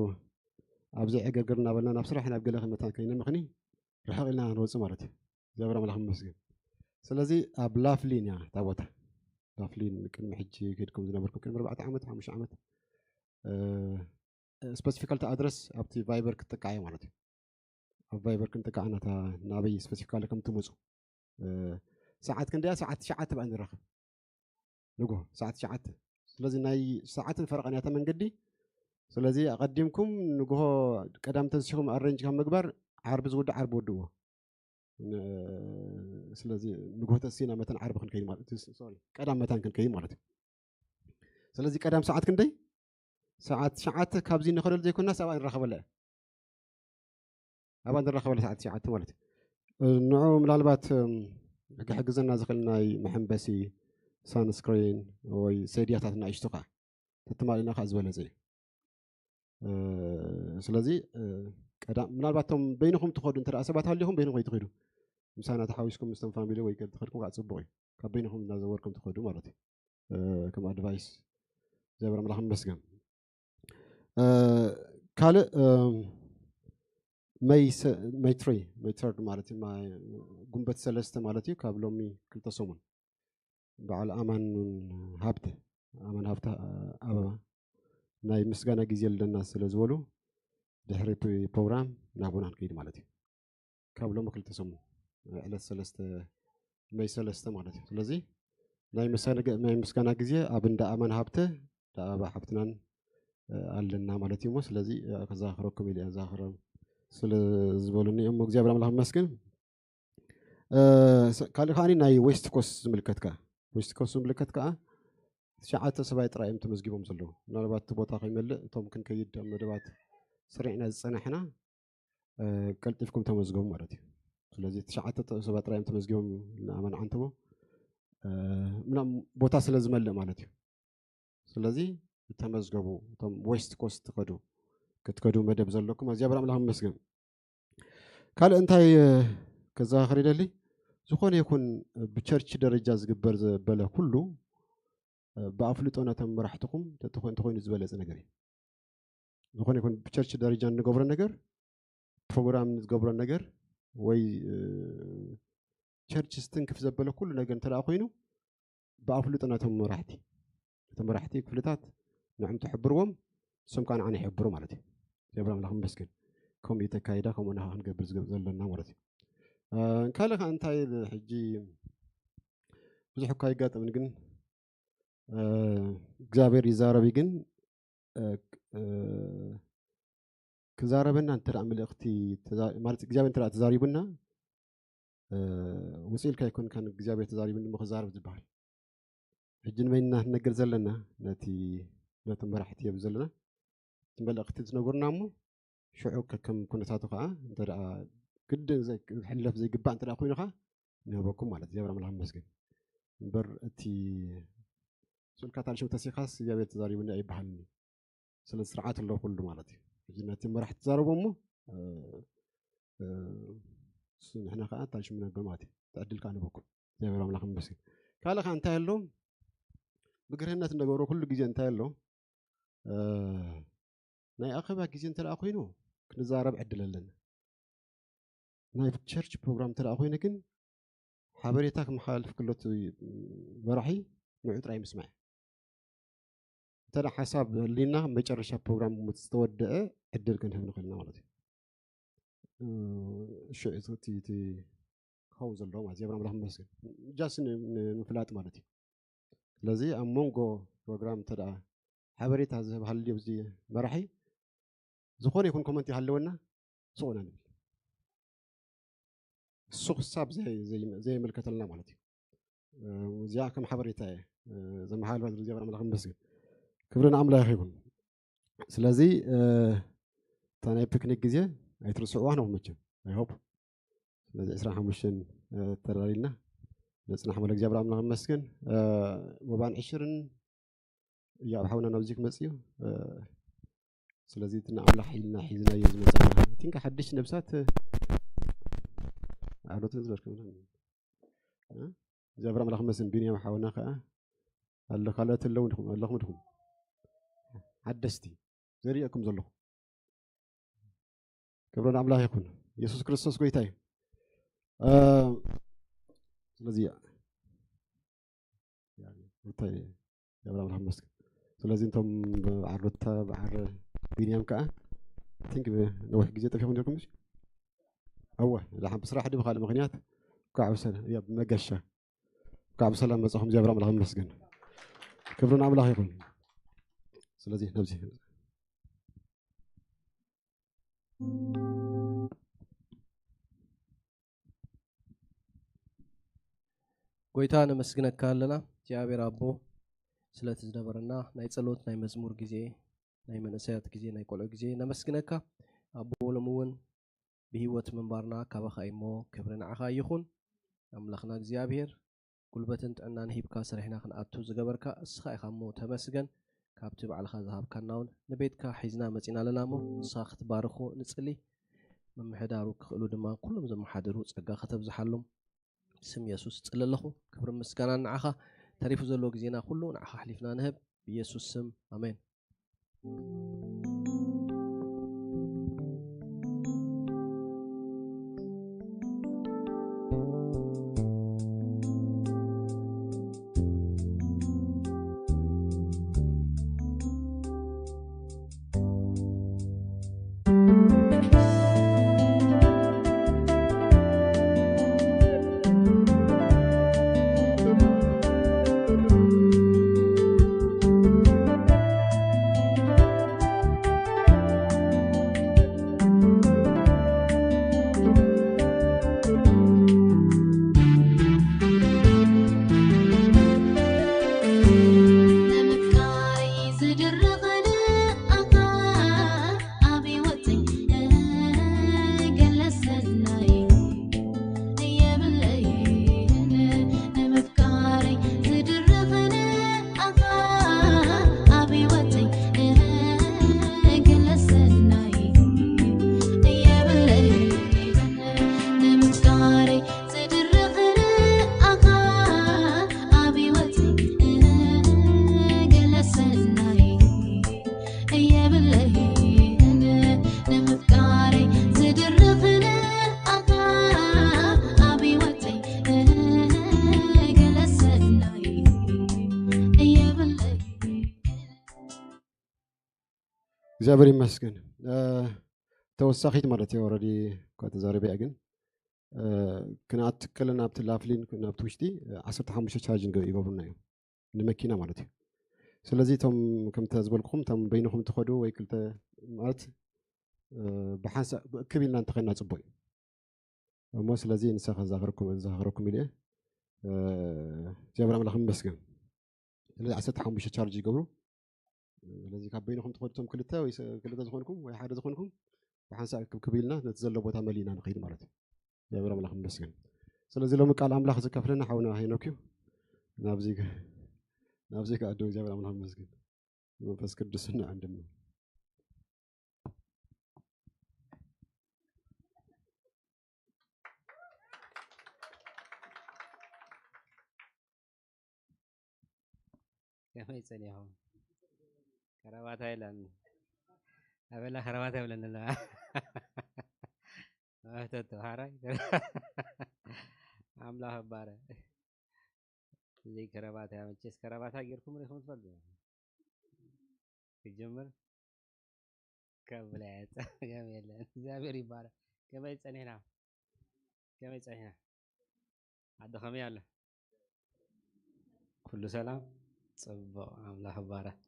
ኣብዚ ዕግርግር እናበልና ናብ ስራሕ ናብ ገለ መታን ከይነምኽኒ ርሕቕ ኢልና ንወፅእ ማለት እዩ። እግዚኣብሔር ኣምላኽ ይመስገን። ስለዚ ኣብ ላፍሊን እያ እታ ቦታ። ላፍሊን ቅድሚ ሕጂ ከድኩም ዝነበርኩም ቅድሚ ኣርባዕተ ዓመት፣ ሓሙሽተ ዓመት፣ እ፣ ስፐሲፊካል እቲ ኣድረስ ኣብቲ ቫይበር ክትጥቃዕ እያ ማለት እዩ። ኣብ ቫይበር ክንጥቃዕ ናታ ናበይ ስፐሲፊካል ከም ትመፁ፣ እ፣ ሰዓት ክንደያ? ሰዓት ትሽዓተ ብኣ ንራኸብ። ንግሆ ሰዓት ትሽዓተ። ስለዚ ናይ ሰዓትን ፈረቓን እያ እታ መንገዲ። ስለዚ ኣቐዲምኩም ንግሆ ቀዳም ተሲኹም ኣሬንጅ ካብ ምግባር ዓርቢ ዝውዳእ ዓርቢ ወድእዎ። ስለዚ ንግሆ ተሲና መተን ዓርቢ ክንከይድ ማለት ሶሪ ቀዳም መታን ክንከይድ ማለት እዩ። ስለዚ ቀዳም ሰዓት ክንደይ? ሰዓት ትሽዓተ ካብዚ ንኸደሉ ዘይኮና ሰብኣ ንራኸበለ ኣባ ንራኸበለ ሰዓት ትሽዓተ ማለት እዩ። ንዑ ምናልባት ሕግሕግዘና ዝኽእል ናይ መሐንበሲ ሳንስክሪን ወይ ሰድያታት ንኣሽቱ ከዓ ተተማሊእና ከዓ ዝበለፀ እዩ። ስለዚ ቀዳም ምናልባት ቶም በይንኹም ትኸዱ እንተ ሰባት ሃሊኹም በይንኹም ኣይትኸዱ ምሳና ተሓዊስኩም ምስቶም ፋሚሊ ወይ ትኸድኩም ከዓ ፅቡቅ እዩ። ካብ በይንኹም እናዘወርኩም ትኸዱ ማለት እዩ። ከም ኣድቫይስ እግዚኣብሔር ኣምላኽ ይመስገን። ካልእ መይ ትሪ መይ ትርድ ማለት እዩ። ጉንበት ሰለስተ ማለት እዩ። ካብ ሎሚ ክልተ ሰሙን በዓል ኣማን ሃብተ ኣማን ሃብተ ኣበባ ናይ ምስጋና ግዜ ኣለና ስለ ዝበሉ ድሕሪ ፕሮግራም ናብና ንከይድ ማለት እዩ። ካብ ሎሚ ክልተ ሰሙን ዕለት ሰለስተ መይ ሰለስተ ማለት እዩ። ስለዚ ናይ ምስጋና ግዜ ኣብ እንዳ ኣማን ሃብተ እንዳ ኣበባ ሓብትናን ኣለና ማለት እዩ። ስለዚ ከዛኽረኩም ኢለ እዛኽሮም ስለ ዝበሉኒ እዮም። እግዚኣብሔር ኣምላኽ ይመስገን። ካልእ ከዓኒ ናይ ዌስት ኮስት ዝምልከት ከዓ ዌስት ኮስት ዝምልከት ከዓ ትሽዓተ ሰብኣይ ጥራይ እዮም ተመዝጊቦም ዘለዉ። ምናልባት እቲ ቦታ ከይመልእ እቶም ክንከይድ ኣብ መደባት ስሪዕና ዝፀናሕና ቀልጢፍኩም ተመዝገቡ ማለት እዩ። ስለዚ ትሽዓተ ሰባት ጥራይ እዮም ተመዝጊቦም ንኣመን ዓንተቦ ምናም ቦታ ስለ ዝመልእ ማለት እዩ። ስለዚ ተመዝገቡ እቶም ዌስት ኮስት ትኸዱ ክትከዱ መደብ ዘለኩም እግዚኣብሔር ኣምላኽ ይመስገን። ካልእ እንታይ ከዘኻኽር ይደሊ? ዝኾነ ይኹን ብቸርች ደረጃ ዝግበር ዘበለ ኩሉ ብኣፍልጦ ናቶም መራሕትኹም እንተኾይኑ ዝበለፀ ነገር እዩ። ዝኾነ ይኹን ብቸርች ደረጃ እንገብሮ ነገር ፕሮግራም ዝገብሮ ነገር ወይ ቸርች ስትንክፍ ዘበለ ኩሉ ነገር እንተ ኮይኑ ብኣፍልጦ ናቶም መራሕቲ እቶም መራሕቲ ክፍልታት ንዕም ትሕብርዎም እሶም ከዓ ንዓና ይሕብሩ ማለት እዩ። እግዚኣብሔር ኣምላኽ ይመስገን። ከምኡ እዩ ተካይዳ ከምኡ ንኻ ክንገብር ዝገብር ዘለና ማለት እዩ። ካልእ ከዓ እንታይ ሕጂ ብዙሕ እኳ ይጋጠምን ግን እግዚኣብሔር ይዛረብ ግን ክዛረበና እንተ መልእክቲ ማለት እግዚኣብሔር እንተ ተዛሪቡና ውፅእ ኢልካ ይኮንካን እግዚኣብሔር ተዛሪቡኒ ክዛረብ ዝበሃል። ሕጂ ንመይና ክንነግር ዘለና ነቲ ነቶም መራሕቲ የብ ዘለና እቲ መልእክቲ ዝነገሩና እሞ ሽዑ ከም ኩነታቱ ከዓ እንተ ግድን ዝሕለፍ ዘይግባእ እንተ ኮይኑ ከዓ ንህበኩም ማለት እግዚኣብሔር ኣምላኽ ይመስገን። እምበር እቲ ስኡልካ ታልሽው ተሲኻስ እግዚኣብሔር ተዛሪቡኒ ኣይበሃልን እዩ። ስለዚ ስርዓት ኣሎ ኩሉ ማለት እዩ። እዚ ነቲ መራሕ ትዛረቦ እሞ ንሕና ከዓ ታልሽው ነበር ማለት እዩ። ተዕድል ከዓ ንበኩም እግዚኣብሔር ኣምላኽ ይመስገን። ካልእ ከዓ እንታይ ኣሎ? ብግርህነት እንደገብሮ ኩሉ ግዜ እንታይ ኣሎ? ናይ ኣኼባ ግዜ እንተ ኮይኑ ክንዛረብ ዕድል ኣለና። ናይ ቸርች ፕሮግራም እንተ ኮይኑ ግን ሓበሬታ ክመሓላልፍ ክሎ መራሒ ንዑ ጥራይ ምስማዕ። እንተ ሓሳብ ህሊና መጨረሻ ፕሮግራም ዝተወደአ ዕድል ክንህብ ንኽእልና ማለት እዩ። ሽዑ እቲ ክኸውን ዘለዎ ማለት እግዚኣብሔር ኣምላኽ ይመስገን ጃስ ንምፍላጥ ማለት እዩ። ስለዚ ኣብ መንጎ ፕሮግራም እንተ ሓበሬታ ዝህብ ሃልዩ እዚ መራሒ ዝኾነ ይኹን ኮመንት ይሃለወና ስቕ ኢና ንብል። እሱ ክሳብ ዘይመልከተልና ማለት እዩ። እዚኣ ከም ሓበሬታ እየ ዘመሓላልፋ። እግዚኣብሔር ኣምላኽ ይመስገን። ክብሪ ንኣምላኽ ይኹን። ስለዚ እታ ናይ ፒክኒክ ግዜ ኣይትርስዕዋ ንኹም መቸም ኣይሆፕ። ስለዚ ዕስራን ሓሙሽተን ተዳሊልና ንፅናሕ መለ እግዚኣብሔር ኣምላኽ ይመስገን። ወባን ዕሽርን እዩ ኣብ ሓውና ናብዚ ክመፅእ እዩ። ስለዚ እቲ ንኣምላኽ ኢልና ሒዝናዮ ዝመፅና ቲንካ ሓድሽ ነብሳት ኣሎት ዝበልኩም እግዚኣብሔር ኣምላኽ መስን ቢንያም ሓውና ከዓ ኣሎ ካልኦት ኣለዉ ኣለኹም ድኹም ሓደስቲ ዘርእየኩም ዘለኹ ክብሮ ንኣምላኽ ይኹን። ኢየሱስ ክርስቶስ ጎይታ እዩ። ስለዚ እንታይ እግዚኣብሔር ኣምላኽ ይመስገን። ስለዚ እንቶም በዓል ሩታ በዓል ቢንያም ከዓ ቲንክ ነዊሕ ግዜ ጠፊኹም ነርኩም። እሺ ኣወ ድሓን ብስራሕ ድዩ ብካልእ ምክንያት እኳዕ ብሰላም እያ ብመገሻ እኳዕ ብሰላም መጻኹም። እግዚኣብሔር ኣምላኽ ይመስገን። ክብሪ ንኣምላኽ ይኹን። ስለዚ ነብዚ ጎይታ ነመስግነካ ኣለና እግዚኣብሔር ኣቦ ስለቲ ዝነበረና ናይ ጸሎት ናይ መዝሙር ግዜ ናይ መንእሰያት ግዜ ናይ ቆልዑ ግዜ ነመስግነካ ኣቦ ሎም እውን ብህይወት ምንባርና ካባኻ እሞ ክብሪ ንዓኻ ይኹን ኣምላኽና እግዚኣብሔር ጉልበትን ጥዕናን ሂብካ ሰሪሕና ክንኣቱ ዝገበርካ እስኻ ኢኻ እሞ ተመስገን ካብቲ ባዕልኻ ዝሃብካና እውን ንቤትካ ሒዝና መፂና ኣለና እሞ ንስኻ ክትባርኹ ንፅሊ ምምሕዳሩ ክኽእሉ ድማ ኩሎም ዘመሓድሩ ጸጋ ከተብዝሓሎም ስም የሱስ ጽለ ኣለኹ ክብሪ ምስጋና ንዓኻ ተሪፉ ዘሎ ግዜና ኩሉ ንዓኻ ኣሕሊፍና ንህብ ብየሱስ ስም ኣሜን እግዚኣብሔር ይመስገን ተወሳኺት ማለት እዩ ረዲ እኳ ተዛረበ እያ ግን ክንኣትክል ናብቲ ላፍሊን ናብቲ ውሽጢ ዓሰርተ ሓሙሽተ ቻርጅ ይገብሩና እዮም ንመኪና ማለት እዩ ስለዚ እቶም ከምተ ዝበልኩኹም እቶም በይንኹም ትኸዱ ወይ ክልተ ማለት ብሓንሳእ ብእክብ ኢልና እንተኸና ፅቡቅ እዩ እሞ ስለዚ ንሳ ከዛኽረኩም ኢሉ እየ እግዚኣብሔር ኣምላኽ ይመስገን ስለዚ ዓሰርተ ሓሙሽተ ቻርጅ ይገብሩ ስለዚ ካብ በይንኹም ትኸዱ እቶም ክልተ ወይ ክልተ ዝኾንኩም ወይ ሓደ ዝኾንኩም ብሓንሳእ ክብክብ ኢልና ነቲ ዘሎ ቦታ መሊእና ንኸይድ ማለት እዩ እግዚኣብሔር ኣምላኽ ይመስገን ስለዚ ሎሚ ቃል ኣምላኽ ዝከፍለና ሓውና ሄኖክ እዩ ናብዚ ናብዚ ከኣዶ እግዚኣብሔር ኣምላኽ ይመስገን መንፈስ ቅዱስ ንዕን ድማ ከመይ ጸኒኹም? ከረባታ ይብለኒ ኣበላ ከረባታ ይብለኒ ኣለዋ። መህተቱ ሓራይ ኣምላኽ እባረ። እዚ ከረባታ መቼስ ከረባታ ጌርኩም ሪኹም ትፈልጡ? ክጅምር ከብላ ጸገም የለን። እግዚኣብሔር ይባረክ። ከመይ ጸኒሕና? ከመይ ጸኒሕና? ዓዲ ከመይ ኣሎ? ኩሉ ሰላም? ጽቡቕ። ኣምላኽ ይባረክ።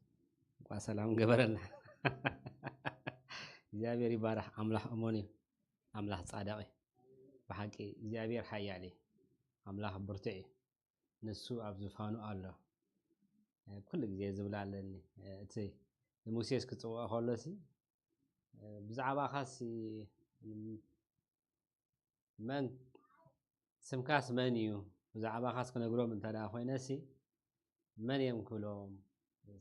እንቋዕ ሰላም ገበረልና። እግዚኣብሔር ይባረክ። ኣምላኽ እሙን እዩ። ኣምላኽ ጻድቕ እዩ። ብሓቂ እግዚኣብሔር ሓያል እዩ። ኣምላኽ ብርቱዕ እዩ። ንሱ ኣብ ዝፋኑ ኣሎ። ኩሉ ግዜ ዝብላ ኣለኒ። እቲ ንሙሴስ ክጽውዖ ከሎሲ ብዛዕባኻሲ መን ስምካስ መን እዩ? ብዛዕባኻስ ክነግሮም እንተ ደኣ ኮይነሲ መን እዮም ክብሎም?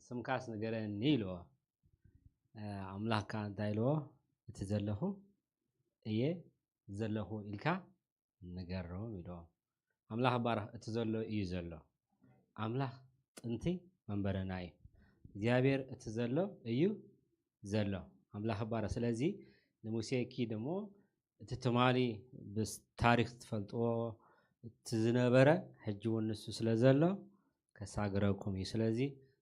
ስምካስ ንገረኒ ኢልዎ። ኣምላኽ ከኣ እንታይ ኢልዎ? እቲ ዘለኹ እየ ዘለኹ ኢልካ ንገሮም ኢልዎ። ኣምላኽ ባርኽ እቲ ዘሎ እዩ ዘሎ። ኣምላኽ ጥንቲ መንበረና እዩ። እግዚኣብሔር እቲ ዘሎ እዩ ዘሎ። ኣምላኽ ባርኽ። ስለዚ ንሙሴ ኪድ እሞ እቲ ትማሊ ብታሪክ ትፈልጥዎ እቲ ዝነበረ ሕጂ እውን ንሱ ስለ ዘሎ ከሳግረኩም እዩ። ስለዚ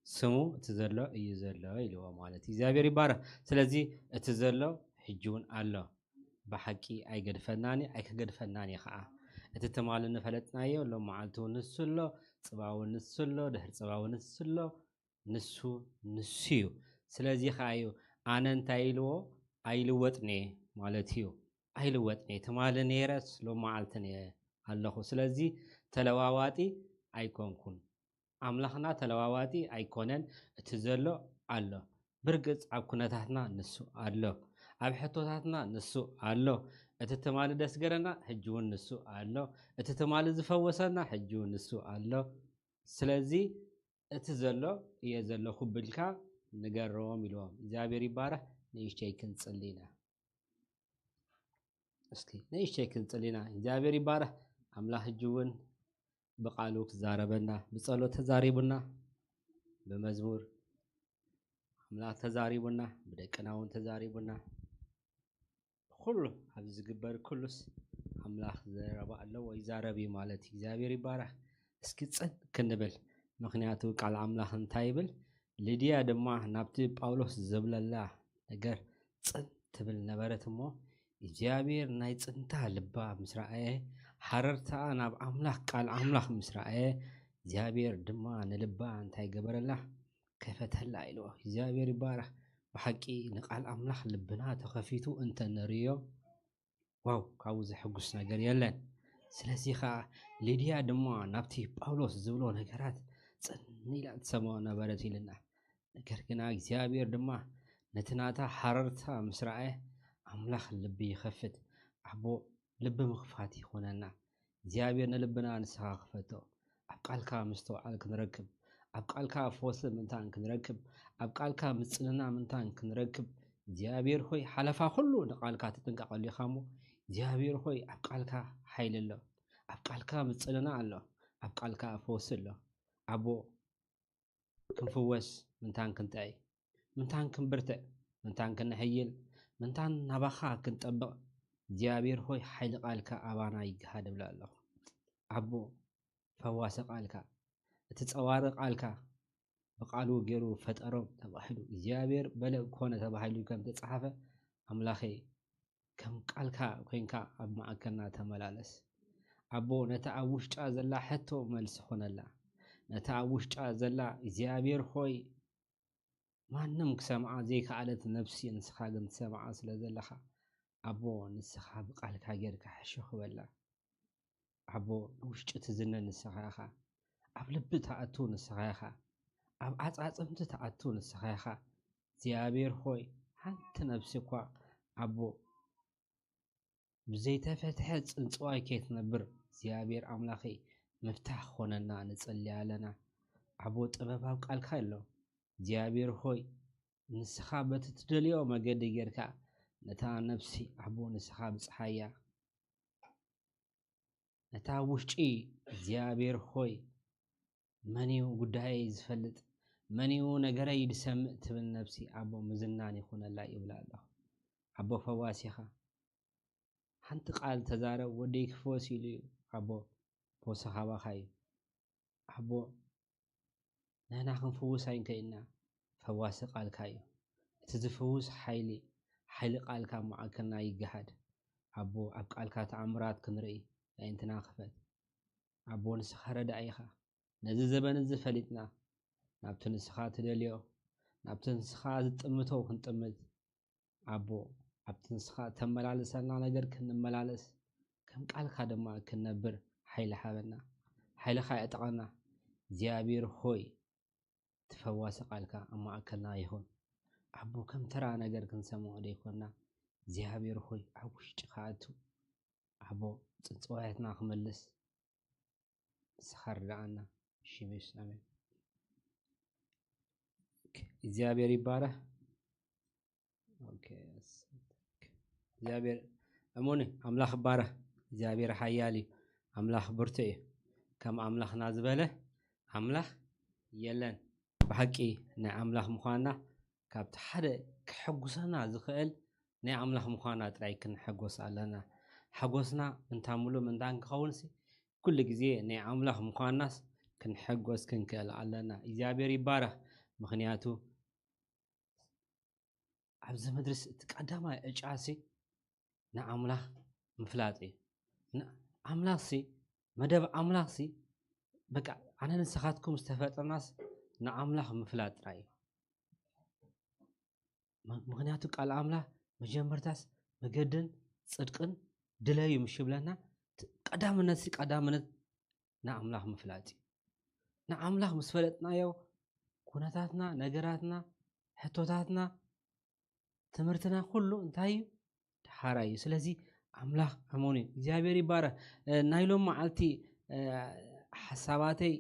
ስሙ እቲ ዘሎ እዩ ዘሎ ኢልዎ ማለት እዩ። እግዚኣብሔር ይባረኽ። ስለዚ እቲ ዘሎ ሕጂ እውን ኣሎ። ብሓቂ ኣይገድፈናን ኣይክገድፈናን እዩ ከዓ። እቲ ትማሊ ንፈለጥናዮ ሎም መዓልቲ እውን ንሱ ኣሎ፣ ፅባ እውን ንሱ ኣሎ፣ ድሕሪ ፅባ እውን ንሱ ኣሎ፣ ንሱ ንሱ እዩ። ስለዚ ከዓ እዩ ኣነ እንታይ ኢልዎ ኣይልወጥን እየ ማለት እዩ። ኣይልወጥን እየ፣ ትማሊ ነይረስ ሎመዓልትን እየ ኣለኹ። ስለዚ ተለዋዋጢ ኣይኮንኩን። ኣምላኽና ተለዋዋጢ ኣይኮነን። እቲ ዘሎ ኣሎ። ብርግጽ ኣብ ኩነታትና ንሱ ኣሎ። ኣብ ሕቶታትና ንሱ ኣሎ። እቲ ትማሊ ደስገረና ሕጂ እውን ንሱ ኣሎ። እቲ ትማሊ ዝፈወሰና ሕጂ እውን ንሱ ኣሎ። ስለዚ እቲ ዘሎ እየ ዘለኹ ብልካ ንገሮም ኢልዎም። እግዚኣብሔር ይባረኽ። ንእሽተይ ክንጽሊ ኢና። እስኪ ንእሽተይ ክንጽል ኢና። እግዚኣብሔር ይባረኽ። ኣምላኽ ሕጂ እውን ብቃሉ ክዛረበና፣ ብጸሎት ተዛሪቡና፣ ብመዝሙር ኣምላኽ ተዛሪቡና፣ ብደቅና እውን ተዛሪቡና። ኩሉ ኣብዚ ዝግበር ኩሉስ ኣምላኽ ዘረባ ኣለዎ፣ ይዛረብ እዩ ማለት እዩ። እግዚኣብሔር ይባረኽ። እስኪ ጽን ክንብል፣ ምኽንያቱ ቃል ኣምላኽ እንታይ ይብል? ልድያ ድማ ናብቲ ጳውሎስ ዝብለላ ነገር ጽን ትብል ነበረት እሞ፣ እግዚኣብሔር ናይ ጽንታ ልባ ምስ ረኣየ፣ ሓረርታኣ ናብ ኣምላኽ፣ ቃል ኣምላኽ ምስ ረኣየ፣ እግዚኣብሔር ድማ ንልባ እንታይ ገበረላ? ከፈተላ ኢልዎ። እግዚኣብሔር ይባረኽ። ብሓቂ ንቃል ኣምላኽ ልብና ተኸፊቱ እንተ ንርእዮ፣ ዋው፣ ካብኡ ዘሐጉስ ነገር የለን። ስለዚ ኸዓ ሊድያ ድማ ናብቲ ጳውሎስ ዝብሎ ነገራት ጽን ኢላ ትሰምዖ ነበረት ኢልና። ነገር ግና እግዚኣብሔር ድማ ነቲ ናታ ሓረርታ ምስ ረኣየ፣ ኣምላኽ ልቢ ይኸፍት። ኣቦ፣ ልቢ ምኽፋት ይኹነና። እግዚኣብሔር ንልብና ንስኻ ክፈቶ። ኣብ ቃልካ ምስትውዓል ክንረክብ፣ ኣብ ቃልካ ፈውሲ ምእንታን ክንረክብ፣ ኣብ ቃልካ ምጽንና ምእንታን ክንረክብ፣ እግዚኣብሔር ሆይ፣ ሓለፋ ኩሉ ንቃልካ ትጥንቀቐሉ ኢኻ እሞ፣ እግዚኣብሔር ሆይ፣ ኣብ ቃልካ ሓይሊ ኣሎ፣ ኣብ ቃልካ ምጽንና ኣሎ፣ ኣብ ቃልካ ፈውሲ ኣሎ። ኣቦ፣ ክንፍወስ ምንታን ክንጥዕይ፣ ምንታን ክንብርትዕ፣ ምንታን ክንሕይል፣ ምንታን ናባኻ ክንጠብቕ፣ እግዚኣብሔር ሆይ፣ ሓይሊ ቃልካ ኣባና ይግሃድ እብላ ኣለኹ። ኣቦ፣ ፈዋሲ ቃልካ፣ እቲ ጸዋሪ ቃልካ፣ ብቃሉ ገይሩ ፈጠሮም ተባሂሉ፣ እግዚኣብሔር በለ ኮነ ተባሂሉ ከም ተጻሓፈ፣ ኣምላኸይ፣ ከም ቃልካ ኮይንካ ኣብ ማእከልና ተመላለስ። ኣቦ፣ ነታ ኣብ ውሽጣ ዘላ ሕቶ መልሲ ኾነላ። ነታ ኣብ ውሽጣ ዘላ እግዚኣብሔር ሆይ፣ ማንም ክሰምዓ ዘይከኣለት ነፍሲ ንስኻ ግን ትሰምዓ ስለ ዘለኻ፣ ኣቦ፣ ንስኻ ብቃልካ ጌርካ ሕሹኽ በላ። ኣቦ፣ ንውሽጢ ትዝነ ንስኻ ኢኻ። ኣብ ልቢ ትኣቱ ንስኻ ኢኻ። ኣብ ዓጻጽምቲ ትኣቱ ንስኻ ኢኻ። እግዚኣብሔር ሆይ፣ ሓንቲ ነፍሲ እኳ፣ ኣቦ፣ ብዘይተፈትሐ ጽንጽዋይ ከይትነብር፣ እግዚኣብሔር ኣምላኸይ፣ ምፍታሕ ክኾነና ንጽሊ ኣለና። ኣቦ፣ ጥበብ ኣብ ቃልካ ኣሎ። እግዚኣብሔር ሆይ፣ ንስኻ በቲ ትደልዮ መገዲ ጌርካ፣ ነታ ነፍሲ፣ ኣቦ፣ ንስኻ ብጽሓያ። ነታ ውሽጢ እግዚኣብሔር ሆይ፣ መን እዩ ጉዳየይ ዝፈልጥ? መን እዩ ነገረይ ዝሰምዕ? ትብል ነፍሲ ኣቦ ምዝናን ይኹነላ ይብላ ኣለኹ። ኣቦ ፈዋሲኻ ሓንቲ ቃል ተዛረብ፣ ወደይ ክፈወስ ኢሉ እዩ። ኣቦ ፈውሲ ካባኻ እዩ። ኣቦ ንሕና ክንፍውስ ኣይንከይንና፣ ፈዋሲ ቃልካ እዩ። እቲ ዝፍውስ ሓይሊ፣ ሓይሊ ቃልካ ኣብ መዓከልና ይገሃድ። ኣቦ ኣብ ቃልካ ተኣምራት ክንርኢ ኣዒንትና ክፈት። ኣቦ ንስኻ ረዳኢ ኢኻ። ነዚ ዘበን እዚ ፈሊጥና ናብቲ ንስኻ ትደልዮ፣ ናብቲ ንስኻ ዝጥምቶ ክንጥምት፣ ኣቦ ኣብቲ ንስኻ ተመላልሰና ነገር ክንመላለስ፣ ከም ቃልካ ድማ ክንነብር ሓይሊ ሃበና። ሓይልኻ የዕጥቐና። እግዚኣብሔር ሆይ፣ እቲ ፈዋሲ ቃልካ ኣብ ማእከልና ይኹን። ኣቦ ከም ተራ ነገር ክንሰምዖ ዘይኮንና፣ እግዚኣብሔር ሆይ ኣብ ውሽጢ ክኣቱ፣ ኣቦ ጽንጽዋያትና ክመልስ ንስኻ ርድኣና። ሽም የሱስ ኣሜን። ኦኬ፣ እግዚኣብሔር ይባረኽ። ኦኬ፣ ኣስ-፣ ኦኬ። እግዚኣብሔር እሙን እዩ። ኣምላኽ ይባረኽ። እግዚኣብሔር ሓያል እዩ። ኣምላኽ ብርቱዕ እዩ። ከም ኣምላኽና ዝበለ ኣምላኽ የለን። ብሓቂ ናይ ኣምላኽ ምዃንና ካብቲ ሓደ ከሐጉሰና ዝኽእል ናይ ኣምላኽ ምዃንና ጥራይ ክንሕጎስ ኣለና። ሓጎስና እንታ ምሉእ ምእንታን ክኸውንሲ፣ ኩሉ ግዜ ናይ ኣምላኽ ምዃንናስ ክንሕጎስ ክንክእል ኣለና። እግዚኣብሔር ይባረኽ። ምኽንያቱ ኣብዚ ምድርስ እቲ ቀዳማይ ዕጫሲ ንኣምላኽ ምፍላጥ እዩ። ን-፣ ኣምላኽሲ፣ መደብ ኣምላኽሲ፣ በቃ ኣነ ንስኻትኩም ዝተፈጠርናስ ንኣምላኽ ምፍላጥ ጥራይ እዩ። ም-፣ ምኽንያቱ ቃል ኣምላኽ መጀመርታስ መገድን ጽድቅን ድለዩ ምሽ ይብለና። ቀዳምነት ቀዳምነት ንኣምላኽ ምፍላጥ እዩ። ንኣምላኽ ምስ ፈለጥናዮ ኩነታትና፣ ነገራትና፣ ሕቶታትና፣ ትምህርትና ኩሉ እንታይ እዩ? ደሓራ እዩ። ስለዚ ኣምላኽ ኣመኑ እዩ። እግዚኣብሔር ይባረክ። ናይሎም መዓልቲ ሓሳባተይ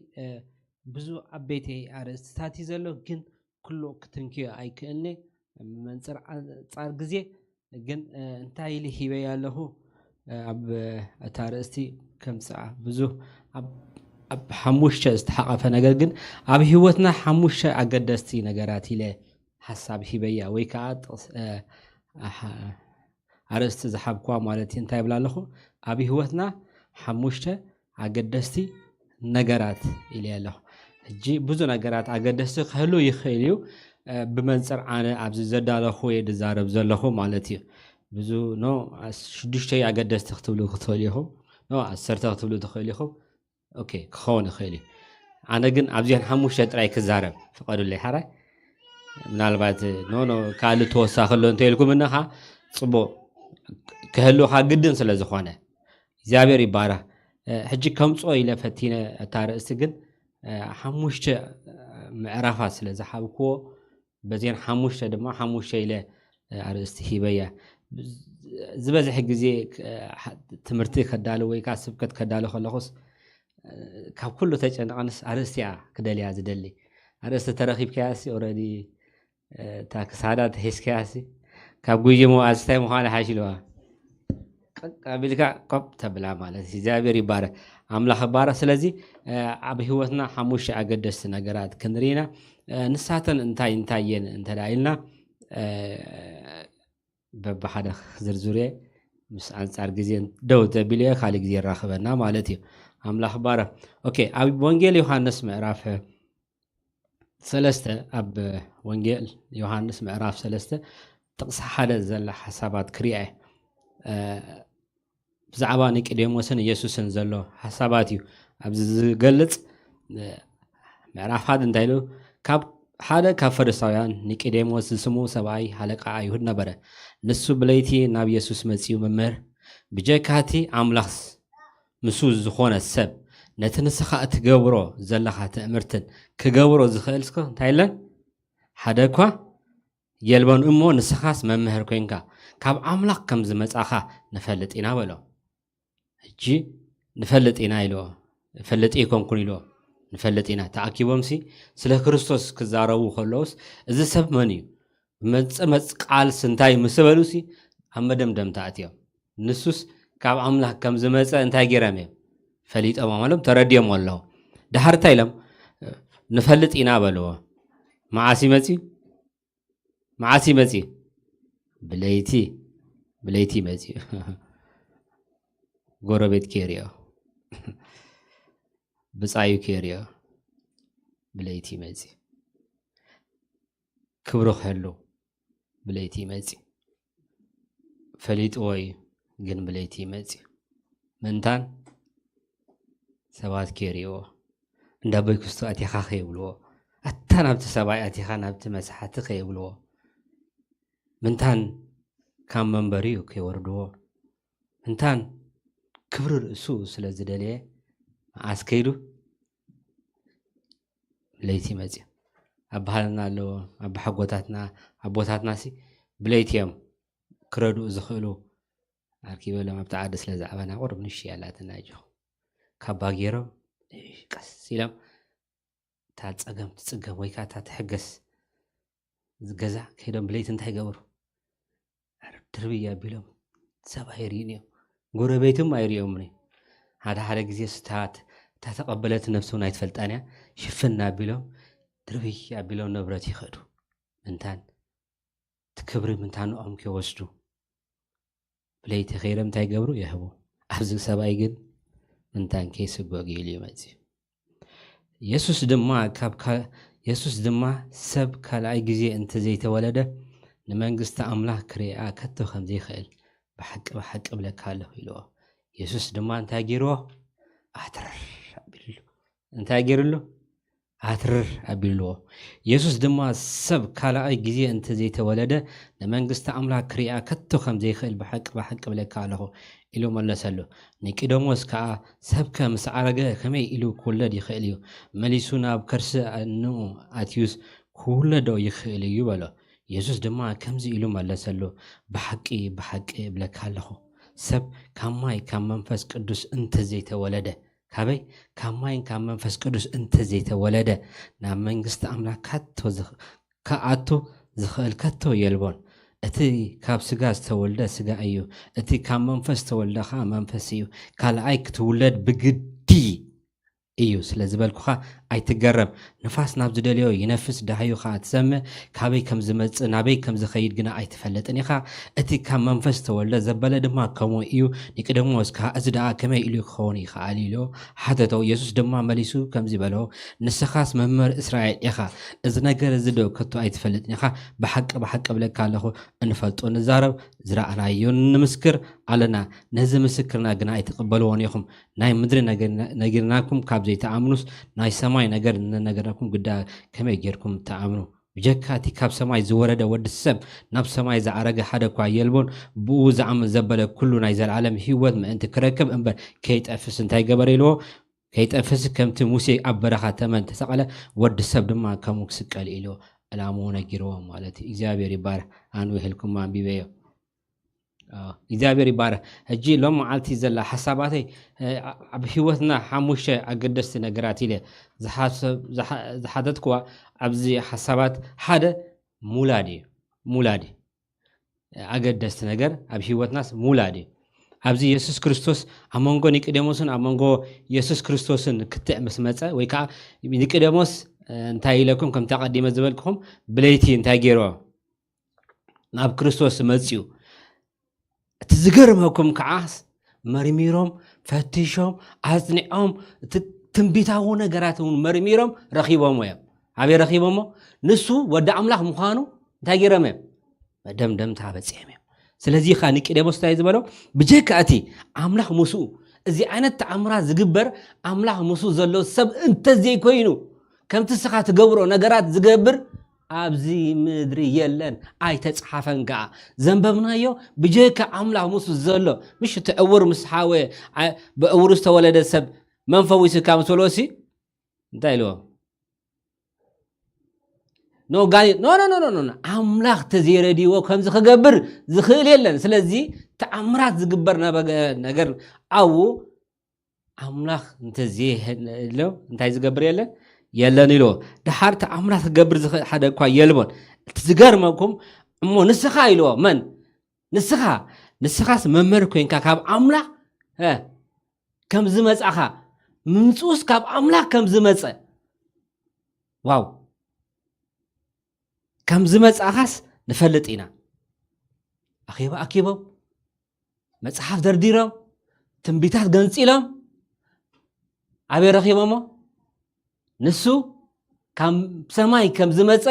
ብዙ ዓበይቲ ኣርእስትታት እዩ ዘሎ፣ ግን ኩሉ ክትንክዮ ኣይክእልኒ። መንፅር ኣንፃር ግዜ ግን እንታይ ኢሊ ሂበያ ኣለኹ? ኣብ እታ ርእስቲ ከምፅኣ ብዙ ኣብ ሓሙሽተ ዝተሓቐፈ ነገር ግን ኣብ ህይወትና ሓሙሽተ ኣገደስቲ ነገራት ኢለ ሓሳብ ሂበያ ወይ ከዓ ኣርእስቲ ዝሓብኳ ማለት እዩ። እንታይ ይብላ ኣለኹ? ኣብ ህይወትና ሓሙሽተ ኣገደስቲ ነገራት ኢለ ኣለኹ። ሕጂ ብዙ ነገራት ኣገደስቲ ክህሉ ይኽእል እዩ። ብመንፅር ኣነ ኣብዚ ዘዳለኹ እየ ዝዛረብ ዘለኹ ማለት እዩ። ብዙ ኖ ሽዱሽተ ኣገደስቲ ክትብሉ ክትኽእሉ ኢኹም፣ ኖ ዓሰርተ ክትብሉ ትኽእሉ ኢኹም። ኦኬ፣ ክኸውን ይኽእል እዩ። ኣነ ግን ኣብዚአን ሓሙሽተ ጥራይ ክዛረብ ፍቐዱለይ ሓራይ። ምናልባት ኖ ኖ ካልእ ተወሳኺ ኣሎ እንተ ኢልኩም እነኻ ፅቡቕ ክህልውካ ግድን ስለ ዝኾነ እግዚኣብሔር ይባረክ። ሕጂ ከምፅኦ ኢለ ፈቲነ እታ ርእስቲ ግን ሓሙሽተ ምዕራፋት ስለ ዝሓብክዎ በዚአን ሓሙሽተ ድማ ሓሙሽተ ኢለ ኣርእስቲ ሂበያ። ዝበዝሐ ግዜ ትምህርቲ ከዳሉ ወይ ከዓ ስብከት ከዳሉ ከለኹስ ካብ ኩሉ ተጨንቐንስ ኣርእስቲ እያ ክደልያ ዝደሊ። ኣርእስቲ ተረኺብካያሲ ኦረዲ እታ ክሳዳ ተሒዝካያሲ ካብ ጉጅሞ ኣስታይ ምዃን ሓሽ ኢልዋ ቀቢልካ ኮፕ ተብላ ማለት እዩ። እግዚኣብሔር ይባረክ፣ ኣምላኽ ይባረክ። ስለዚ ኣብ ህይወትና ሓሙሽተ ኣገደስቲ ነገራት ክንርኢና ንሳተን እንታይ እንታይ እየን እንተዳ ኢልና በብሓደ ዝርዝር እየ ምስ ኣንጻር ግዜ ደው ተቢሉ እየ ካልእ ግዜ ይራኽበና ማለት እዩ። ኣምላኽ ባረክ። ኦኬ፣ ኣብ ወንጌል ዮሃንስ ምዕራፍ ሰለስተ ኣብ ወንጌል ዮሃንስ ምዕራፍ ሰለስተ ጥቕሲ ሓደ ዘላ ሓሳባት ክሪኣ እየ። ብዛዕባ ኒቆዴሞስን ኢየሱስን ዘሎ ሓሳባት እዩ ኣብዚ ዝገልጽ። ምዕራፍ ሓደ እንታይ ኢሉ? ካብ ሓደ ካብ ፈሪሳውያን ኒቆዴሞስ ዝስሙ ሰብኣይ ሃለቃ ኣይሁድ ነበረ። ንሱ ብለይቲ ናብ ኢየሱስ መጺኡ፣ መምህር፣ ብጀካ እቲ ኣምላኽስ ምስኡ ዝኾነ ሰብ ነቲ ንስኻ እትገብሮ ዘለኻ ትእምርትን ክገብሮ ዝኽእል እስከ እንታይ የለን ሓደ እኳ የልቦን እሞ ንስኻስ መምህር ኮይንካ ካብ ኣምላኽ ከም ዝመጻኻ ንፈልጥ ኢና በሎ። ሕጂ ንፈልጥ ኢና ኢልዎ። ፈልጥ ኣይኮንኩን ኢልዎ። ንፈልጥ ኢና። ተኣኪቦምሲ ስለ ክርስቶስ ክዛረቡ ከለውስ እዚ ሰብ መን እዩ? ብመጽመጽ ቃልስ እንታይ ምስ በሉሲ ኣብ መደምደምታ ኣትዮም። ንሱስ ካብ ኣምላኽ ከም ዝመጸ እንታይ ገይሮም እዮም? ፈሊጦም ኣሎም ተረድዮም ኣለዉ። ድሓር እንታይ ኢሎም? ንፈልጥ ኢና በልዎ። መዓስ ይመጽ እዩ? መዓስ ይመጽ እዩ? ብለይቲ። ብለይቲ ይመጽ እዩ። ጎረቤት ከይርዮ፣ ብጻዩ ከይርዮ ብለይቲ ይመጽ እዩ። ክብሩ ክህሉ ብለይቲ ይመጽ እዩ። ፈሊጥዎ እዩ ግን ብለይቲ ይመጽ እዩ። ምንታን ሰባት ከይርእይዎ እንዳ ቦይ ክስቶ ኣቲኻ ከይብልዎ፣ ኣታ ናብቲ ሰብኣይ ኣቲኻ ናብቲ መሳሓቲ ከይብልዎ፣ ምንታን ካብ መንበሪኡ ከይወርድዎ፣ ምንታን ክብሪ ርእሱ ስለ ዝደለየ መዓስ ከይዱ ለይቲ መፅዩ። ኣብ ባህልና ኣለዎ። ኣብ ሓጎታትና ኣቦታትናሲ ብለይቲ እዮም ክረድኡ ዝኽእሉ። ኣርኪበሎም ኣብቲ ዓዲ ስለ ዝዓበና ቁሩብ ንሽ ያላትና ጆ ካባ ገይሮም ቀስ ኢሎም እታ ፀገም ትፅገም ወይ ከዓ እታ ትሕገስ ገዛ ከይዶም ብለይቲ እንታይ ይገብሩ? ድርብይ ኣቢሎም ሰብ ኣይርእዩን እዮም። ጎረቤትም ኣይርእዮምን እዩ። ሓደ ሓደ ግዜ ስታት እታ ተቐበለት ነብሲ እውን ኣይትፈልጣን እያ። ሽፍን ኣቢሎም ድርብይ ኣቢሎም ንብረት ይኸዱ። ምንታን እቲ ክብሪ ምንታንኦም ከይወስዱ ብለይቲ ከይዶም እንታይ ይገብሩ? የህቡ። ኣብዚ ሰብኣይ ግን ምንታን ከይስጎግ ኢሉ ይመጽእ። የሱስ ድማ ካብ የሱስ ድማ ሰብ ካልኣይ ግዜ እንተ ዘይተወለደ ንመንግስቲ ኣምላኽ ክርእያ ከቶ ከም ዘይኽእል ብሓቂ ብሓቂ እብለካ ኣለኹ ኢልዎ። የሱስ ድማ እንታይ ገይርዎ? ኣትረር ኣቢልሉ። እንታይ ገይርሉ? ኣትርር ኣቢልዎ። የሱስ ድማ፣ "ሰብ ካልኣይ ግዜ እንተ ዘይተወለደ ንመንግስቲ ኣምላኽ ክሪኣ ከቶ ከም ዘይክእል ብሓቂ ብሓቂ እብለካ ኣለኹ" ኢሉ መለሰሉ። ኒቆዲሞስ ከኣ፣ "ሰብከ ምስ ዓረገ ከመይ ኢሉ ክውለድ ይኽእል እዩ? መሊሱ ናብ ከርሲ ኣንኡ ኣትዩስ ክውለዶ ይኽእል እዩ?" በሎ። የሱስ ድማ ከምዚ ኢሉ መለሰሉ፣ "ብሓቂ ብሓቂ እብለካ ኣለኹ፣ ሰብ ካብ ማይ ካብ መንፈስ ቅዱስ እንተ ዘይተወለደ" ካበይ? ካብ ማይን ካብ መንፈስ ቅዱስ እንተ ዘይተወለደ ናብ መንግስቲ ኣምላኽ ካቶ ዝኽ-፣ ክኣቱ ዝኽእል ከቶ የልቦን። እቲ ካብ ስጋ ዝተወልደ ስጋ እዩ፣ እቲ ካብ መንፈስ ዝተወልደ ኸኣ መንፈስ እዩ። ካልኣይ ክትውለድ ብግዲ እዩ ስለ ዝበልኩኻ ኣይትገረም። ንፋስ ናብ ዝደልዮ ይነፍስ፣ ደሃዩ ኸኣ ትሰምዕ፣ ካበይ ከም ዝመጽእ ናበይ ከም ዝኸይድ ግና ኣይትፈልጥን ኢኻ። እቲ ካብ መንፈስ ዝተወልደ ዘበለ ድማ ከምኡ እዩ። ኒቆዲሞስ ከኣ፣ "እዚ ደኣ ከመይ ኢሉ ክኸውን ይኽኣል?" ኢሉ ሓተቶ። የሱስ ድማ መሊሱ ከምዚ በሎ፣ "ንስኻስ መምህር እስራኤል ኢኻ፣ እዚ ነገር እዚ ዶ ከቶ ኣይትፈልጥን ኢኻ? ብሓቂ ብሓቂ እብለካ ኣለኹ፣ እንፈልጦ ንዛረብ፣ ዝረኣናዮ ንምስክር ኣለና፣ ነዚ ምስክርና ግና ኣይትቕበልዎን ኢኹም። ናይ ምድሪ ነገር ነጊርናኩም ካብ ዘይትኣምኑስ፣ ናይ ሰማይ ነገር እንነገርኩም ግዳ ከመይ ጌርኩም ትኣምኑ? ብጀካ እቲ ካብ ሰማይ ዝወረደ ወዲ ሰብ ናብ ሰማይ ዝዓረገ ሓደ እኳ የልቦን፣ ብኡ ዝኣምን ዘበለ ኩሉ ናይ ዘለኣለም ህይወት ምእንቲ ክረክብ እምበር ከይጠፍስ እንታይ ገበረ?" ኢልዎ። "ከይጠፍስ ከምቲ ሙሴ ኣብ በረኻ ተመን ተሰቐለ፣ ወዲ ሰብ ድማ ከምኡ ክስቀል" ኢልዎ። ዕላምኡ ነጊርዎም ማለት እዩ። እግዚኣብሔር ይባረኽ። ኣንዊህልኩም ኣንቢበዮ። ኣዎ፣ እግዚኣብሔር ይባረኽ። ሕጂ ሎም መዓልቲ ዘላ ሓሳባተይ፣ እ፣ ኣብ ህይወትና ሓሙሽተ ኣገደስቲ ነገራት ኢለ ዝሓሰብ-፣ ዝሓ-፣ ዝሓተትኩዋ ኣብዚ ሓሳባት ሓደ ሙላድ እዩ። ሙላድ እዩ። ኣገደስቲ ነገር ኣብ ህይወትናስ ሙላድ እዩ። ኣብዚ የሱስ ክርስቶስ ኣብ መንጎ ኒቆዴሞስን ኣብ መንጎ የሱስ ክርስቶስን ክትዕ ምስ መጸ፣ ወይ ከዓ ኒቆዴሞስ፣ እ፣ እንታይ ኢለኩም፣ ከምቲ ኣቐዲመ ዝበልኩኹም፣ ብለይቲ እንታይ ገይርዎ? ናብ ክርስቶስ መጽኡ። እቲ ዝገርመኩም ከዓስ፣ መርሚሮም፣ ፈቲሾም፣ ኣጽኒዖም፣ እቲ ትንቢታዊ ነገራት እውን መርሚሮም ረኺቦምዎ እዮም። ኣበይ ረኺቦሞ? ንሱ ወዲ ኣምላኽ ምዃኑ እንታይ ገይሮም እዮም? መደምደምታ በጺሖም እዮም። ስለዚ ኸኣ ኒቆዴሞስ እንታይ ዝበሎ? ብጀካ እቲ ኣምላኽ ምስኡ፣ እዚ ዓይነት ተኣምራት ዝግበር ኣምላኽ ምስኡ ዘሎ ሰብ እንተዘይኮይኑ፣ ከምቲ ንስኻ ትገብሮ ነገራት ዝገብር ኣብዚ ምድሪ የለን፣ ኣይተጻሓፈን ከኣ። ዘንበብናዮ ብጀካ ኣምላኽ ምስኡ ዘሎ፣ ምሽ እቲ ዕውር ምስ ሓወየ፣ ዓ-፣ ብዕውሩ ዝተወለደ ሰብ መን ፈዊሱካ ምስ በልዎሲ፣ እንታይ ኢልዎ? ኖ፣ ጋኔን፣ ኖ፣ ኖ፣ ኖ፣ ኖ፣ ኖ፣ ኖ። ኣምላኽ ተዘይረድይዎ ከምዚ ክገብር ዝኽእል የለን። ስለዚ ተኣምራት ዝግበር ነበገ-፣ ነገር ኣብኡ ኣምላኽ እንተዘይህሎ እንታይ ዝገብር የለን? የለን ኢልዎ። ደሓር ተኣምራት ክገብር ዝኽእል ሓደ እኳ የልቦን። እቲ ዝገርመኩም እሞ ንስኻ ኢልዎ። መን? ንስኻ። ንስኻስ መምህር ኮይንካ ካብ ኣምላኽ፣ እ፣ ከም ዝመጻኻ፣ ምምጽኡስ ካብ ኣምላኽ ከም ዝመጸ። ዋው! ከም ዝመጻኻስ ንፈልጥ ኢና። ኣኼባ ኣኪቦም፣ መጽሓፍ ደርዲሮም፣ ትንቢታት ገንጺሎም፣ ኣበይ ረኺቦሞ? ንሱ ካብ ሰማይ ከም ዝመጸ፣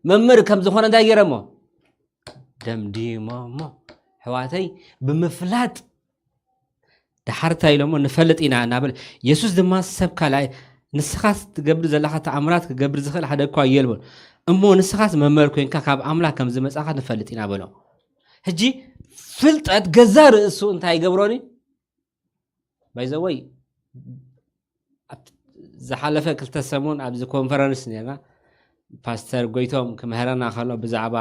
መምህር ከም ዝኾነ እንታይ ገይሮሞ? ደምዲሞሞ። ኣሕዋተይ፣ ብምፍላጥ ደሓር እንታይ ኢሎሞ? ንፈልጥ ኢና እናበለ፣ የሱስ ድማ፣ ሰብ ካልኣይ፣ ንስኻስ ትገብር ዘለኻ ተኣምራት ክገብር ዝኽእል ሓደ እኳ የልቦን። እሞ ንስኻስ መምህር ኮይንካ ካብ ኣምላኽ ከም ዝመጻኻ ንፈልጥ ኢና በሎ። ሕጂ ፍልጠት ገዛ ርእሱ እንታይ ይገብሮኒ? ባይ ዘ ወይ፣ ኣብ ዝሓለፈ ክልተ ሰሙን ኣብዚ ኮንፈረንስ ነርና፣ ፓስተር ጎይቶም ክምህረና ከሎ ብዛዕባ፣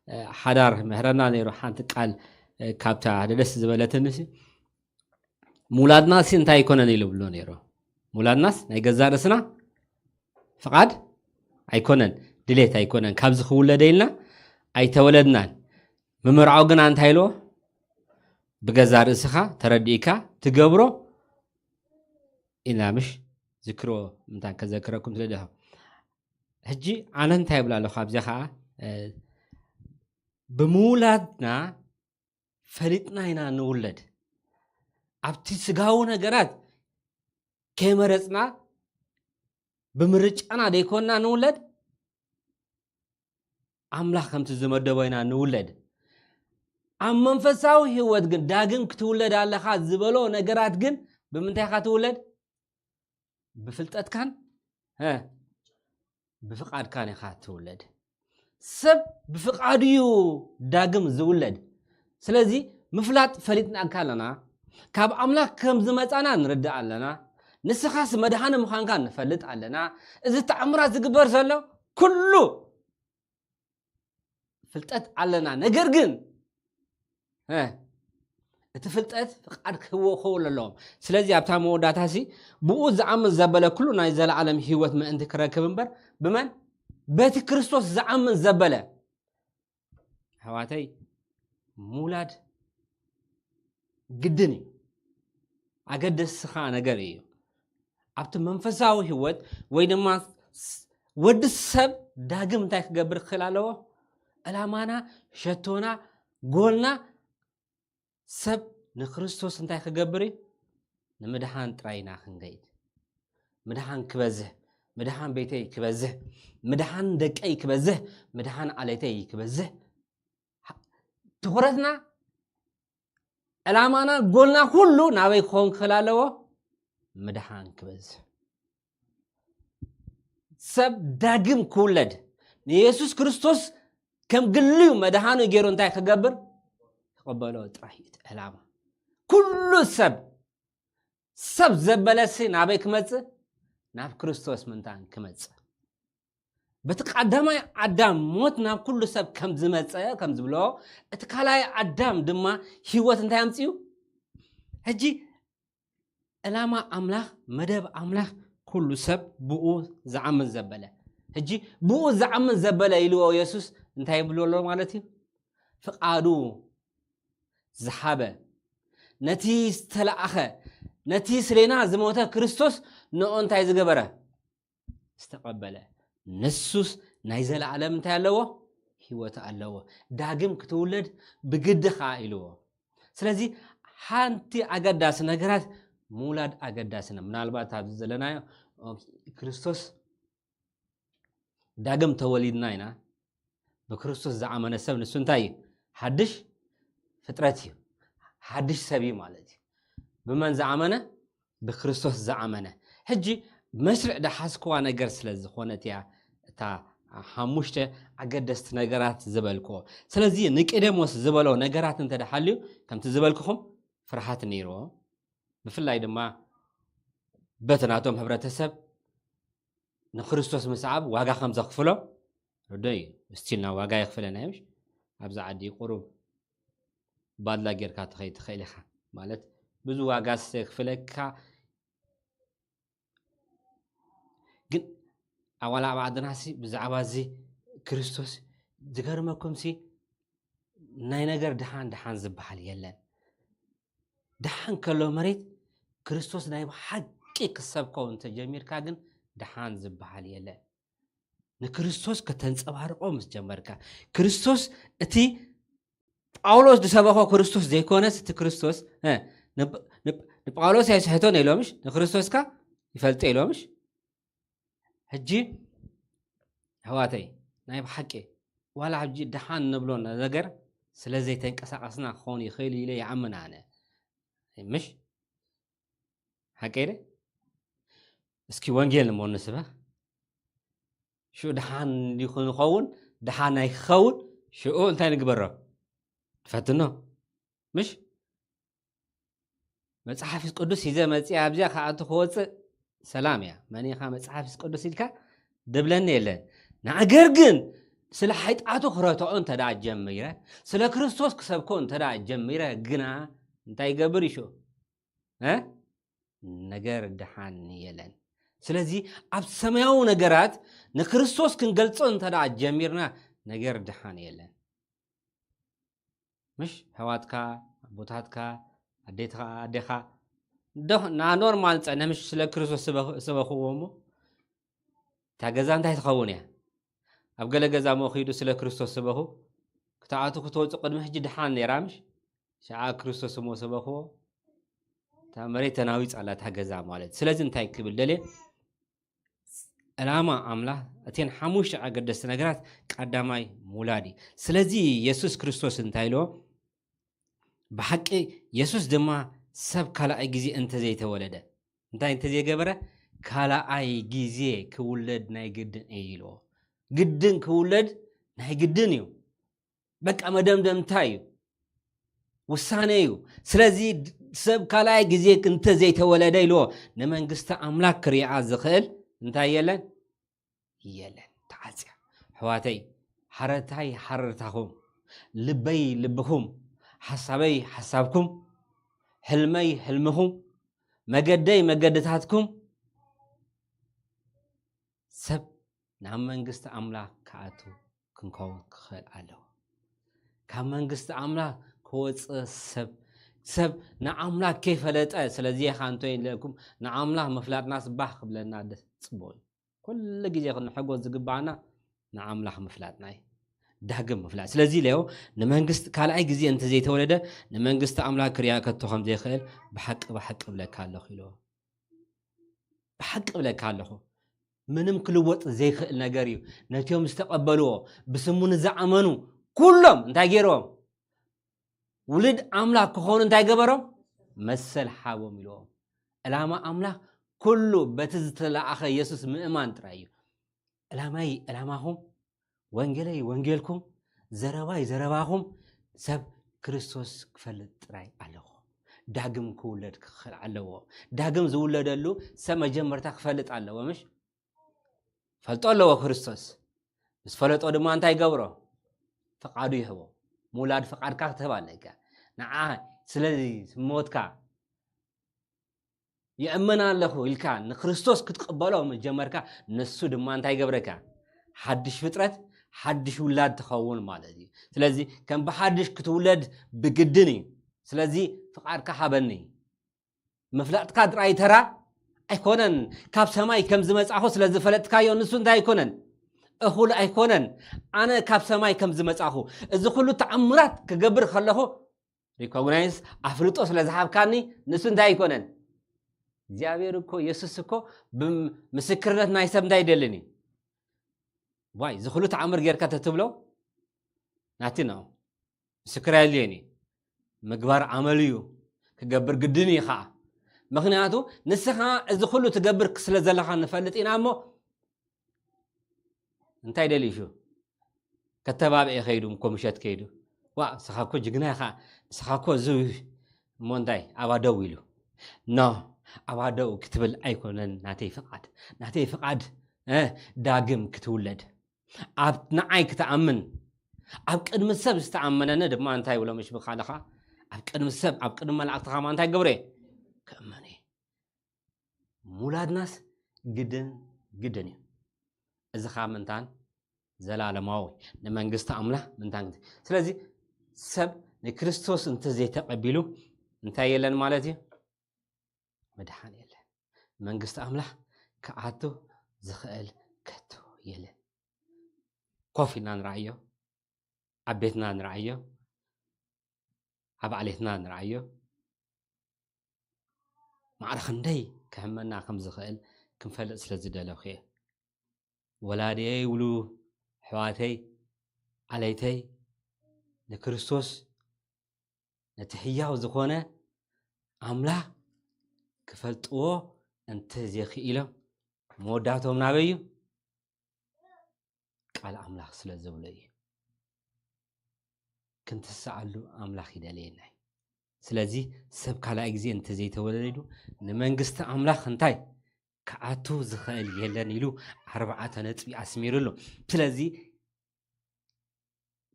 እ፣ ሓዳር ክምህረና ነይሩ። ሓንቲ ቃል፣ እ፣ ካብታ ሓደ ደስ ዝበለትኒ ሲ፣ "ሙላድና ሲ እንታይ ኣይኮነን" ኢሉ ብሎ ነይሩ። ሙላድናስ ናይ ገዛ ርእስና ፍቓድ ኣይኮነን፣ ድሌት ኣይኮነን። ካብዚ ክውለደ ኢልና ኣይተወለድናን። ምምርዓው ግና እንታይ ኢልዎ? ብገዛ ርእስኻ ተረዲእካ ትገብሮ ኢና፣ ምሽ? ዝክሮ ምንታን ከዘክረኩም ስለ ደኸም። ሕጂ ኣነ እንታይ ይብል ኣለኹ ኣብዚኣ ኸዓ፣ እ፣ ብምውላድና ፈሊጥና ኢና ንውለድ። ኣብቲ ስጋዊ ነገራት ከይመረጽና ብምርጫና ደይኮንና ንውለድ፣ ኣምላኽ ከምቲ ዝመደቦ ኢና ንውለድ። ኣብ መንፈሳዊ ህይወት ግን ዳግም ክትውለድ ኣለኻ ዝበሎ ነገራት ግን ብምንታይ ኢኻ ትውለድ? ብፍልጠትካን፣ እ፣ ብፍቓድካን ኢኻ ትውለድ። ሰብ ብፍቓዱ እዩ ዳግም ዝውለድ። ስለዚ ምፍላጥ ፈሊጥናካ ኣለና፣ ካብ ኣምላኽ ከም ዝመጻና ንርዳእ ኣለና። ንስኻስ መድሃኒ ምዃንካ ንፈልጥ ኣለና። እዚ ተኣምራት ዝግበር ዘሎ ኩሉ ፍልጠት ኣለና። ነገር ግን እ፣ እቲ ፍልጠት ፍቓድ ክህቦ ክኸውን ኣለዎም። ስለዚ ኣብታ መወዳእታሲ ብኡ ዝኣምን ዘበለ ኩሉ ናይ ዘለዓለም ህይወት ምእንቲ ክረክብ እምበር ብመን? በቲ ክርስቶስ ዝኣምን ዘበለ። ኣሕዋተይ፣ ምውላድ ግድን እዩ። ኣገደስቲ ኸኣ ነገር እዩ። ኣብቲ መንፈሳዊ ህይወት ወይ ድማ ስ-፣ ወዲ ሰብ ዳግም እንታይ ክገብር ክኽእል ኣለዎ? ዕላማና፣ ሸቶና፣ ጎልና ሰብ ንክርስቶስ እንታይ ክገብር እዩ? ንምድሓን ጥራይ ኢና ክንከይድ። ምድሓን ክበዝህ፣ ምድሓን ቤተይ ክበዝህ፣ ምድሓን ደቀይ ክበዝህ፣ ምድሓን ዓሌተይ ክበዝህ። ትኹረትና፣ ዕላማና፣ ጎልና ኩሉ ናበይ ክኸውን ክኽእል ኣለዎ? ምድሓን ክበዝህ። ሰብ ዳግም ክውለድ፣ ንየሱስ ክርስቶስ ከም ግልዩ መድሃኑ ገይሩ እንታይ ክገብር? ክቕበሎ ጥራይ እዩ እቲ ዕላማ። ኩሉ ሰብ፣ ሰብ ዘበለሲ ናበይ ክመጽእ? ናብ ክርስቶስ ምንታን ክመጽእ። በቲ ቀዳማይ ኣዳም ሞት ናብ ኩሉ ሰብ ከም ዝመጸ ከም ዝብሎ፣ እቲ ካልኣይ ኣዳም ድማ ህይወት እንታይ ኣምጽኡ? ሕጂ ዕላማ ኣምላኽ፣ መደብ ኣምላኽ፣ ኩሉ ሰብ ብኡ ዝኣምን ዘበለ። ሕጂ ብኡ ዝኣምን ዘበለ ኢልዎ የሱስ እንታይ ይብሎ ኣሎ ማለት እዩ? ፍቓዱ ዝሓበ፣ ነቲ ዝተለኣኸ፣ ነቲ ስሌና ዝሞተ ክርስቶስ ንኦ እንታይ ዝገበረ? ዝተቐበለ። ንሱስ ናይ ዘለኣለም እንታይ ኣለዎ? ህይወት ኣለዎ። ዳግም ክትውለድ ብግድኻ ኢልዎ። ስለዚ ሓንቲ ኣገዳሲ ነገራት ምውላድ ኣገዳሲ ነው። ምናልባት ኣብዚ ዘለናዮ፣ ኦ፣ ክርስቶስ ዳግም ተወሊድና ኢና። ብክርስቶስ ዝኣመነ ሰብ ንሱ እንታይ እዩ? ሓድሽ ፍጥረት እዩ። ሓድሽ ሰብ እዩ ማለት እዩ። ብመን ዝኣመነ? ብክርስቶስ ዝኣመነ። ሕጂ መስርዕ ዝሓዝክዋ ነገር ስለ ዝኾነት እያ እታ ሓሙሽተ ኣገደስቲ ነገራት ዝበልክዎ። ስለዚ ኒቆዴሞስ ዝበሎ ነገራት እንተ ደሓልዩ፣ ከምቲ ዝበልክኹም ፍርሃት ነይርዎ። ብፍላይ ድማ በቲ ናቶም ሕብረተሰብ ንክርስቶስ ምስዓብ ዋጋ ከም ዘኽፍሎ ርዶ እዩ። ስቲልና ዋጋ የኽፍለና እዩ፣ ምሽ? ኣብዚ ዓዲ ቁሩብ ባድላ ጌርካ ትኸይድ ትኽእል ኢኻ። ማለት ብዙ ዋጋ የኽፍለካ። ግን ኣዋላ ኣብ ዓድናሲ ብዛዕባ እዚ ክርስቶስ ዝገርመኩምሲ ናይ ነገር ደሓን ደሓን ዝበሃል የለን። ደሓን ከሎ መሬት ክርስቶስ ናይ ብሓቂ ክሰብኮ እንተጀሚርካ ግን ደሓን ዝበሃል የለን። ንክርስቶስ ከተንጸባርቆ ምስ ጀመርካ፣ ክርስቶስ እቲ ጳውሎስ ዝሰበኾ ክርስቶስ ዘይኮነስ እቲ ክርስቶስ፣ እ፣ ንብ-፣ ንብ-፣ ንጳውሎስ ኣይስሕቶን ኢሎምሽ፣ ንክርስቶስካ ይፈልጦ ኢሎምሽ። ሕጂ ኣሕዋተይ፣ ናይ ብሓቂ ዋላ ሕጂ ደሓን ንብሎ ነገር ስለ ዘይተንቀሳቐስና ክኸውን ይኽእል ኢለ ይኣምን ኣነ። ምሽ? ሓቀይ ደ? እስኪ ወንጌል ንሞ ንስበኽ። ሽኡ ደሓን እንዲኹ ንኸውን፣ ደሓን ኣይክኸውን፣ ሽኡ እንታይ ንግበሮ? ንፈትኖ። ምሽ? መጽሓፍ ቅዱስ ሂዘ መጽእ ኣብዚኣ ክኣቱ ክወጽእ ሰላም እያ። መን ኢኻ መጽሓፍ ቅዱስ ኢልካ ድብለኒ የለን። ነገር ግን ስለ ሓጢኣቱ ክረትዖ እንተ ደኣ ጀሚረ፣ ስለ ክርስቶስ ክሰብኮ እንተ ደኣ ጀሚረ ግና እንታይ ይገብር እዩ ሽኡ? እ? ነገር ደሓን የለን። ስለዚ ኣብ ሰማያዊ ነገራት ንክርስቶስ ክንገልጾ እንተ ደኣ ጀሚርና ነገር ደሓን የለን። ምሽ ኣሕዋትካ፣ ኣቦታትካ፣ ኣዴትኻ፣ ኣዴኻ፣ ዶ-፣ ና ኖርማል ጸነ ምሽ ስለ ክርስቶስ ስበኽ-፣ ስበኽዎ እሞ፣ እታ ገዛ እንታይ ትኸውን እያ? ኣብ ገለ ገዛ እሞ ኺዱ ስለ ክርስቶስ ስበኹ፣ ክትኣቱ ክትወጹ ቅድሚ ሕጂ ደሓን ነይራ ምሽ? ሸዓ ክርስቶስ እሞ ስበኽዎ፣ እታ መሬት ተናዊጻ ኣላ እታ ገዛ ማለት። ስለዚ እንታይ ክብል ደልየ? ዕላማ ኣምላኽ፣ እተን ሓሙሽተ ኣገደስቲ ነገራት ቀዳማይ ምውላድ እዩ። ስለዚ የሱስ ክርስቶስ እንታይ ኢልዎ? ብሓቂ የሱስ ድማ ሰብ ካልኣይ ግዜ እንተዘይተወለደ፣ እንታይ እንተዘይገበረ? ካልኣይ ግዜ ክውለድ ናይ ግድን እዩ ኢልዎ። ግድን ክውለድ ናይ ግድን እዩ። በቃ መደምደምታ እዩ፣ ውሳነ እዩ። ስለዚ ሰብ ካልኣይ ግዜ እንተ ዘይተወለደ ኢልዎ ንመንግስቲ ኣምላክ ክሪኣ ዝኽእል እንታይ የለን? የለን። ተዓፅያ። ኣሕዋተይ፣ ሓረታይ ሓረርታኹም፣ ልበይ ልብኹም፣ ሓሳበይ ሓሳብኩም፣ ሕልመይ ሕልምኹም፣ መገደይ መገድታትኩም፣ ሰብ ናብ መንግስቲ ኣምላኽ ክኣቱ ክንከውን ክኽእል ኣለዎ። ካብ መንግስቲ ኣምላኽ ክወፅእ ሰብ ሰብ ንኣምላኽ ከይፈለጠ፣ ስለዚ ኢኻ እንቶ ኢለኩም ንኣምላኽ ምፍላጥና ስባህ ክብለና ደስ ፅቡቕ እዩ። ኩሉ ግዜ ክንሕጎስ ዝግባኣና ንኣምላኽ ምፍላጥና እዩ። ዳግም ምፍላጥ። ስለዚ ኢለዮ ንመንግስቲ ካልኣይ ግዜ እንተዘይተወለደ ንመንግስቲ ኣምላኽ ክሪኣ ከቶ ከም ዘይኽእል ብሓቂ ብሓቂ እብለካ ኣለኹ ኢለዎ። ብሓቂ እብለካ ኣለኹ፣ ምንም ክልወጥ ዘይክእል ነገር እዩ። ነቲኦም ዝተቐበልዎ ብስሙ ንዝኣመኑ ኩሎም እንታይ ገይርዎም? ውልድ ኣምላኽ ክኾኑ እንታይ ገበሮም? መሰል ሓቦም ኢልዎም። ዕላማ ኣምላኽ ኩሉ በቲ ዝተለኣኸ የሱስ ምእማን ጥራይ እዩ። ዕላማይ ዕላማኹም፣ ወንጌለይ ወንጌልኩም፣ ዘረባይ ዘረባኹም ሰብ ክርስቶስ ክፈልጥ ጥራይ ኣለዎ። ዳግም ክውለድ ክኽእል ኣለዎ። ዳግም ዝውለደሉ ሰብ መጀመርታ ክፈልጥ ኣለዎ። ምሽ ፈልጦ ኣለዎ ክርስቶስ። ምስ ፈለጦ ድማ እንታይ ይገብሮ? ፍቓዱ ይህቦ። ምውላድ ፍቓድካ ክትህብ ኣለካ። ንዓ ስለዚ ሞትካ ይእመን ኣለኹ ኢልካ ንክርስቶስ ክትቕበሎ ምስ ጀመርካ፣ ንሱ ድማ እንታይ ይገብረካ? ሓድሽ ፍጥረት፣ ሓድሽ ውላድ ትኸውን ማለት እዩ። ስለዚ ከም ብሓድሽ ክትውለድ ብግድን እዩ። ስለዚ ፍቓድካ ሃበኒ። ምፍላጥካ ጥራይ ተራ ኣይኮነን። ካብ ሰማይ ከም ዝመጻኹ ስለ ዝፈለጥካዮ ንሱ እንታይ ኣይኮነን? እኹል ኣይኮነን። ኣነ ካብ ሰማይ ከም ዝመጻኹ፣ እዚ ኩሉ ተኣምራት ክገብር ከለኹ ሪኮግናይዝ ኣፍልጦ ስለ ዝሃብካኒ ንሱ እንታይ ኣይኮነን? እግዚኣብሔር እኮ፣ የሱስ እኮ ብምስክርነት ናይ ሰብ እንታይ ይደልን እዩ? ዋይ፣ እዚ ኩሉ ተኣምር ጌርካ ተትብሎ ናቲ ነው። ምስክር ኣየድልየን እዩ። ምግባር ኣመል እዩ። ክገብር ግድን እዩ ኸዓ። ምኽንያቱ ንስኻ እዚ ኩሉ ትገብር ስለ ዘለኻ ንፈልጥ ኢና እሞ፣ እንታይ ደልዩ ሹ? ከተባብዐ ከይዱ እኮ ምሸት ከይዱ። ዋ፣ ንስኻ እኮ ጅግና ኢኻ፣ ንስኻ እኮ እዚ እሞ እንታይ ኣባ ደው ኢሉ? ኖ፣ ኣባ ደው ክትብል ኣይኮነን ናተይ ፍቓድ። ናተይ ፍቓድ፣ እ፣ ዳግም ክትውለድ። ኣብ ንዓይ ክትኣምን፣ ኣብ ቅድሚ ሰብ ዝተኣመነኒ ድማ እንታይ ይብሎ ምሽ ብኻልኻ? ኣብ ቅድሚ ሰብ፣ ኣብ ቅድሚ መላእክቲ ኸማ እንታይ ገብረ? ክእመን እየ። ምውላድናስ ግድን፣ ግድን እዩ። እዚ ኸዓ ምንታን ዘላለማዊ ንመንግስቲ ኣምላኽ ምንታን ግድን። ስለዚ ሰብ ንክርስቶስ እንተዘይተቐቢሉ እንታይ የለን ማለት እዩ? ምድሓን የለን። መንግስቲ ኣምላኽ ክኣቱ ዝኽእል ከቶ የለን። ኮፍ ኢልና ንረኣዮ፣ ኣብ ቤትና ንረኣዮ፣ ኣብ ዓሌትና ንረኣዮ። ማዕረ ክንደይ ክሕመና ከም ዝኽእል ክንፈልጥ ስለ ዝደለኹ እየ። ወላዲየይ ይብሉ፣ ኣሕዋተይ፣ ዓለይተይ፣ ንክርስቶስ፣ ነቲ ህያው ዝኾነ ኣምላኽ ክፈልጥዎ እንተዘይክኢሎም፣ መወዳእቶም ናበይ እዩ? ቃል ኣምላኽ ስለ ዝብሎ እዩ። ክንትስኣሉ ኣምላኽ ይደልየና እዩ። ስለዚ ሰብ ካልኣይ ግዜ እንተዘይተወለዱ ንመንግስቲ ኣምላኽ እንታይ ክኣቱ ዝኽእል የለን ኢሉ ኣርባዕተ ነጥቢ ኣስሚሩሉ። ስለዚ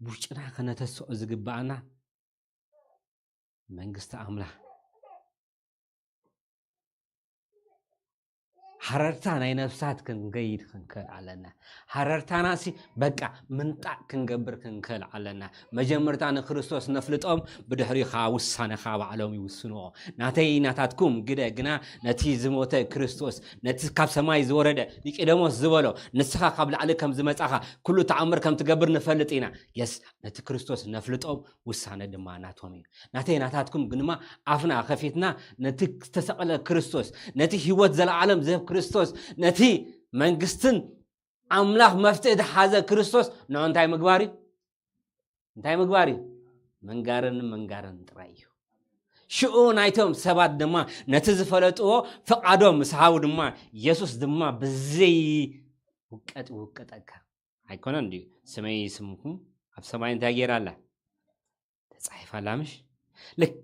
ውሽጥና ከነተስኦ ዝግባኣና መንግስቲ ኣምላኽ ሓረርታ ናይ ነፍሳት ክንገይድ ክንክእል ኣለና። ሓረርታና ሲ በቃ ምንጣቅ ክንገብር ክንክእል ኣለና። መጀመርታ ንክርስቶስ ነፍልጦም፣ ብድሕሪኡ ከዓ ውሳነ ከዓ ባዕሎም ይውስንዎ። ናተይ ናታትኩም ግደ ግና ነቲ ዝሞተ ክርስቶስ፣ ነቲ ካብ ሰማይ ዝወረደ ኒቆዲሞስ ዝበሎ፣ ንስኻ ካብ ላዕሊ ከም ዝመጻኻ ኩሉ ተኣምር ከም ትገብር ንፈልጥ ኢና። የስ፣ ነቲ ክርስቶስ ነፍልጦም፣ ውሳነ ድማ ናቶም እዩ። ናተይ ናታትኩም ግንማ ኣፍና ከፊትና ነቲ ዝተሰቐለ ክርስቶስ፣ ነቲ ህይወት ዘለዓለም ዝህብ ክርስቶስ፣ ነቲ መንግስትን ኣምላኽ መፍትሒ ዝሓዘ ክርስቶስ ንዑ እንታይ ምግባር እዩ? እንታይ ምግባር እዩ? ምንጋርን ምንጋርን ጥራይ እዩ። ሽዑ ናይቶም ሰባት ድማ ነቲ ዝፈለጥዎ ፍቓዶም ምስ ሃቡ ድማ፣ የሱስ ድማ ብዘይ ውቀጥ ይውቀጠካ። ኣይኮነን ድዩ? ስመይ ስምኩም ኣብ ሰማይ እንታይ ገይራ ኣላ? ተጻሒፋ ኣላ፣ ምሽ? ልክ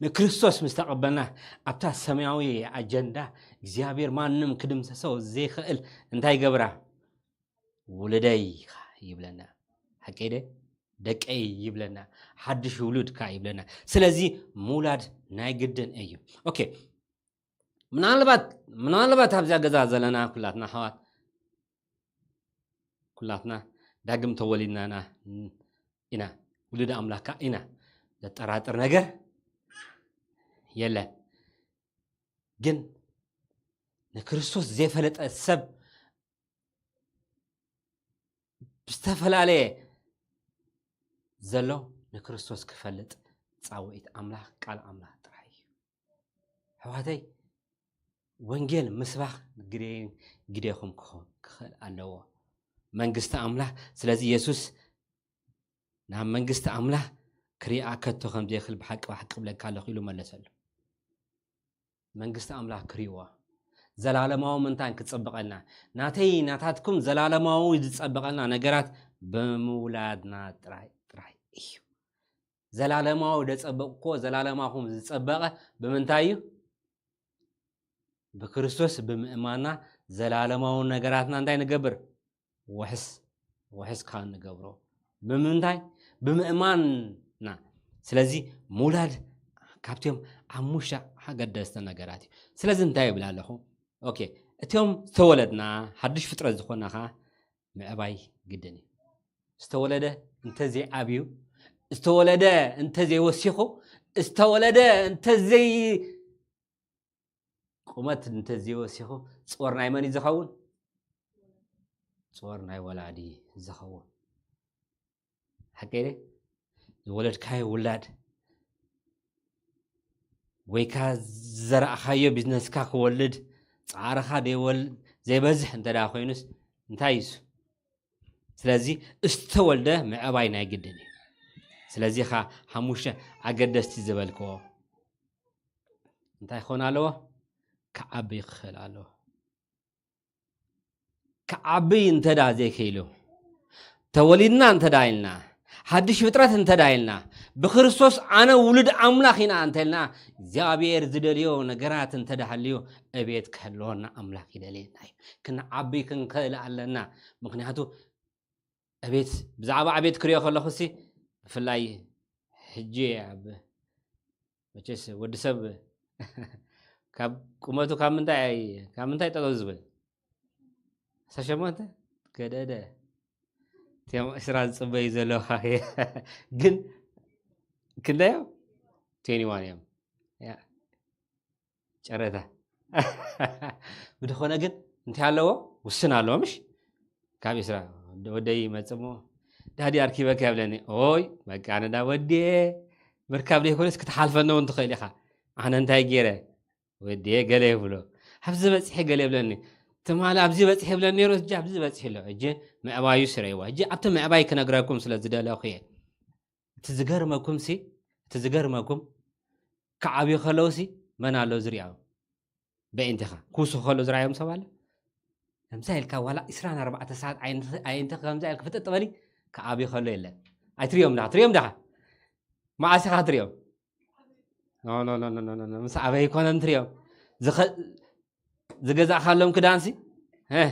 ንክርስቶስ ምስ ተቐበልና፣ ኣብታ ሰማያዊ ኣጀንዳ እግዚኣብሔር ማንም ክድምሰሶ ዘይኽእል እንታይ ገብራ? ውልደይ ይብለና። ሓቀይ ደ? ደቀይ ይብለና። ሓድሽ ውሉድ ከኣ ይብለና። ስለዚ ምውላድ ናይ ግድን እዩ። ኦኬ። ምናልባት፣ ምናልባት ኣብዛ ገዛ ዘለና ኩላትና ኣሕዋት፣ ኩላትና ዳግም ተወሊድናና ኢና። ውሉድ ኣምላክ ከኣ ኢና። ዘጠራጥር ነገር የለን። ግን ንክርስቶስ ዘይፈለጠ ሰብ ብዝተፈላለየ ዘሎ ንክርስቶስ ክፈልጥ ጻውዒት ኣምላኽ፣ ቃል ኣምላኽ ጥራይ እዩ። ኣሕዋተይ፣ ወንጌል ምስባኽ ግደ-፣ ግዴኹም ክኾ-፣ ክኽእል ኣለዎ። መንግስቲ ኣምላኽ፣ ስለዚ የሱስ ናብ መንግስቲ ኣምላኽ ክሪኣ ከቶ ከም ዘይክእል ብሓቂ፣ ብሓቂ እብለካ ኣለኹ ኢሉ መለሰሉ። መንግስቲ ኣምላኽ ክርእይዋ፣ ዘላለማዊ ምንታን ክጸበቐልና፣ ናተይ ናታትኩም ዘላለማዊ ዝጸበቐልና ነገራት ብምውላድና ጥራይ፣ ጥራይ እዩ። ዘላለማዊ ደጸበቕኮ፣ ዘላለማኹም ዝጸበቐ ብምንታይ እዩ? ብክርስቶስ ብምእማንና ዘላለማዊ ነገራትና እንታይ ንገብር? ውሕስ፣ ውሕስ ካብ ንገብሮ። ብምንታይ? ብምእማንና። ስለዚ ምውላድ ካብቶም ሓሙሽተ ኣገደስቲ ነገራት እዩ። ስለዚ እንታይ ይብል ኣለኹ? ኦኬ፣ እቶም ዝተወለድና ሓድሽ ፍጥረት ዝኾንና ኸዓ ምዕባይ ግድን እዩ። ዝተወለደ እንተዘይዓብዩ፣ ዝተወለደ እንተዘይወሲኹ፣ ዝተወለደ እንተዘይ ቁመት እንተዘይወሲኹ፣ ጾር ናይ መን እዩ ዝኸውን? ጾር ናይ ወላዲ ዝኸውን። ሓቀይ ድየ? ዝወለድካዮ ውላድ ወይ ከኣ ዝዘራእኻዮ ቢዝነስካ ክወልድ ጻዕርኻ ደይወል-፣ ዘይበዝሕ እንተ ደኣ ኮይኑስ እንታይ እዩ እሱ? ስለዚ ዝተወልደ ምዕባይ ናይ ግድን እዩ። ስለዚ ኸኣ ሓሙሽተ ኣገደስቲ ዝበልክዎ እንታይ ክኾን ኣለዎ? ክዓቢ ክኽእል ኣለዎ። ክዓቢ እንተ ደኣ ዘይክኢሉ፣ ተወሊድና እንተ ደኣ ኢልና፣ ሓድሽ ፍጥረት እንተ ደኣ ኢልና፣ ብክርስቶስ ኣነ ውሉድ ኣምላኽ ኢና እንተ ኢልና፣ እግዚኣብሔር ዝደልዮ ነገራት እንተ ደኣ ሃልዩ፣ እቤት ክህልወና ኣምላኽ ይደልየና እዩ። ክንዓቢ ክንክእል ኣለና። ምኽንያቱ እቤት፣ ብዛዕባ ዕቤት ክሪኦ ከለኹ ሲ፣ ብፍላይ ሕጂ ኣብ፣ መቸስ ወዲ ሰብ ካብ ቁመቱ ካብ ምንታይ ኣይ-፣ ካብ ምንታይ ጠጠው ዝብል? ዓሰርተ ሸሞንተ ገደደ። እቲኦም ዕስራ ዝጽበዩ ዘለዉ ግን ክንደይ እዮም? ትዌንቲ ዋን እዮም። ያ። ጨረታ። ብድኾነ ግን እንታይ ኣለዎ? ውስን ኣለዎ፣ ምሽ? ካብ ዕስራ ወደ-፣ ወደይ ይመጽእ እሞ፣ "ዳዲ ኣርኪበካ" ይብለኒ። ኦይ፣ በቃ፣ ኣነ ዳ ወድየ ምርካብ ዘይኮነስ ክትሓልፈኒ እውን ትኽእል ኢኻ። ኣነ እንታይ ገይረ? ወድየ ገለ ይብሎ። "ኣብዚ በጺሐ" ገለ ይብለኒ። ትማሊ "ኣብዚ በጺሐ" ይብለኒ ነይሩ፣ ሕጂ "ኣብዚ በጺሐ" ኣሎ። ሕጂ ምዕባዩ ስረይዋ። ሕጂ ኣብቲ ምዕባይ ክነግረኩም ስለ ዝደለኹ እየ። እቲ ዝገርመኩም ሲ፣ እቲ ዝገርመኩም፣ ክዓብዩ ከለዉ ሲ፣ መን ኣሎ ዝሪኦም? በእንቲኻ፣ ክውስኹ ከለዉ ዝረኣዮም ሰብ ኣሎ? ከምዛ ኢልካ ዋላ ዕስራን ኣርባዕተ ሰዓት ኣይንተ-፣ ኣይንተ ከምዛ ኢልካ ፍጥጥ በሊ፣ ክዓብዩ ከሎ የለን። ኣይትሪኦም ዳኻ፣ ትሪኦም ዳኻ? መዓስ ኢኻ ትሪኦም? ኖ፣ ኖ፣ ኖ፣ ኖ፣ ኖ፣ ኖ፣ ኖ፣ ምስ ዓበዩ ኣይኮነን ትሪኦም። ዝኸ-፣ ዝገዛእካሎም ክዳንሲ? እ?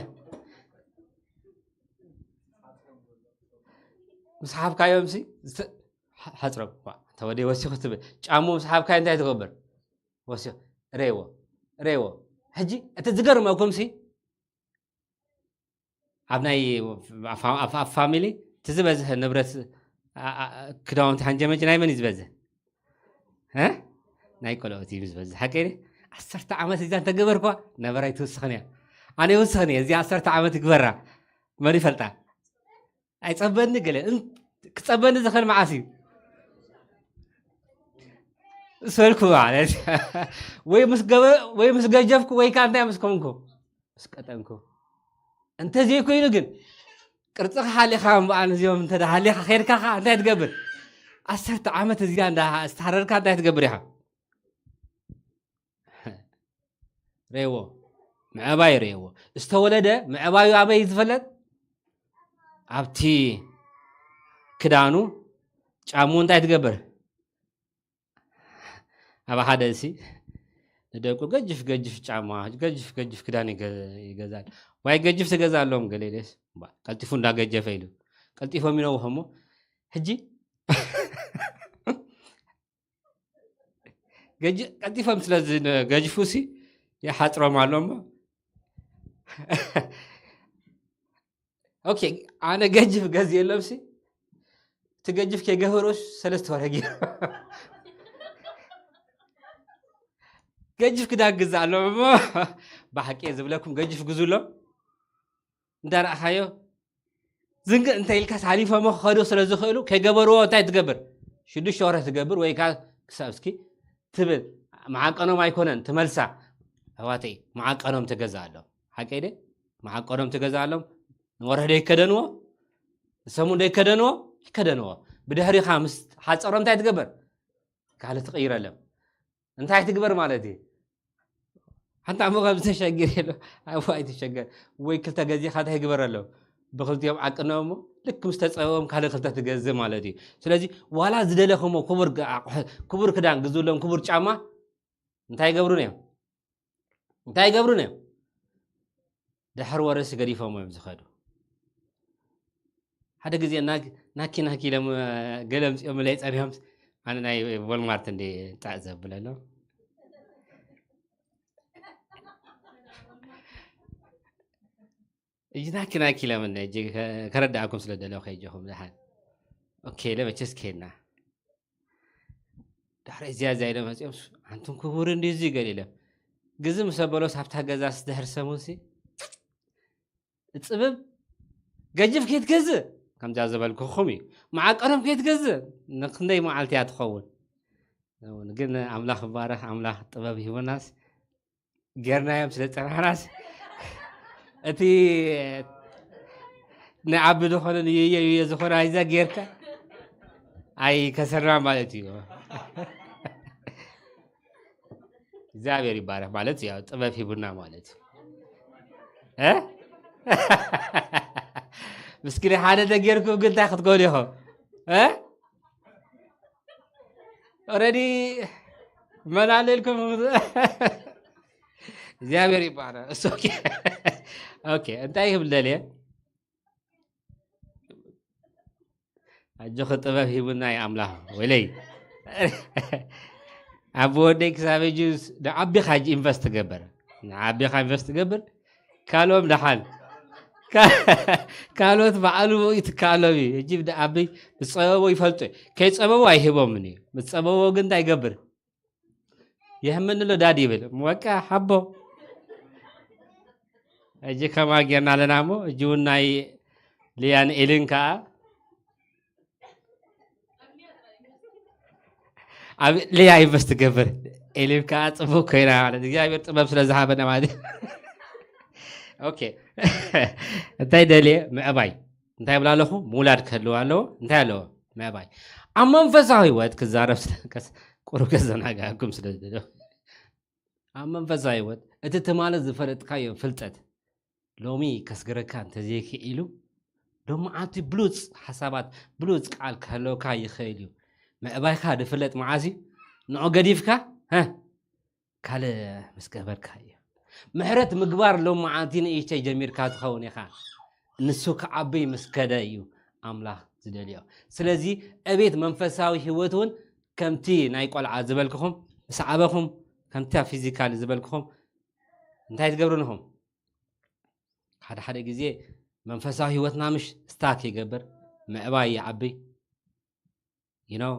ምስ ሓብካዮምሲ? ዝተ-፣ ሓ-፣ ሓፅሮም። ዋ፣ ተወደይ ወሲኹ ትብል። ጫምኡ ምስ ሓብካዮ እንታይ ትገብር? ወሲኹ። ረይዎ። ረይዎ። ሕጂ እቲ ዝገርመኩምሲ፣ ኣብ ናይ፣ ኣብ ፋ-፣ ኣብ ፋ-፣ ኣብ ፋሚሊ እቲ ዝበዝሐ ንብረት፣ ኣ-፣ ኣ-፣ ክዳውንቲ ሓንጀመጅ ናይ መን እዩ ዝበዝሕ? እ? ናይ ቆልዑት እዩ ዝበዝሕ። ሓቀይ ድየ? ዓሰርተ ዓመት እዛ እንተገበርኳ፣ ነበራይ ትውስኽን እያ። ኣነ ይውስኽን እየ። እዚኣ ዓሰርተ ዓመት ይግበራ። መን ይፈልጣ? ኣይጸበኒ ገለ። እን-፣ ክጸበኒ ዝኽእል መዓስ እዩ? ሰልኩ ማለት። ወይ ምስ ገበ-፣ ወይ ምስ ገጀፍኩ፣ ወይ ከኣ እንታይ ምስ ኮንኩ? ምስ ቀጠንኩ። እንተዘይኮይኑ ግን፣ ቅርጽኻ ሓሊኻ እምበኣር፣ ነዚኦም እንተ ደኣ ሃሊኻ ኸይድካ ኸኣ እንታይ ትገብር? ዓሰርተ ዓመት እዚኣ እንዳ ኣስተሓረርካ እንታይ ትገብር ኢኻ? ረእዎ፣ ምዕባይ ረእዎ። ዝተወለደ ምዕባዩ ኣበይ ዝፈለጥ? ኣብቲ ክዳኑ፣ ጫሙ እንታይ ትገብር? ኣብ ሓደ እሲ ንደቁ ገጅፍ ገጅፍ ጫማ፣ ገጅፍ ገጅፍ ክዳን ይገ- ይገዛል። ዋይ ገጅፍ ትገዛ ኣለዎም ገሌሌስ። እባ ቀልጢፉ እንዳገጀፈ ኢሉ። ቀልጢፎም ይነውሑ እሞ ሕጂ ገጅ- ቀልጢፎም ስለዚ ገጅፉ ሲ ይሓፅሮም ኣሎ እሞ ኦኬ፣ ኣነ ገጅፍ ገዝ የሎም ሲ ትገጅፍ ከይገበሮስ ሰለስተ ወረ ገይሩ ገጅፍ ክዳን ግዛእ ኣሎ እሞ ብሓቂ ዝብለኩም ገጅፍ ግዙ ኣሎ። እንዳረኣኻዮ ዝንግእ እንተ ኢልካ ሳሊፎሞ ክኸዱ ስለ ዝኽእሉ ከይገበርዎ እንታይ ትገብር? ሽዱሽተ ወረ ትገብር ወይ ከዓ ክሳብ እስኪ ትብል። መዓቀኖም ኣይኮነን ትመልሳ። ኣሕዋተይ፣ መዓቀኖም ትገዛ ኣሎ። ሓቀይ ደ? መዓቀኖም ትገዛ ኣሎም። ንወርሒ ዶ ይከደንዎ? ንሰሙን ዶ ይከደንዎ? ይከደንዎ። ብድሕሪኻ ምስ ሓፀሮም እንታይ ትገብር? ካልእ ትቕይረሎም። እንታይ ትግበር ማለት እዩ? ሓንቲ ኣሞ ካብ ዝተሸግር የሎ። ኣቦ ኣይትሸገር። ወይ ክልተ ገዚኻ እንታይ ግበር ኣሎ? ብክልቲኦም ዓቅኖም እሞ ልክ ምስ ተፀበቦም ካልእ ክልተ ትገዝእ ማለት እዩ። ስለዚ ዋላ ዝደለኹሞ ክቡር ግ- ኣቑሑ- ክቡር ክዳን ግዙሎም፣ ክቡር ጫማ እንታይ ይገብሩን እዮም? እንታይ ይገብሩን እዮም? ድሕሪ ወረሲ ገዲፎም እዮም ዝኸዱ። ሓደ ግዜ ናኪ ናኪ ኢሎም ገለ ምፅኦም ለይ ፀኒሖም ኣነ ናይ ቮልማርት እንዲ ጣዕ ዘብለሎም እጅ ናኪ ናኪ ኢሎም እነ እጅ ከረዳእኩም ስለ ደለኹ ከይጀኹም ደሓን ኦኬ ኢለ መቸስ ከይድና ድሕሪ እዚያ እዚያ ኢለ መፅኦም ኣንቱም ክቡር እንዲ እዚ ገል ኢለ ግዚ ምስ ኣበሎስ ኣብታ ገዛስ ድሕሪ ሰሙንሲ እፅብብ ገጅፍ ከይትገዝእ ከምዛ ዝበልኩኹም እዩ። መዓቀኖም ከይትገዝእ ንክንደይ መዓልቲ እያ ትኸውን። እውን ግን ኣምላኽ ይባረኽ፣ ኣምላኽ ጥበብ ሂቡናስ ጌርናዮም ስለ ፀናሕናስ እቲ ንዓቢ ዝኾነ ንየየ የየ ዝኾነ ኣይዛ ጌርካ ኣይከሰርና ማለት እዩ። እግዚኣብሔር ይባረክ ማለት ያው ጥበብ ሂቡና ማለት እዩ። እ? ምስኪን ሓደ ተጌርኩም ግን እንታይ ክትገብሩ ኢኹም? እ? ኦረዲ መላለልኩም እግዚኣብሔር ይባረክ። እሱ ኦኬ። ኦኬ፣ እንታይ ይብል ደልየ? ኣጆኺ ጥበብ ሂቡና እዩ ኣምላኽ ወለይ ኣብ ወደይ ክሳብ ሕጂ ንዓቢኻ ሕጂ ኢንቨስት ትገብር ንዓቢኻ ኢንቨስት ትገብር ካልኦም ደሓን ካልኦት በዓሉ ይትካሎም እዩ ሕጂ ዓቢ ዝፀበቦ ይፈልጡ ከይፀበቦ ኣይህቦምን እዩ ምስ ፀበቦ ግን እንታይ ይገብር ይህመኒ ኣሎ ዳድ ይብል በቃ ሓቦ እጂ ከማ ጌርና ኣለና እሞ እጂ እውን ናይ ልያን ኤልን ከዓ ኣብ ልያ ኢንቨስት ትገብር ኤልን ከዓ ፅቡቅ ኮይና ማለት እግዚኣብሔር ጥበብ ስለ ዝሃበና ማለት ኦኬ እንታይ ደልየ ምዕባይ እንታይ ብላ ኣለኹ ምውላድ ክህልው ኣለዎ እንታይ ኣለዎ ምዕባይ ኣብ መንፈሳዊ ህይወት ክዛረብ ስለቀስ ቁሩብ ከዘናጋኩም ስለ ዝደለ ኣብ መንፈሳዊ ህይወት እቲ ትማሊ ዝፈለጥካዮ ፍልጠት ሎሚ ከስግረካ እንተዘይክኢሉ ሎመዓልቲ ብሉፅ ሓሳባት ብሉፅ ቃል ክህለወካ ይኽእል እዩ ምዕባይካ ድፍለጥ መዓስ እዩ ንዑ ገዲፍካ ካልእ ምስ ገበርካ እዩ ምሕረት ምግባር ሎም መዓልቲ ንእሽተይ ጀሚርካ ትኸውን ኢኻ ንሱ ክዓብይ ምስ ከደ እዩ ኣምላኽ ዝደልዮ ስለዚ ዕቤት መንፈሳዊ ህይወት እውን ከምቲ ናይ ቆልዓ ዝበልክኹም ምስ ዓበኹም ከምቲ ፊዚካሊ ዝበልክኹም እንታይ ትገብሩ ንኹም ሓደ ሓደ ግዜ መንፈሳዊ ህይወትና ምሽ ስታክ ይገብር ምዕባይ ይዓብይ you know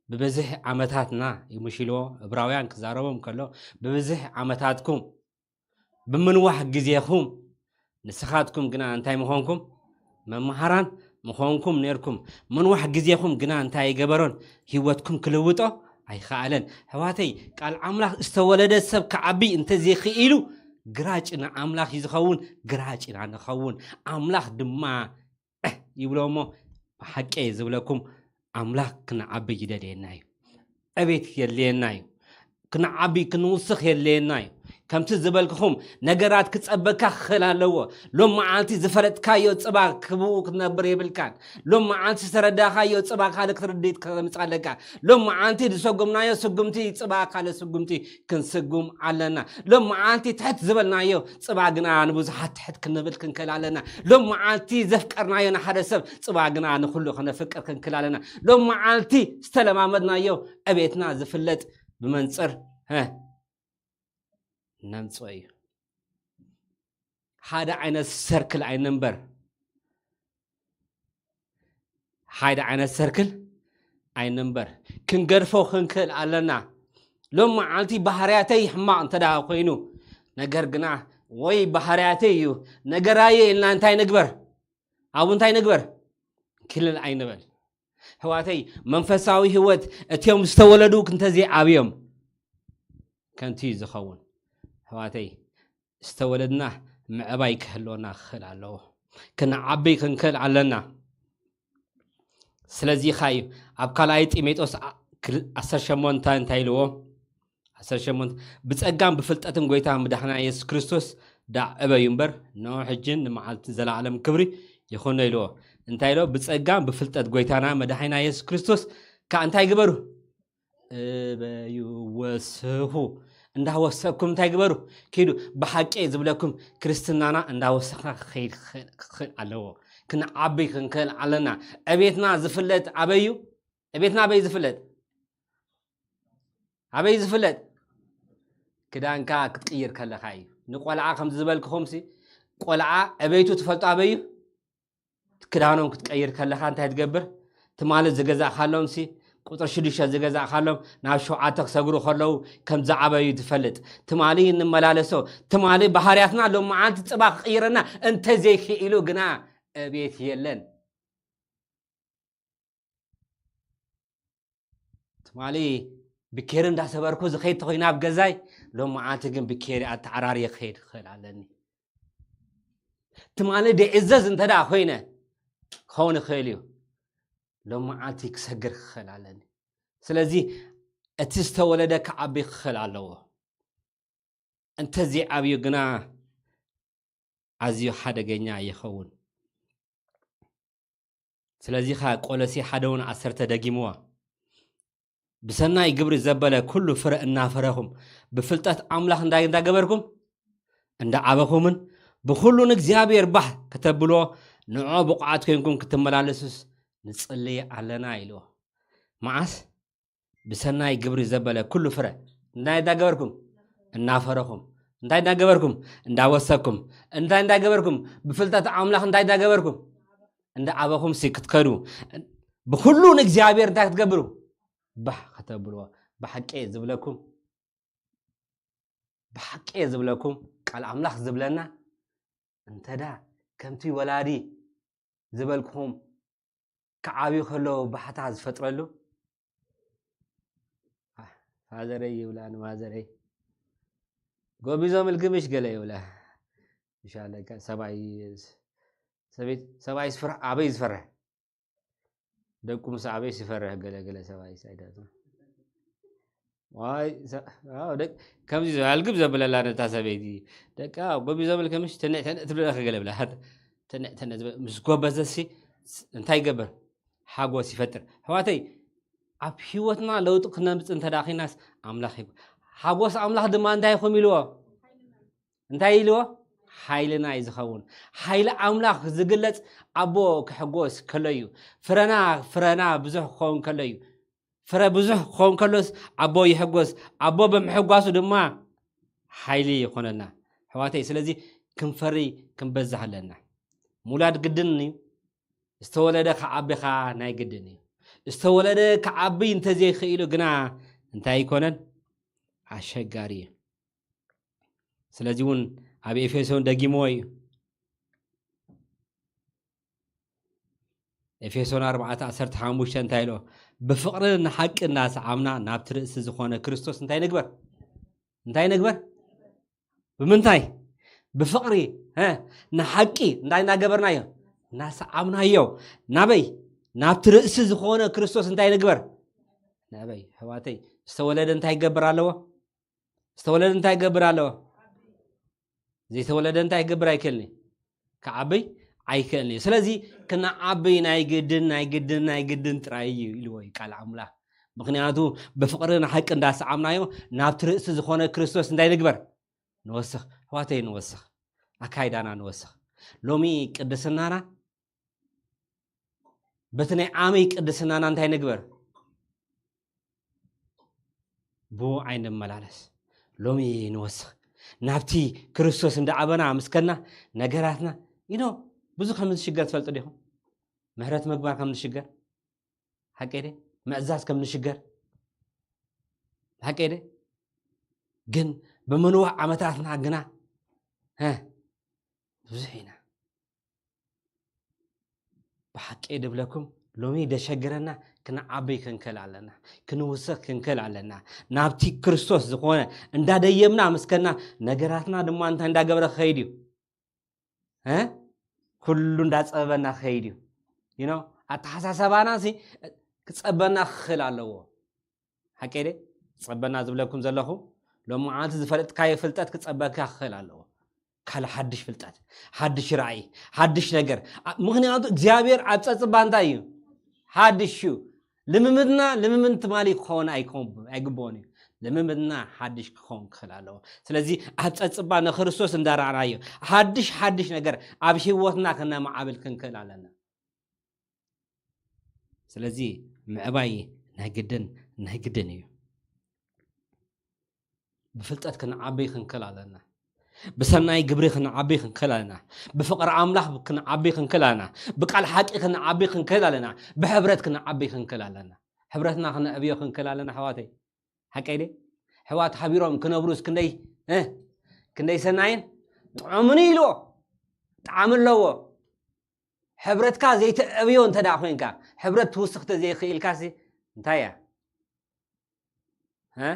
ብብዝሒ ዓመታትና ይምሽልዎ እብራውያን ክዛረቦም ከሎ ብብዝሒ ዓመታትኩም ብምንዋሕ ግዜኹም ንስኻትኩም ግና እንታይ ምኾንኩም መምሃራን ምኾንኩም ነርኩም ምንዋሕ ግዜኹም ግና እንታይ ኣይገበሮን ህይወትኩም ክልውጦ ኣይኸኣለን ሕዋተይ ቃል ኣምላኽ ዝተወለደ ሰብ ክዓቢ እንተዘይኽኢሉ ግራጭ ንኣምላኽ እዩ ዝኸውን ግራጭ ኢና ንኸውን ኣምላኽ ድማ ይብሎ እሞ ብሓቂ ዝብለኩም ኣምላኽ ክንዓቢ ይደልየና እዩ ዕቤት የድልየና እዩ ክንዓቢ ክንውስኽ የድልየና እዩ። ከምቲ ዝበልክኹም ነገራት ክጸበካ ክኽእል ኣለዎ። ሎም መዓልቲ ዝፈለጥካዮ ጽባ ክብኡ ክትነብር የብልካን። ሎም መዓልቲ ዝተረዳኻዮ ጽባ ካልእ ክትርድእ ከምጽእ ኣለካ። ሎም መዓልቲ ዝሰጉምናዮ ስጉምቲ ጽባ ካልእ ስጉምቲ ክንስጉም ኣለና። ሎም መዓልቲ ትሕት ዝበልናዮ ጽባ ግና ንብዙሓት ትሕት ክንብል ክንክእል ኣለና። ሎም መዓልቲ ዘፍቀርናዮ ንሓደ ሰብ ጽባ ግና ንኹሉ ከነፍቅር ክንክእል ኣለና። ሎም መዓልቲ ዝተለማመድናዮ ዕቤትና ዝፍለጥ ብመንጽር፣ ሀ፣ ነምጽኦ እዩ። ሓደ ዓይነት ሰርክል ኣይንንበር። ሓደ ዓይነት ሰርክል ኣይንንበር። ክንገድፎ ክንክእል ኣለና። ሎም መዓልቲ ባህርያተይ ሕማቕ እንተ ደኣ ኮይኑ፣ ነገር ግና ወይ ባህርያተይ እዩ፣ ነገራየ ኢልና እንታይ ንግበር? ኣብኡ እንታይ ንግበር? ክልል ኣይንበል። ኣሕዋተይ፣ መንፈሳዊ ህይወት እቲኦም ዝተወለዱ እንተዘይዓብዮም ከንቱ እዩ ዝኸውን። ኣሕዋተይ፣ ዝተወለድና ምዕባይ ክህልወና ክኽእል ኣለዎ። ክንዓቢ ክንክእል ኣለና። ስለዚ ኸ እዩ ኣብ ካልኣይ ጢሞቴዎስ ዓ-፣ ክል-፣ ዓሰርተ ሸሞንተ እንታይ ኢልዎ? ዓሰርተ ሸሞንተ፣ "ብጸጋን ብፍልጠትን ጐይታ መድሓና የሱስ ክርስቶስ ደኣ ዕበዩ እምበር፣ ንዑ ሕጅን ንመዓልቲ ዘለኣለም ክብሪ ይኹኖ" ኢልዎ። እንታይ ኢልዎ? "ብጸጋን ብፍልጠት ጐይታና መድሓና የሱስ ክርስቶስ ከኣ እንታይ ግበሩ? እበዩ፣ ወስኹ። እንዳወሰኩም እንታይ ግበሩ? ኪዱ። ብሓቂ ዝብለኩም ክርስትናና እንዳወሰኽና ክኸይድ ክኽእል፣ ክኽእል ኣለዎ። ክንዓቢ ክንክእል ኣለና። ዕቤትና ዝፍለጥ ኣበዩ? ዕቤትና ኣበይ ዝፍለጥ? ኣበይ ዝፍለጥ? ክዳንካ ክትቅይር ከለኻ እዩ። ንቆልዓ ከም ዝበልክኹምሲ፣ ቆልዓ ዕቤቱ ትፈልጡ ኣበዩ? ክዳኖም ክትቀይር ከለኻ እንታይ ትገብር? ትማሊ ዝገዛእካሎምሲ፣ ቁፅሪ ሽዱሽተ ዝገዛእካሎም ናብ ሸውዓተ ክሰግሩ ከለዉ ከም ዝዓበዩ ትፈልጥ። ትማሊ እንመላለሶ፣ ትማሊ ባህርያትና ሎም መዓልቲ ፅባ ክቕይረና እንተዘይክኢሉ ግና ዕቤት የለን። ትማሊ ብኬሪ እንዳሰበርኩ ዝኸይድ ተኾይነ ኣብ ገዛይ፣ ሎም መዓልቲ ግን ብኬሪ ኣተዓራርየ ክኸይድ ክኽእል ኣለኒ። ትማሊ ደእዘዝ እንተ ደኣ ኮይነ ክኸውን ይኽእል እዩ። ሎም መዓልቲ ክሰግር ክኽእል ኣለኒ። ስለዚ እቲ ዝተወለደ ክዓቢ ክኽእል ኣለዎ። እንተዘይዓብዩ ግና ኣዝዩ ሓደገኛ ይኸውን። ስለዚ ኸኣ ቆሎሴ ሓደ እውን ዓሰርተ ደጊምዋ። "ብሰናይ ግብሪ ዘበለ ኩሉ ፍረ እናፈረኹም፣ ብፍልጠት ኣምላኽ እንታይ እንዳገበርኩም? እንዳዓበኹምን፣ ብኹሉ ንእግዚኣብሔር ባህ ከተብልዎ፣ ንዕኡ ብቑዓት ኮይንኩም ክትመላለሱስ ንጽሊ ኣለና" ኢልዎ። መዓስ? "ብሰናይ ግብሪ ዘበለ ኩሉ ፍረ" እንታይ እንዳገበርኩም? እናፈረኹም። እንታይ እንዳገበርኩም? እንዳወሰኩም። እንታይ እንዳገበርኩም? ብፍልጠት ኣምላኽ እንታይ እንዳገበርኩም? እንዳዓበኹም ሲ ክትከዱ፣ ብኹሉ ንእግዚኣብሔር እንታይ ክትገብሩ? ባህ ከተብልዎ። ብሓቂ እየ ዝብለኩም፣ ብሓቂ እየ ዝብለኩም፣ ቃል ኣምላኽ ዝብለና፣ እንተዳ ከምቲ ወላዲ ዝበልኩኹም ክዓብዩ ከለዉ ባህታ ዝፈጥረሉ፣ "ፋዘረይ" ይብላ ንማዘረይ፣ "ጎቢዞም እልግምሽ" ገለ ይብላ። ኢንሻላህ፣ ሰብኣይ፣ ሰበይት-፣ ሰብኣይ ዝፈርሕ፣ ኣበይ ዝፈርሕ? ደቁ ምስ ኣበይ ዝፈርሕ? ገለ ገለ ሰብኣይ ሳይዳት። ዋይ፣ ሰ-፣ ኣዎ፣ ደቅ-፣ ከምዚ ኣልግብ ዘብለላ ነታ ሰበይቲ። ደቃ ጎቢዞም እልግምሽ ትንዕ ትንዕ ትብለለኺ ገለ ብላ። ትንዕ ትንዕ ዝብል ምስ ጎበዘሲ እንታይ ይገብር? ሓጎስ ይፈጥር። ኣሕዋተይ፣ ኣብ ህይወትና ለውጢ ክነምጽእ እንተ ደኣ ኺናስ ኣምላኽ ይብ-፣ ሓጎስ ኣምላኽ ድማ እንታይ ኢኹም ኢልዎ? እንታይ ኢልዎ? ሓይልና እዩ ዝኸውን። ሓይሊ ኣምላኽ ዝግለጽ ኣቦ ክሕጎስ ከሎ እዩ። ፍረና፣ ፍረና ብዙሕ ክኸውን ከሎ እዩ። ፍረ ብዙሕ ክኸውን ከሎስ ኣቦ ይሕጎስ። ኣቦ ብምሕጓሱ ድማ ሓይሊ ይኾነና። ኣሕዋተይ፣ ስለዚ ክንፈሪ ክንበዝሕ ኣለና። ምውላድ ግድን እዩ። ዝተወለደ ክዓቢ ኸዓ ናይ ግድን እዩ። ዝተወለደ ክዓቢ እንተዘይኽኢሉ ግና እንታይ ኣይኮነን? ኣሸጋሪ እዩ። ስለዚ እውን ኣብ ኤፌሶን ደጊምዎ እዩ። ኤፌሶን ኣርባዕተ ዓሰርተ ሓሙሽተ እንታይ ኢሎ? "ብፍቕሪ ንሓቂ እናሰዓምና ናብቲ ርእሲ ዝኾነ ክርስቶስ እንታይ ንግበር?" እንታይ ንግበር? ብምንታይ? ብፍቕሪ፣ ሀ፣ ንሓቂ እንታይ እናገበርናዮ? እናሰዓምናዮ። ናበይ? ናብቲ ርእሲ ዝኾነ ክርስቶስ እንታይ ንግበር? ናበይ? ኣሕዋተይ፣ ዝተወለደ እንታይ ይገብር ኣለዎ? ዝተወለደ እንታይ ይገብር ኣለዎ? ዘይተወለደ እንታይ ክገብር ኣይክእልን እዩ? ክዓብይ ኣይክእልን እዩ። ስለዚ ክነዓብይ ናይ ግድን ናይ ግድን ናይ ግድን ጥራይ እዩ ኢልዎ እዩ ቃል ኣምላኽ። ምክንያቱ ብፍቕሪ ንሓቂ እንዳሰዓምናዮ ናብቲ ርእሲ ዝኾነ ክርስቶስ እንታይ ንግበር? ንወስኽ። ኣሕዋተይ ንወስኽ። ኣካይዳና ንወስኽ። ሎሚ ቅድስናና በቲ ናይ ዓመይ ቅድስናና እንታይ ንግበር? ብኡ ኣይንመላለስ። ሎሚ ንወስኽ። ናብቲ ክርስቶስ እንዳዓበና ምስከና ነገራትና ኢኖ ብዙ ከም ዝሽገር ትፈልጡ ዲኹም? ምህረት ምግባር ከም ዝሽገር ሓቂ ደ ምእዛዝ ከም ንሽገር ሓቂ ደ ግን ብምንዋዕ ዓመታትና ግና እ ብዙሕ ኢና። ብሓቂ ድብለኩም ሎሚ ደሸግረና ክንዓበይ ክንክእል ኣለና፣ ክንውስኽ ክንክእል ኣለና። ናብቲ ክርስቶስ ዝኾነ እንዳደየምና ምስከና ነገራትና ድማ እንታይ እንዳገብረ ክኸይድ እዩ እ ኩሉ እንዳፀበበና ክኸይድ እዩ። ይኖ ኣተሓሳሰባና ሲ ክፀበና ክኽእል ኣለዎ። ሓቂ ደ ክፀበና ዝብለኩም ዘለኹ ሎም መዓልቲ ዝፈለጥካዮ ፍልጠት ክፀበካ ክኽእል ኣለዎ። ካልእ ሓድሽ ፍልጠት፣ ሓድሽ ራእይ፣ ሓድሽ ነገር። ኣ- ምክንያቱ እግዚኣብሔር ኣብ ፀፅባ እንታይ እዩ? ሓድሽ እዩ። ልምምድና ልምምድ ትማሊ ክኸውን ኣይኮን- ኣይግብኦን እዩ። ልምምድና ሓድሽ ክኸውን ክኽእል ኣለዎ። ስለዚ ኣብ ፀፅባ ንክርስቶስ እንዳረኣናዮ ሓድሽ ሓድሽ ነገር ኣብ ህይወትና ክነማዓብል ክንክእል ኣለና። ስለዚ ምዕባይ ናይ ግድን ናይ ግድን እዩ። ብፍልጠት ክንዓብይ ክንክእል ኣለና። ብሰናይ ግብሪ ክንዓብይ ክንክእል ኣለና። ብፍቕሪ ኣምላኽ ክንዓብይ ክንክእል ኣለና። ብቃል ሓቂ ክንዓብይ ክንክእል ኣለና። ብሕብረት ክንዓብይ ክንክእል ኣለና። ሕብረትና ክነዕብዮ ክንክእል ኣለና ኣሕዋተይ። ሓቀይ ደ ኣሕዋት ሓቢሮም ክነብሩስ ክንደይ እ ክንደይ ሰናይን ጥዑምን ኢልዎ ጣዕሚ ኣለዎ። ሕብረትካ ዘይተዕብዮ እንተ ደኣ ኮይንካ፣ ሕብረት ትውስኽ ተዘይኽኢልካሲ እንታይ እያ? እ?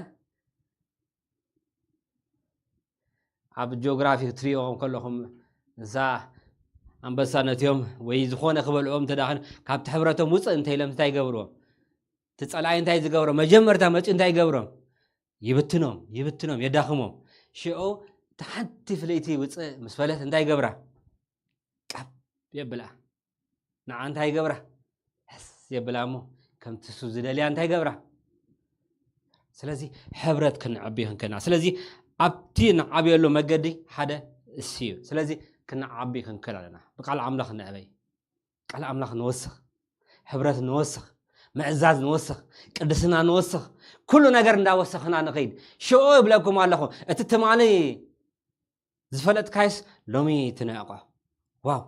ኣብ ጂኦግራፊ ክትሪእዎም ከለኹም እዛ ኣንበሳ ነትዮም ወይ ዝኾነ ክበልዕዎም እንተ ደኣ ኮይኖም፣ ካብቲ ሕብረቶም ውፅእ እንተ ኢሎም እንታይ ይገብርዎም? እቲ ፀላኢ እንታይ ዝገብሮ? መጀመርታ መፂኡ እንታይ ይገብሮም? ይብትኖም፣ ይብትኖም፣ የዳኽሞም። ሽዑ እቲ ሓንቲ ፍልይቲ ውፅእ ምስ በለት እንታይ ይገብራ? ቀብ የብላ። ንዓ እንታይ ይገብራ? ሕስ የብላ እሞ ከምቲ እሱ ዝደልያ እንታይ ይገብራ? ስለዚ ሕብረት ክንዕቢ ክንክልና። ስለዚ ኣብቲ ንዓብየሉ መገዲ ሓደ እሱ እዩ። ስለዚ ክንዓቢ ክንክእል ኣለና። ብቃል ኣምላኽ ንዕበይ። ቃል ኣምላኽ ንወስኽ፣ ሕብረት ንወስኽ፣ ምዕዛዝ ንወስኽ፣ ቅድስና ንወስኽ፣ ኩሉ ነገር እንዳወሰኽና ንኸይድ። ሽዑ እብለኩም ኣለኹ፣ እቲ ትማሊ ዝፈለጥካይስ ሎሚ ትንዕቆ። ዋው፣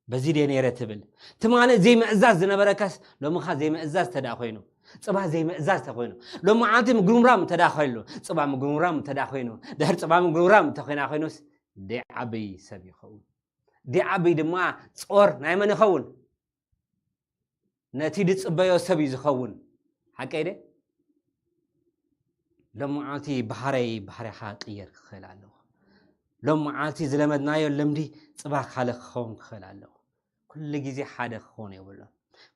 በዚ ድየ ነይረ ትብል። ትማሊ ዘይምዕዛዝ ዝነበረካስ ሎምኻ ዘይምዕዛዝ ተዳ ኮይኑ፣ ጽባ ዘይምዕዛዝ ተኮይኑ፣ ሎሚ መዓልቲ ምግሩምራም ተዳ ኮይኑ፣ ጽባ ምግሩምራም ተዳ ኮይኑ፣ ድሕር ጽባ ምግሩምራም ተኮይና ኮይኑስ፣ ደይ ዓብይ ሰብ ይኸውን። ደይ ዓብይ ድማ ጾር ናይ መን ይኸውን? ነቲ ዝጽበዮ ሰብ እዩ ዝኸውን። ሓቀይ ደ? ሎም መዓልቲ ባህረይ ባህሪኻ ቅየር ክኽእል ኣለዎ። ሎም መዓልቲ ዝለመድናዮ ልምዲ ጽባ ካልእ ክኸውን ክኽእል ኣለዎ። ኩሉ ግዜ ሓደ ክኸውን የብሉን።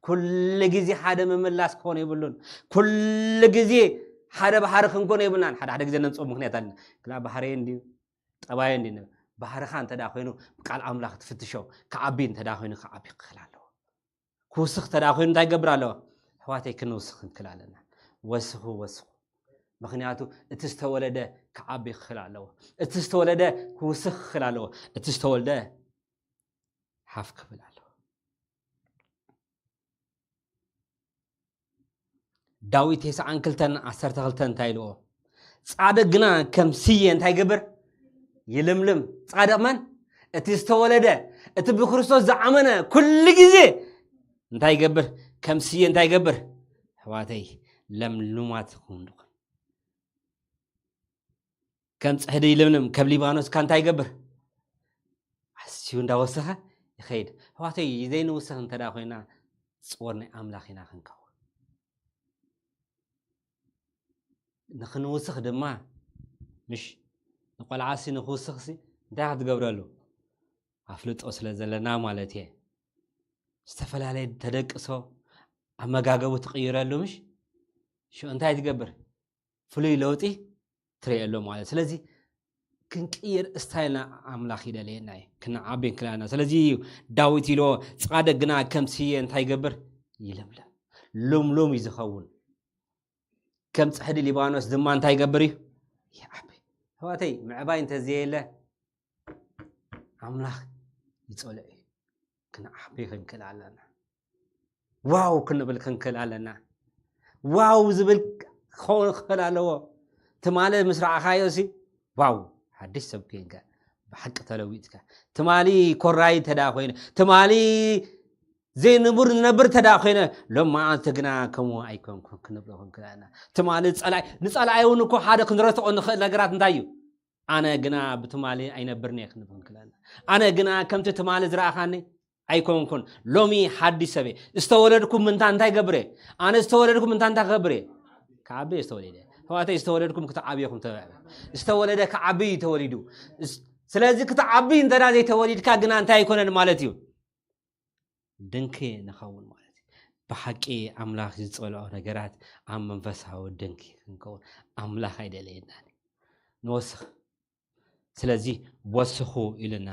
ኩሉ ግዜ ሓደ ምምላስ ክኾን የብሉን። ኩሉ ግዜ ሓደ ባህሪ ክንኮን የብልናን። ሓደ ሓደ ግዜ ነምጽኦ ምኽንያት ኣለና። ክላ ባህረይ እንድዩ፣ ጠባየ እንድዩ። ባህርኻ እንተ ደኣ ኮይኑ ብቃል ኣምላኽ ትፍትሾ፣ ክዓቢ እንተ ደኣ ኮይኑ ክዓቢ ክኽእል ኣለዎ። ክውስኽ እንተ ደኣ ኮይኑ እንታይ ይገብር ኣለዎ? ኣሕዋተይ ክንውስኽ ክንክእል ኣለና። ወስኹ፣ ወስኹ። ምኽንያቱ እቲ ዝተወለደ ክዓቢ ክኽእል ኣለዎ። እቲ ዝተወለደ ክውስኽ ክኽእል ኣለዎ። እቲ ዝተወልደ ሓፍ ክብል ኣለዎ። ዳዊት ተስዓን ክልተን ዓሰርተ ክልተ እንታይ ኢልዎ? ጻድቕ ግና ከም ስየ እንታይ ይገብር? ይልምልም። ጻድቕ መን? እቲ ዝተወለደ፣ እቲ ብክርስቶስ ዝዓመነ ኩሉ ግዜ እንታይ ይገብር? ከም ስየ እንታይ ይገብር? ኣሕዋተይ ለምልማት ክውን ድኹን። ከም ጽሕዲ ይልምልም፣ ከም ሊባኖስ ከ እንታይ ይገብር? ኣዝዩ እንዳወሰኸ ይኸይድ። ኣሕዋተይ ዘይንውስኽ እንተ ደኣ ኮይና ጽወር ናይ ኣምላኽ ኢና ክንከውን። ንኽንውስኽ ድማ ምሽ ንቆልዓሲ ንኽውስኽሲ እንታይ ክትገብረሉ? ኣፍልጦ ስለ ዘለና ማለት እየ። ዝተፈላለየ ተደቅሶ ኣመጋገቡ ትቕይረሉ ምሽ ሽዑ እንታይ ትገብር? ፍሉይ ለውጢ ትረአ ኣሎ ማለት። ስለዚ ክንቅይር ስታይልና ኣምላኽ ይደለየና እዩ። ክንዓቢ እንክላና። ስለዚ እዩ ዳዊት ኢልዎ፣ "ጻድቅ ግና ከም ስየ እንታይ ይገብር? ይለምልም፣ ልምሉም እዩ ዝኸውን። ከም ጽሕዲ ሊባኖስ ድማ እንታይ ይገብር እዩ? ይዓቢ።" ኣሕዋተይ፣ ምዕባይ እንተዘየለ ኣምላኽ ይጸልኦ እዩ። ክንዓቢ ክንክእል ኣለና። ዋው ክንብል ክንክእል ኣለና። ዋው ዝብል ክኸውን ክኽእል ኣለዎ። ትማሊ ምስ ረኣኻዮ ሲ፣ ዋው፣ ሓድሽ ሰብ ኮይንካ፣ ብሓቂ ተለዊጥካ። ትማሊ ኮራይ እንተ ደኣ ኮይነ፣ ትማሊ ዘይንቡር ዝነብር እንተ ደኣ ኮይነ፣ ሎማዓንቲ ግና ከምኡ ኣይኮንኩን ክንብሎ ክንክእል ኣለና። ትማሊ ጸላኢ፣ ንጸላኢ እውን እኮ ሓደ ክንረትዖ ንኽእል ነገራት እንታይ እዩ? ኣነ ግና ብትማሊ ኣይነብርን እየ ክንብል ክንክእል ኣለና። ኣነ ግና ከምቲ ትማሊ ዝረኣኻኒ ኣይኮንኩን፣ ሎሚ ሓድሽ ሰብ እየ። ዝተወለድኩ ምንታ እንታይ ገብር እየ? ኣነ ዝተወለድኩ ምንታ እንታይ ክገብር እየ? ክዓቢ እየ ዝተወሊደ። ኣሕዋተይ፣ ዝተወለድኩም ክትዓብዩ ኢኹም ተባሂሉ። ዝተወለደ ክዓቢ እዩ ተወሊዱ። እስ-፣ ስለዚ ክትዓቢ እንተ ደኣ ዘይተወሊድካ ግና እንታይ ኣይኮነን ማለት እዩ? ድንኪ ንኸውን ማለት እዩ። ብሓቂ ኣምላኽ ዝጸልኦ ነገራት ኣብ መንፈሳዊ ድንኪ ክንከውን ኣምላኽ ኣይደለየናን እዩ። ንወስኽ። ስለዚ ወስኹ ኢሉና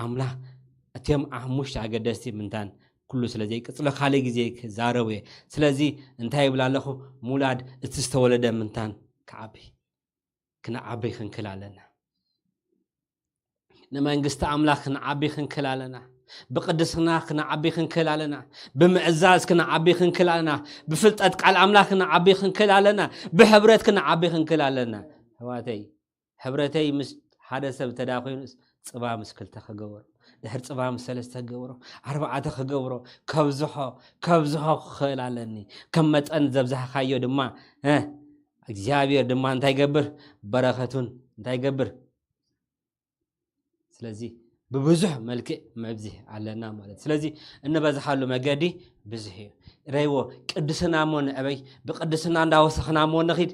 ኣምላኽ። እቲኦም ሓሙሽተ ኣገደስቲ ምንታን ኩሉ ስለ ዘይቅጽሎ ካልእ ግዜ ክዛረቡ እየ። ስለዚ እንታይ ይብል ኣለኹ? ምውላድ እቲ ዝተወለደ ምንታን ክዓቢ፣ ክንዓቢ ክንክእል ኣለና። ንመንግስቲ ኣምላኽ ክንዓቢ ክንክእል ኣለና። ብቅድስና ክንዓቢ ክንክእል ኣለና። ብምዕዛዝ ክንዓቢ ክንክእል ኣለና። ብፍልጠት ቃል ኣምላኽ ክንዓቢ ክንክእል ኣለና። ብሕብረት ክንዓቢ ክንክእል ኣለና። ኣሕዋተይ፣ ሕብረተይ ምስ ሓደ ሰብ እንተ ደኣ ኮይኑስ፣ ጽባ ምስ ክልተ ክገብሮ፣ ድሕሪ ጽባ ምስ ሰለስተ ክገብሮ፣ ኣርባዕተ ክገብሮ፣ ከብዝሖ፣ ከብዝሖ ክኽእል ኣለኒ። ከም መጠን ዘብዛሕካዮ ድማ፣ እ፣ እግዚኣብሔር ድማ እንታይ ይገብር? በረኸቱን እንታይ ይገብር? ስለዚ ብብዙሕ መልክዕ መብዝሒ ኣለና ማለት። ስለዚ እንበዝሓሉ መገዲ ብዙሕ እዩ። ረይዎ ቅድስና እሞ ንዕበይ፣ ብቅድስና እንዳወሰኽና እሞ ንኺድ።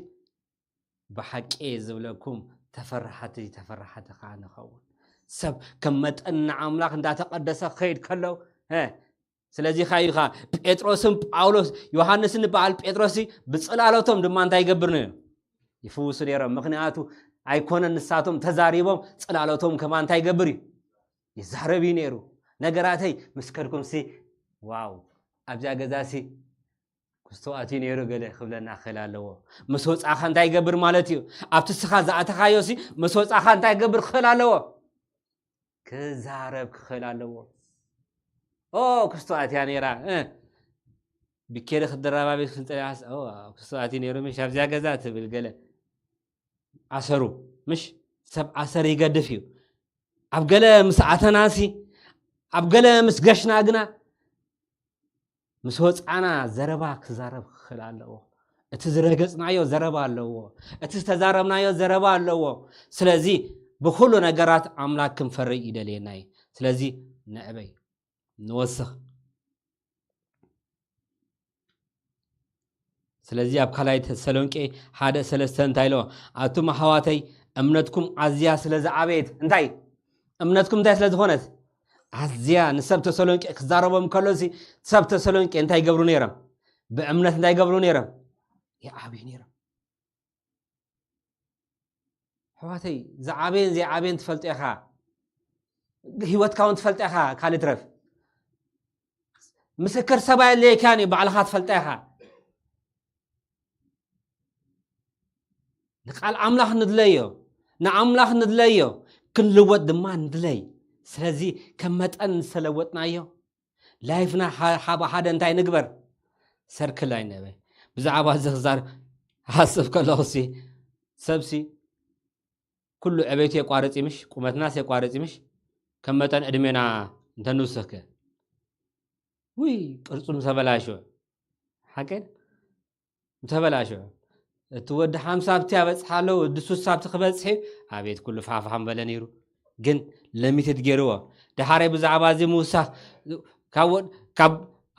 ብሓቂ ዝብለኩም ተፈራሓቲ፣ ተፈራሓቲ ከዓ ንኸውን። ሰብ ከም መጠን ንኣምላኽ እንዳተቐደሰ ክኸይድ ከሎ፣ እ፣ ስለዚ ኸዓ እዩ ኸዓ ጴጥሮስን ጳውሎስ፣ ዮሃንስን ዝበሃል ጴጥሮስ ብጽላሎቶም ድማ እንታይ ይገብር ነይሩ? ይፍውሱ ነይሮም። ምኽንያቱ ኣይኮነን ንሳቶም ተዛሪቦም፣ ጽላሎቶም ከማን እንታይ ይገብር እዩ? ይዛረብ እዩ ነይሩ። ነገራተይ ምስ ከድኩም ሲ፣ ዋው፣ ኣብዚኣ ገዛ ሲ ክስቶ ኣትዩ ነይሩ ገለ ክብለና ክኽእል ኣለዎ። ምስ ወጻኻ እንታይ ይገብር ማለት እዩ? ኣብቲ ስኻ ዝኣተኻዮ ሲ ምስ ወጻኻ እንታይ ይገብር ክኽእል ኣለዎ? ክዛረብ ክኽእል ኣለዎ። ኦ፣ ክስቶ ኣትያ ነይራ፣ እ፣ ብኬሪ ክትደራባቢ ክንጸልያስ፣ ኦ፣ ክስቶ ኣትዩ ነይሩ ምሽ ኣብዚኣ ገዛ ትብል ገለ። ኣሰሩ፣ ምሽ ሰብ ኣሰር ይገድፍ እዩ። ኣብ ገለ ምስ ኣተናሲ፣ ኣብ ገለ ምስ ገሽና ግና፣ ምስ ወጻና ዘረባ ክዛረብ ክኽእል ኣለዎ። እቲ ዝረገጽናዮ ዘረባ ኣለዎ። እቲ ዝተዛረብናዮ ዘረባ ኣለዎ። ስለዚ ብኹሉ ነገራት ኣምላክ ክንፈሪ ይደልየና እዩ። ስለዚ ንዕበይ፣ ንወስኽ። ስለዚ ኣብ ካልኣይ ተሰሎንቄ ሓደ ሰለስተ እንታይ ኢልዎ? ኣቱም ኣሕዋተይ፣ እምነትኩም ኣዝያ ስለ ዝዓበየት፣ እንታይ? እምነትኩም እንታይ ስለ ዝኾነት? ኣዝያ። ንሰብ ተሰሎንቄ ክዛረቦም ከሎ ሲ፣ ሰብ ተሰሎንቄ እንታይ ይገብሩ ነይሮም? ብእምነት እንታይ ይገብሩ ነይሮም? ይዓብዩ ነይሮም። ኣሕዋተይ፣ ዝዓበየን ዘይዓበየን ትፈልጦ ኢኻ። ህይወትካ እውን ትፈልጦ ኢኻ፣ ካልእ ትረፍ። ምስክር ሰብ ኣየድልየካን እዩ፣ ባዕልኻ ትፈልጦ ኢኻ። ንቃል ኣምላኽ ንድለዮ፣ ንኣምላኽ ንድለዮ፣ ክንልወጥ ድማ ንድለይ። ስለዚ ከም መጠን ዝተለወጥናዮ፣ ላይፍና ሓ-፣ ሓባ ሓደ እንታይ ንግበር? ሰርክል ኣይነበ። ብዛዕባ እዚ ክዛር-፣ ክሓስብ ከለኹሲ፣ ሰብሲ ኩሉ ዕቤቱ የቋርጽ ምሽ፣ ቁመትናስ የቋርጽ ምሽ፣ ከም መጠን ዕድሜና እንተንውስኽ ከ? ውይ፣ ቅርጹ ምተበላሸወ። ሓቀን? ምተበላሸወ። እቲ ወዲ ሓምሳ ኣብቲ ኣበጽሓ ኣሎ፣ ወዲ ሱሳ ኣብቲ ክበጽሕ እዩ። ኣቤት ኩሉ ፋሕፋሕ ምበለ ነይሩ። ግን ለሚትድ ገይርዎ። ደሓረይ ብዛዕባ እዚ ምውሳኽ፣ ካብ ወ-፣ ካብ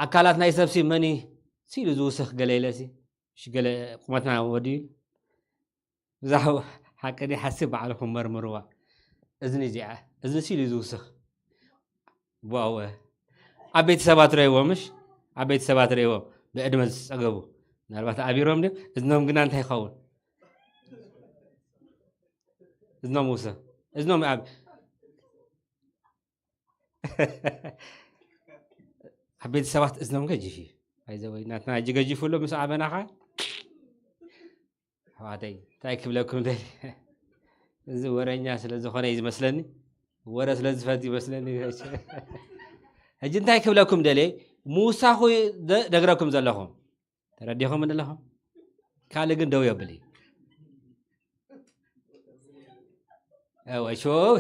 ኣካላት ናይ ሰብሲ መን እዩ ሲሉ ዝውስኽ ገለ ኢለሲ? እሺ፣ ገለ ቁመትና ወዲ ብዛዕባ ሓቂ ድያ ሓሲ ባዕልኹም መርምርዋ። እዝኒ እዚኣ፣ እዝኒ ሲሉ እዩ ዝውስኽ። ዋው። ዓበይቲ ሰባት ረእይዎ፣ ምሽ? ዓበይቲ ሰባት ረእይዎ፣ ብዕድመ ዝጸገቡ። ምናልባት ኣቢሮም ድዮም? እዝኖም ግና እንታይ ይኸውን? እዝኖም ውሰ እዝኖም ኣብ ዓበይቲ ሰባት እዝኖም ገጅፍ እዩ። ኣይዘወይ ናትና እጅ ገጅፉ ኣሎ ምስ ኣበናኻ ኣሕዋተይ እንታይ ክብለኩም ደል እዚ ወረኛ ስለ ዝኾነ እዩ ዝመስለኒ። ወረ ስለ ዝፈት ይመስለኒ። ሕጂ እንታይ ክብለኩም ደልየ፣ ምውሳኹ ነግረኩም ዘለኹም ተረዲኹም ኣለኹም። ካልእ ግን ደው የብል እዩ። እወ፣ ሾው።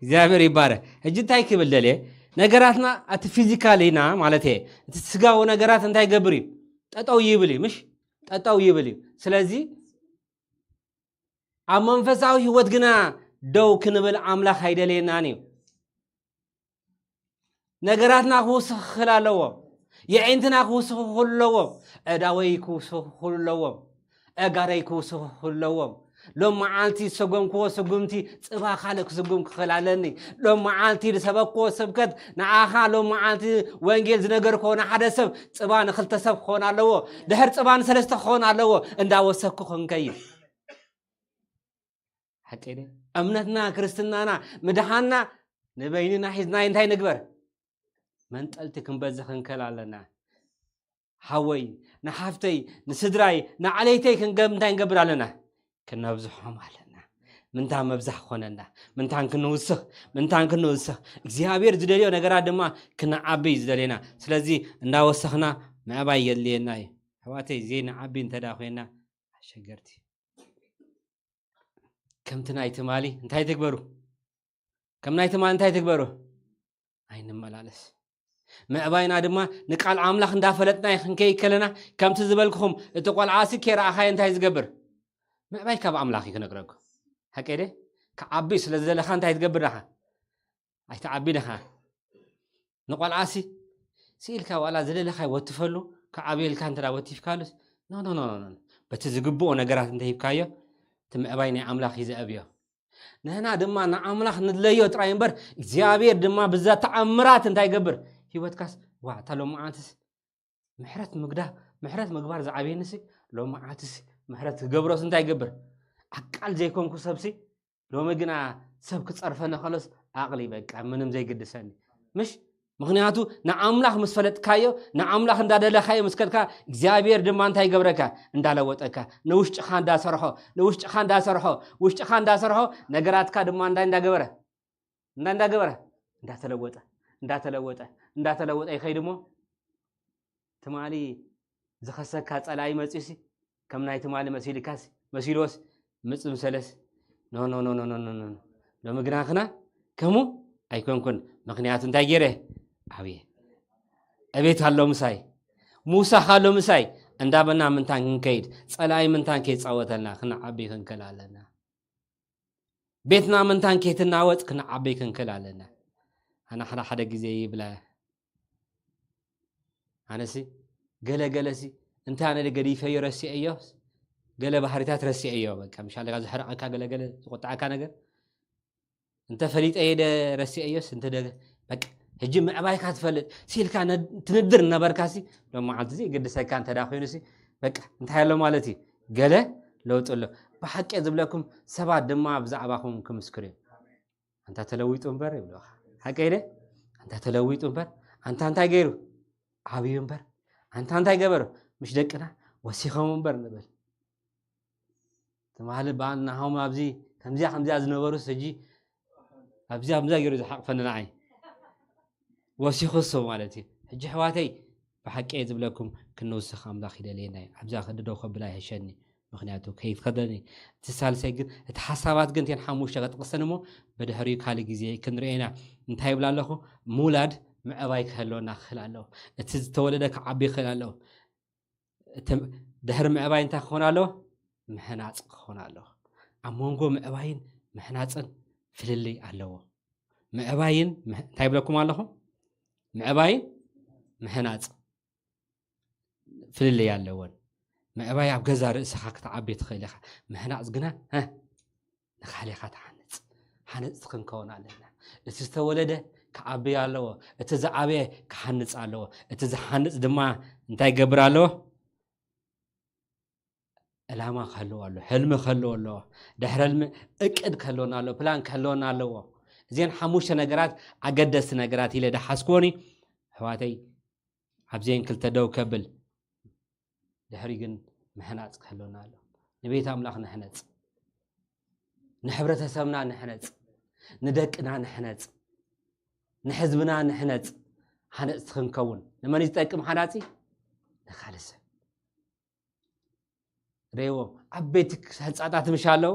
እግዚኣብሔር ይባረ። ሕጂ እንታይ ክብል ደልየ፣ ነገራትና እቲ ፊዚካል ኢና ማለት እየ፣ እቲ ስጋዊ ነገራት እንታይ ገብር እዩ? ጠጠው ይብል እዩ። ምሽ ጠጠው ይብል እዩ። ስለዚ ኣብ መንፈሳዊ ህይወት ግና ደው ክንብል ኣምላኽ ኣይደልየናን እዩ። ነገራትና ክውስኽ ክኽእል ኣለዎ። የዒንትና ክውስኽ ክኽእሉ ኣለዎም። ዕዳወይ ክውስኽ ክኽእሉ ኣለዎም። ዕጋረይ ክውስኽ ክኽእሉ ኣለዎም። ሎም መዓልቲ ዝሰጎምክዎ ስጉምቲ ጽባ ካልእ ክስጉም ክኽእል ኣለኒ። ሎም መዓልቲ ዝሰበክዎ ስብከት ንዓኻ ሎም መዓልቲ ወንጌል ዝነገርክዎ ንሓደ ሰብ ጽባ ንኽልተ ሰብ ክኾን ኣለዎ። ድሕር ጽባ ንሰለስተ ክኾን ኣለዎ። እንዳወሰኩ ክንከይድ ሓቂ እምነትና ክርስትናና ምድሓና ንበይንና ሒዝና እንታይ ንግበር? መንጠልቲ ክንበዝሕ ክንከል ኣለና። ሓወይ ንሓፍተይ ንስድራይ ንዓለይተይ ክንገብ እንታይ ንገብር ኣለና? ክነብዝሖም ኣለና። ምንታን መብዛሕ ክኾነና ምንታን ክንውስኽ ምንታን ክንውስኽ እግዚኣብሔር ዝደልዮ ነገራት ድማ ክንዓቢ እዩ ዝደልየና። ስለዚ እንዳወሰኽና ምዕባይ የድልየና እዩ። ኣሕዋተይ ዘይንዓቢ እንተዳ ኮይና ኣሸገርቲ ከምቲ ናይ ትማሊ እንታይ ትግበሩ? ከም ናይ ትማሊ እንታይ ትግበሩ? ኣይንመላለስ። ምዕባይና ድማ ንቃል ኣምላኽ እንዳፈለጥና ክንከይ ከለና ከምቲ ዝበልክኹም እቲ ቆልዓሲ ከይረኣኻዮ እንታይ ዝገብር? ምዕባይ ካብ ኣምላኽ እዩ ክነግረኩም። ሓቀይ ደ ክዓቢ ስለ ዝደለኻ እንታይ ትገብር ዳኻ? ኣይትዓቢ ዲኻ? ንቆልዓሲ ስኢልካ ዋላ ዝደለኻይ ወትፈሉ ክዓብየልካ እንተ ወቲፍካሉስ ኖ ኖ ኖ ኖ በቲ ዝግብኦ ነገራት እንተሂብካዮ እቲ ምዕባይ ናይ ኣምላኽ እዩ ዘዕብዮ። ንሕና ድማ ንኣምላኽ ንድለዮ ጥራይ እምበር እግዚኣብሔር ድማ ብዛ ተኣምራት እንታይ ይገብር? ህይወትካስ ዋዕታ ሎመዓንትስ ምሕረት ምግዳ ምሕረት ምግባር ዝዓብየንሲ ሎመዓንትስ ምሕረት ክገብሮስ እንታይ ይገብር? ዓቃል ዘይኮንኩ ሰብሲ ሎሚ ግና ሰብ ክጸርፈኒ ከሎስ ዓቕሊ በቃ ምንም ዘይግድሰኒ ምሽ ምክንያቱ ንኣምላኽ ምስ ፈለጥካዮ ንኣምላኽ እንዳደለኻዮ ምስ ከድካ እግዚኣብሔር ድማ እንታይ ይገብረካ? እንዳለወጠካ ንውሽጥኻ እንዳሰርሖ ንውሽጥኻ እንዳሰርሖ ውሽጥኻ እንዳሰርሖ ነገራትካ ድማ እንታይ እንዳገበረ እንታይ እንዳገበረ እንዳተለወጠ እንዳተለወጠ እንዳተለወጠ ይኸይድ እሞ ትማሊ ዝኸሰካ ጸላኢ መጺኡሲ ከም ናይ ትማሊ መሲልካሲ መሲልዎስ ምጽ ምሰለስ ኖ ኖ ኖ ኖ ኖ ኖ ኖ ሎሚ ግና ክና ከሙ ኣይኮንኩን ምክንያቱ እንታይ ገይረ ኣብየ እቤት ኣሎ ምሳይ ሙሳኽ ኣሎ ምሳይ እንዳበና ምንታን ክንከይድ ጸላኢ ምንታን ከይጻወተልና ክንዓቢ ክንክእል ኣለና ቤትና ምንታን ከይትናወጽ ክንዓቢ ክንክእል ኣለና ኣነ ሓደ ሓደ ግዜ ይብላ ኣነሲ ገለ ገለሲ እንታይ ኣነ ገዲፈዮ ረሲዐዮ ገለ ባህሪታት ረሲዐዮ በቃ ምሻ ኣለካ ዝሕረቐካ ገለ ገለ ዝቆጣዓካ ነገር እንተ ፈሊጠ የደ ረሲዐዮስ እንተ ደገ በቃ ሕጂ ምዕባይካ ትፈልጥ ሲልካ ትንድር ነበርካሲ ሎም መዓልቲ እዚ ግድሰካ እንተ ኮይኑሲ በቃ እንታይ ኣሎ ማለት እዩ ገለ ለውጢ ኣሎ ብሓቂ ዝብለኩም ሰባት ድማ ብዛዕባኹም ክምስክሩ እዮም ኣንታ ተለዊጡ እምበር ይብሉኻ ሓቂ ደ ኣንታ ተለዊጡ እምበር ኣንታ እንታይ ገይሩ ዓብዩ እምበር ኣንታ እንታይ ገበሩ ምሽ ደቅና ወሲኾም እምበር ንብል ትማሊ ብኣናሆም ኣብዚ ከምዚኣ ከምዚኣ ዝነበሩስ ሕጂ ኣብዚኣ ከምዚኣ ገይሩ ዝሓቕፈኒ ንዓይ ወሲኹ እሱ ማለት እዩ ሕጂ ኣሕዋተይ ብሓቂ እየ ዝብለኩም ክንውስኽ ኣምላኽ ይደልየና እዩ ኣብዛ ከድደው ከብላ ይሕሸኒ ምኽንያቱ ከይትኸደኒ እቲ ሳልሳይ ግን እቲ ሓሳባት ግን ቴን ሓሙሽተ ከጥቕሰን እሞ ብድሕሪኡ ካልእ ግዜ ክንሪኦ ኢና እንታይ ይብላ ኣለኹ ምውላድ ምዕባይ ክህልወና ክኽእል ኣለዎ እቲ ዝተወለደ ክዓቢ ይኽእል ኣለዎ ድሕሪ ምዕባይ እንታይ ክኾን ኣለዎ ምሕናፅ ክኾን ኣለዎ ኣብ መንጎ ምዕባይን ምሕናፅን ፍልልይ ኣለዎ ምዕባይን እንታይ ይብለኩም ኣለኹ ምዕባይን ምሕናፅ ፍልልይ ኣለወን ምዕባይ ኣብ ገዛ ርእስኻ ክትዓቢ ትኽእል ኢኻ ምሕናፅ ግና ንካሊኻ ትሓንፅ ሓነፅቲ ክንከውን ኣለና እቲ ዝተወለደ ክዓብይ ኣለዎ እቲ ዝዓበየ ክሓንፅ ኣለዎ እቲ ዝሓንፅ ድማ እንታይ ይገብር ኣለዎ ዕላማ ክህልዎ ኣሎ፣ ሕልሚ ክህልዎ ኣለዎ። ድሕሪ ሕልሚ እቅድ ክህልወና ኣለዎ፣ ፕላን ክህልወና ኣለዎ። እዚአን ሓሙሽተ ነገራት ኣገደስቲ ነገራት ኢለ ደሓስክዎኒ። ኣሕዋተይ፣ ኣብዚአን ክልተ ደው ከብል፣ ድሕሪ ግን ምሕናፅ ክህልወና ኣሎ። ንቤት ኣምላኽ ንሕነፅ፣ ንሕብረተሰብና ንሕነፅ፣ ንደቅና ንሕነፅ፣ ንሕዝብና ንሕነፅ። ሃነፅቲ ክንከውን ንመን እዩ ዝጠቅም? ሃናፂ ንካልእ ሰብ። ርእይዎ፣ ዓበይቲ ህንፃታት ምሽ ኣለዉ፣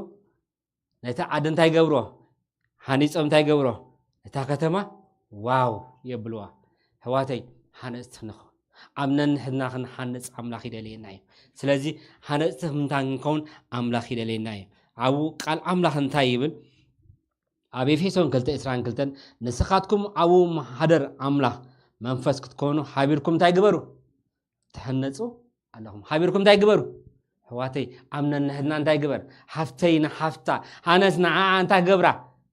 ነቲ ዓዲ እንታይ ገብሮ? ሃኒፆም እንታይ ገብሮ? ነታ ከተማ ዋው የብልዋ። ኣሕዋተይ፣ ሃነፅቲ ንኹን። ኣብ ነንሕድና ክንሓንፅ ኣምላኽ ይደልየና እዩ። ስለዚ ሃነፅቲ ምንታይ ክንከውን ኣምላኽ ይደልየና እዩ። ኣብኡ ቃል ኣምላኽ እንታይ ይብል? ኣብ ኤፌሶን ክልተ ዕስራን ክልተን፣ ንስኻትኩም ኣብኡ ማሕደር ኣምላኽ መንፈስ ክትኮኑ ሓቢርኩም እንታይ ግበሩ? ትሕነፁ ኣለኹም። ሓቢርኩም እንታይ ግበሩ? ኣሕዋተይ፣ ኣብ ነንሕድና እንታይ ግበር? ሓፍተይ ንሓፍታ፣ ሃነስ ንዓዓ እንታይ ገብራ?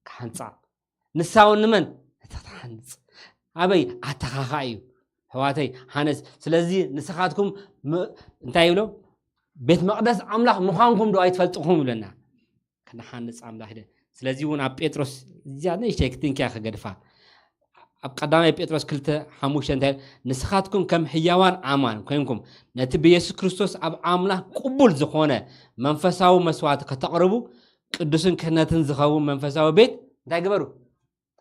ክሓንፃ። ንሳ እውን ንመን? እታ ትሓንፅ። ኣበይ? ኣተኻኻ እዩ። ኣሕዋተይ፣ ሃነስ። ስለዚ ንስኻትኩም ም-፣ እንታይ ይብሎ? ቤት መቕደስ ኣምላኽ ምዃንኩም ዶ ኣይትፈልጥኹም ይብለና። ክንሓንፅ ኣምላኽ ይደ-፣ ስለዚ እውን ኣብ ጴጥሮስ እዚኣ ንእሽተይ ክትንክያ ክገድፋ። ኣብ ቀዳማይ ጴጥሮስ ክልተ ሓሙሽተ እንታይ ኢሉ? ንስኻትኩም ከም ህያዋን ኣማን ኮይንኩም ነቲ ብየሱስ ክርስቶስ ኣብ ኣምላኽ ቅቡል ዝኾነ መንፈሳዊ መስዋዕቲ ከተቕርቡ፣ ቅዱስን ክህነትን ዝኸውን መንፈሳዊ ቤት እንታይ ግበሩ?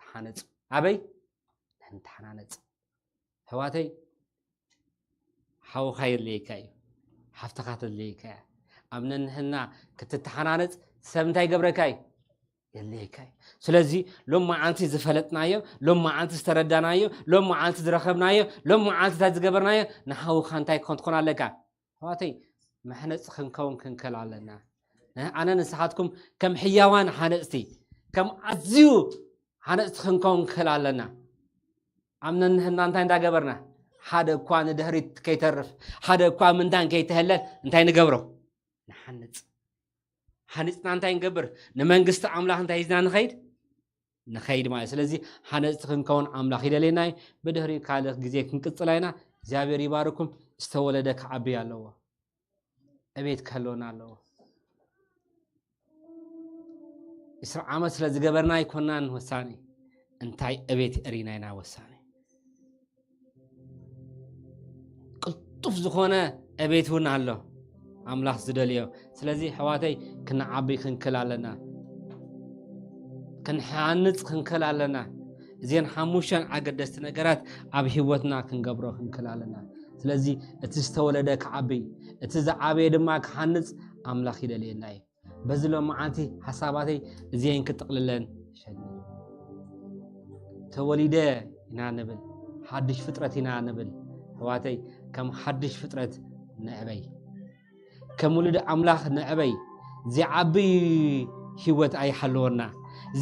ተሓነጹ። ኣበይ? ንተሓናነጽ። ኣሕዋተይ፣ ሓውኻ የድልየካ እዩ። ሓፍትኻ ተድልየካ እያ። ኣብ ነንሕና ክትተሓናነጽ ሰብ እንታይ ይገብረካ እዩ? የድልየካ እዩ። ስለዚ ሎም መዓልቲ ዝፈለጥናዮ፣ ሎም መዓልቲ ዝተረዳናዮ፣ ሎም መዓልቲ ዝረኸብናዮ፣ ሎም መዓልትታት ዝገበርናዮ ንሓውኻ እንታይ ክኾን ትኾን ኣለካ? ኣሕዋተይ፣ መሕነጺ ክንከውን ክንክእል ኣለና። እ፣ ኣነ ንስኻትኩም ከም ሕያዋን ሓነጽቲ፣ ከም ኣዝዩ ሓነጽቲ ክንከውን ክንክእል ኣለና። ኣብ ነንሕና እንታይ እንዳገበርና፣ ሓደ እኳ ንድሕሪት ከይተርፍ፣ ሓደ እኳ ምንታን ከይተህለል እንታይ ንገብሮ? ንሓንጽ። ሓኒጽና እንታይ ንገብር? ንመንግስቲ ኣምላኽ እንታይ ሒዝና ንኸይድ? ንኸይድ ማለት። ስለዚ ሓነጽቲ ክንከውን ኣምላኽ ይደልየና እዩ። ብድሕሪኡ ካልእ ግዜ ክንቅጽላ ኢና። እግዚኣብሔር ይባርኩም። ዝተወለደ ክዓቢ ኣለዎ። ዕቤት ክህልወና ኣለዎ። ዕስራ ዓመት ስለ ዝገበርና ኣይኮናን ወሳኒ፣ እንታይ ዕቤት እሪና ኢና ወሳኒ። ቅልጡፍ ዝኾነ ዕቤት እውን ኣሎ ኣምላኽ ዝደልዮ። ስለዚ ኣሕዋተይ፣ ክንዓቢ ክንክእል ኣለና፣ ክንሓንጽ ክንክእል ኣለና። እዚአን ሓሙሽተን ኣገደስቲ ነገራት ኣብ ህይወትና ክንገብሮ ክንክእል ኣለና። ስለዚ እቲ ዝተወለደ ክዓቢ፣ እቲ ዝዓበየ ድማ ክሓንጽ ኣምላኽ ይደልየና እዩ። በዚ ሎማዓንቲ ሓሳባተይ እዚአን ክጥቕልለን ሸኒ። ተወሊደ ኢና ንብል፣ ሓድሽ ፍጥረት ኢና ንብል። ኣሕዋተይ፣ ከም ሓድሽ ፍጥረት ንዕበይ። ከም ውሉድ ኣምላኽ ንዕበይ። ዚዓቢ ህይወት ኣይሓልወና።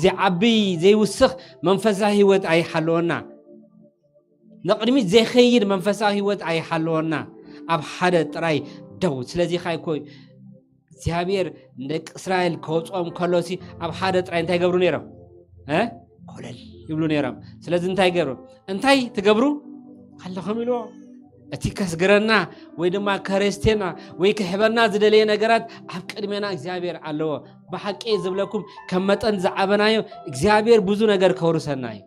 ዚዓቢ ዘይውስኽ መንፈሳዊ ህይወት ኣይሓልወና። ንቕድሚት ዘይኸይድ መንፈሳዊ ህይወት ኣይሓልወና። ኣብ ሓደ ጥራይ ደው። ስለዚ ኻይኮ እግዚኣብሔር ንደቂ እስራኤል ከውፅኦም ከሎሲ ኣብ ሓደ ጥራይ እንታይ ገብሩ ነይሮም? እ? ኮለል ይብሉ ነይሮም። ስለዚ እንታይ ገብሩ? እንታይ ትገብሩ ኣለኹም ኢልዎ። እቲ ከስግረና ወይ ድማ ከረስቴና ወይ ክሕበና ዝደለየ ነገራት ኣብ ቅድሜና እግዚኣብሔር ኣለዎ። ብሓቂ ዝብለኩም፣ ከም መጠን ዝዓበናዮ እግዚኣብሔር ብዙ ነገር ከውርሰና እዩ።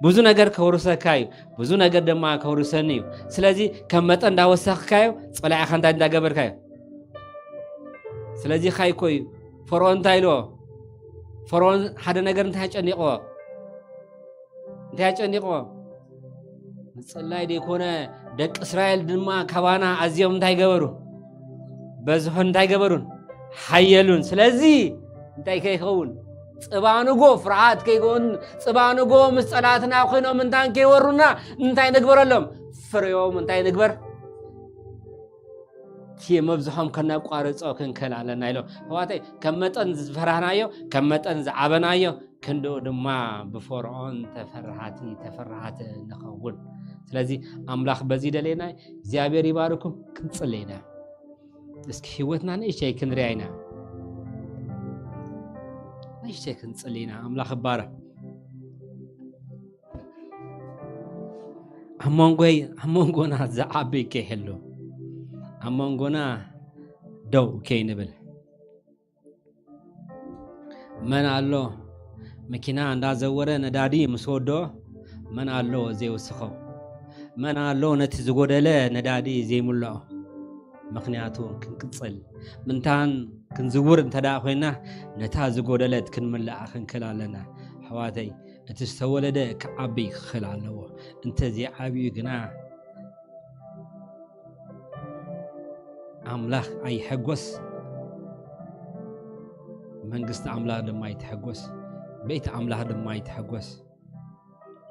ብዙ ነገር ከውርሰካ እዩ። ብዙ ነገር ድማ ከውርሰኒ እዩ። ስለዚ ከም መጠን እንዳወሰኽካዮ፣ ጸላኢኻ እንታይ እንዳገበርካዮ? ስለዚ ኻይኮ እዩ ፈርዖን እንታይ ኢልዎ? ፈርዖን ሓደ ነገር እንታይ ኣጨኒቕዎ? እንታይ ኣጨኒቕዎ? ምጽላይ ደይኮነ፣ ደቂ እስራኤል ድማ ካባና ኣዝዮም እንታይ ገበሩ? በዝሑን እንታይ ገበሩን? ሓየሉን። ስለዚ እንታይ ከይኸውን? ጽባንጎ ፍርሃት ከይኸውን፣ ጽባንጎ ምስ ጸላእትና ኮይኖም እንታይ ከይወሩና እንታይ ንግበረሎም? ፍርዮም እንታይ ንግበር? እቲ መብዝሖም ከነቋርጾ ክንክእል ኣለና ኢሎም። ኣሕዋተይ፣ ከም መጠን ዝፈራህናዮ፣ ከም መጠን ዝዓበናዮ፣ ክንድኡ ድማ ብፈርዖን ተፈራሃቲ፣ ተፈራሃቲ ንኸውን። ስለዚ ኣምላኽ በዚ ደለየና፣ እግዚኣብሔር ይባርኩም። ክንጽሊ ኢና። እስኪ ህይወትና ንእሽተይ ክንሪኣ ኢና። ንእሽተይ ክንጽሊ ኢና። ኣምላኽ ይባረክ። ኣብ መንጎይ፣ ኣብ መንጎና ዝዓቢ ከይህሉ፣ ኣብ መንጎና ደው ከይንብል፣ መን ኣሎ መኪና እንዳዘወረ ነዳዲ ምስ ወዶ? መን ኣሎ ዘይወስኾ? መን ኣሎ ነቲ ዝጎደለ ነዳዲ ዘይምልኦ? ምኽንያቱ ክንቅጽል ምንታን ክንዝውር እንተ ደኣ ኮይና፣ ነታ ዝጎደለት ክንምልኣ ክንክእል ኣለና። ኣሕዋተይ፣ እቲ ዝተወለደ ክዓቢ ክኽእል ኣለዎ። እንተ ዘይዓብዩ ግና፣ ኣምላኽ ኣይሕጎስ፣ መንግስቲ ኣምላኽ ድማ ኣይትሕጎስ፣ ቤት ኣምላኽ ድማ ኣይትሕጎስ።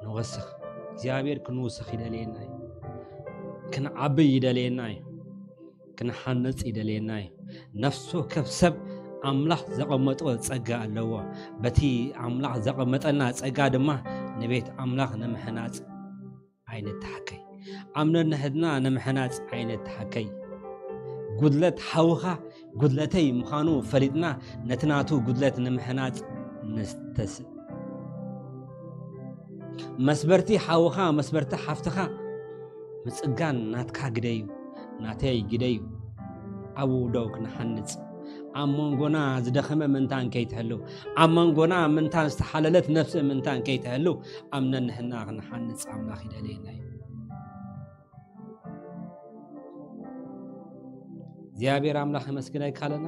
ንወስኽ፣ እግዚኣብሔር ክንውስኽ ይደልየና እዩ። ክንዓብይ ይደልየና እዩ። ክንሓንጽ ይደልየና እዩ። ነፍሲ ወከፍ ሰብ ኣምላኽ ዘቐመጦ ጸጋ ኣለዎ። በቲ ኣምላኽ ዘቐመጠና ጸጋ ድማ ንቤት ኣምላኽ ንምሕናጽ ኣይንተሓከይ። ኣብ ነንሕድና ንምሕናጽ ኣይንተሓከይ። ጉድለት ሓውኻ ጉድለተይ ምዃኑ ፈሊጥና፣ ነቲ ናቱ ጉድለት ንምሕናጽ ንስተስእ። መስበርቲ ሓውኻ፣ መስበርቲ ሓፍትኻ ምጽጋን ናትካ ግደዩ፣ ናተይ ግደዩ። ኣብኡ ደው ክንሓንጽ፣ ኣብ መንጎና ዝደኸመ ምንታን ከይትህልው፣ ኣብ መንጎና ምንታን ዝተሓለለት ነፍሲ ምንታን ከይትህልው፣ ኣብ ነንሕና ክንሓንጽ ኣምላኽ ይደልየና እዩ። እግዚኣብሔር ኣምላኽ የመስግነካ ኣለና።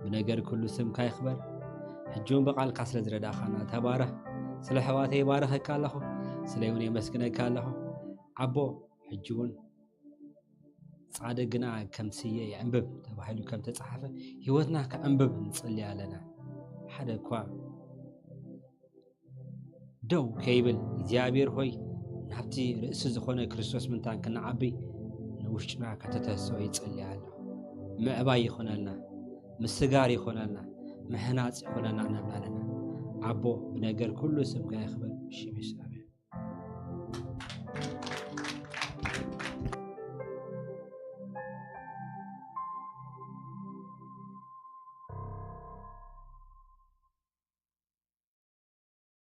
ብነገር ኩሉ ስምካ ይኽበር። ሕጂ እውን ብቓልካ ስለ ዝረዳእኻና ተባረኽ። ስለ ኣሕዋተይ ይባርኸካ ኣለኹ። ስለ እውን የመስግነካ ኣለኹ። ኣቦ፣ ሕጂ እውን ጻድቕ ግና ከም ስየ ይዕንብብ ተባሂሉ ከም ተጻሓፈ፣ ህይወትና ክዕንብብ ንጽሊ ኣለና። ሓደ እኳ ደው ከይብል እግዚኣብሔር ሆይ፣ ናብቲ ርእሲ ዝኾነ ክርስቶስ ምንታን ክንዓቢ ንውሽጥና ከተተስኦ ይጸሊ ኣለኹ። ምዕባይ ይኾነልና፣ ምስጋር ይኾነልና፣ ምሕናጽ ይኾነልና ንብል ኣለና። ኣቦ፣ ብነገር ኩሉ ስምካ ይኽበር። ሽም ይስዓር።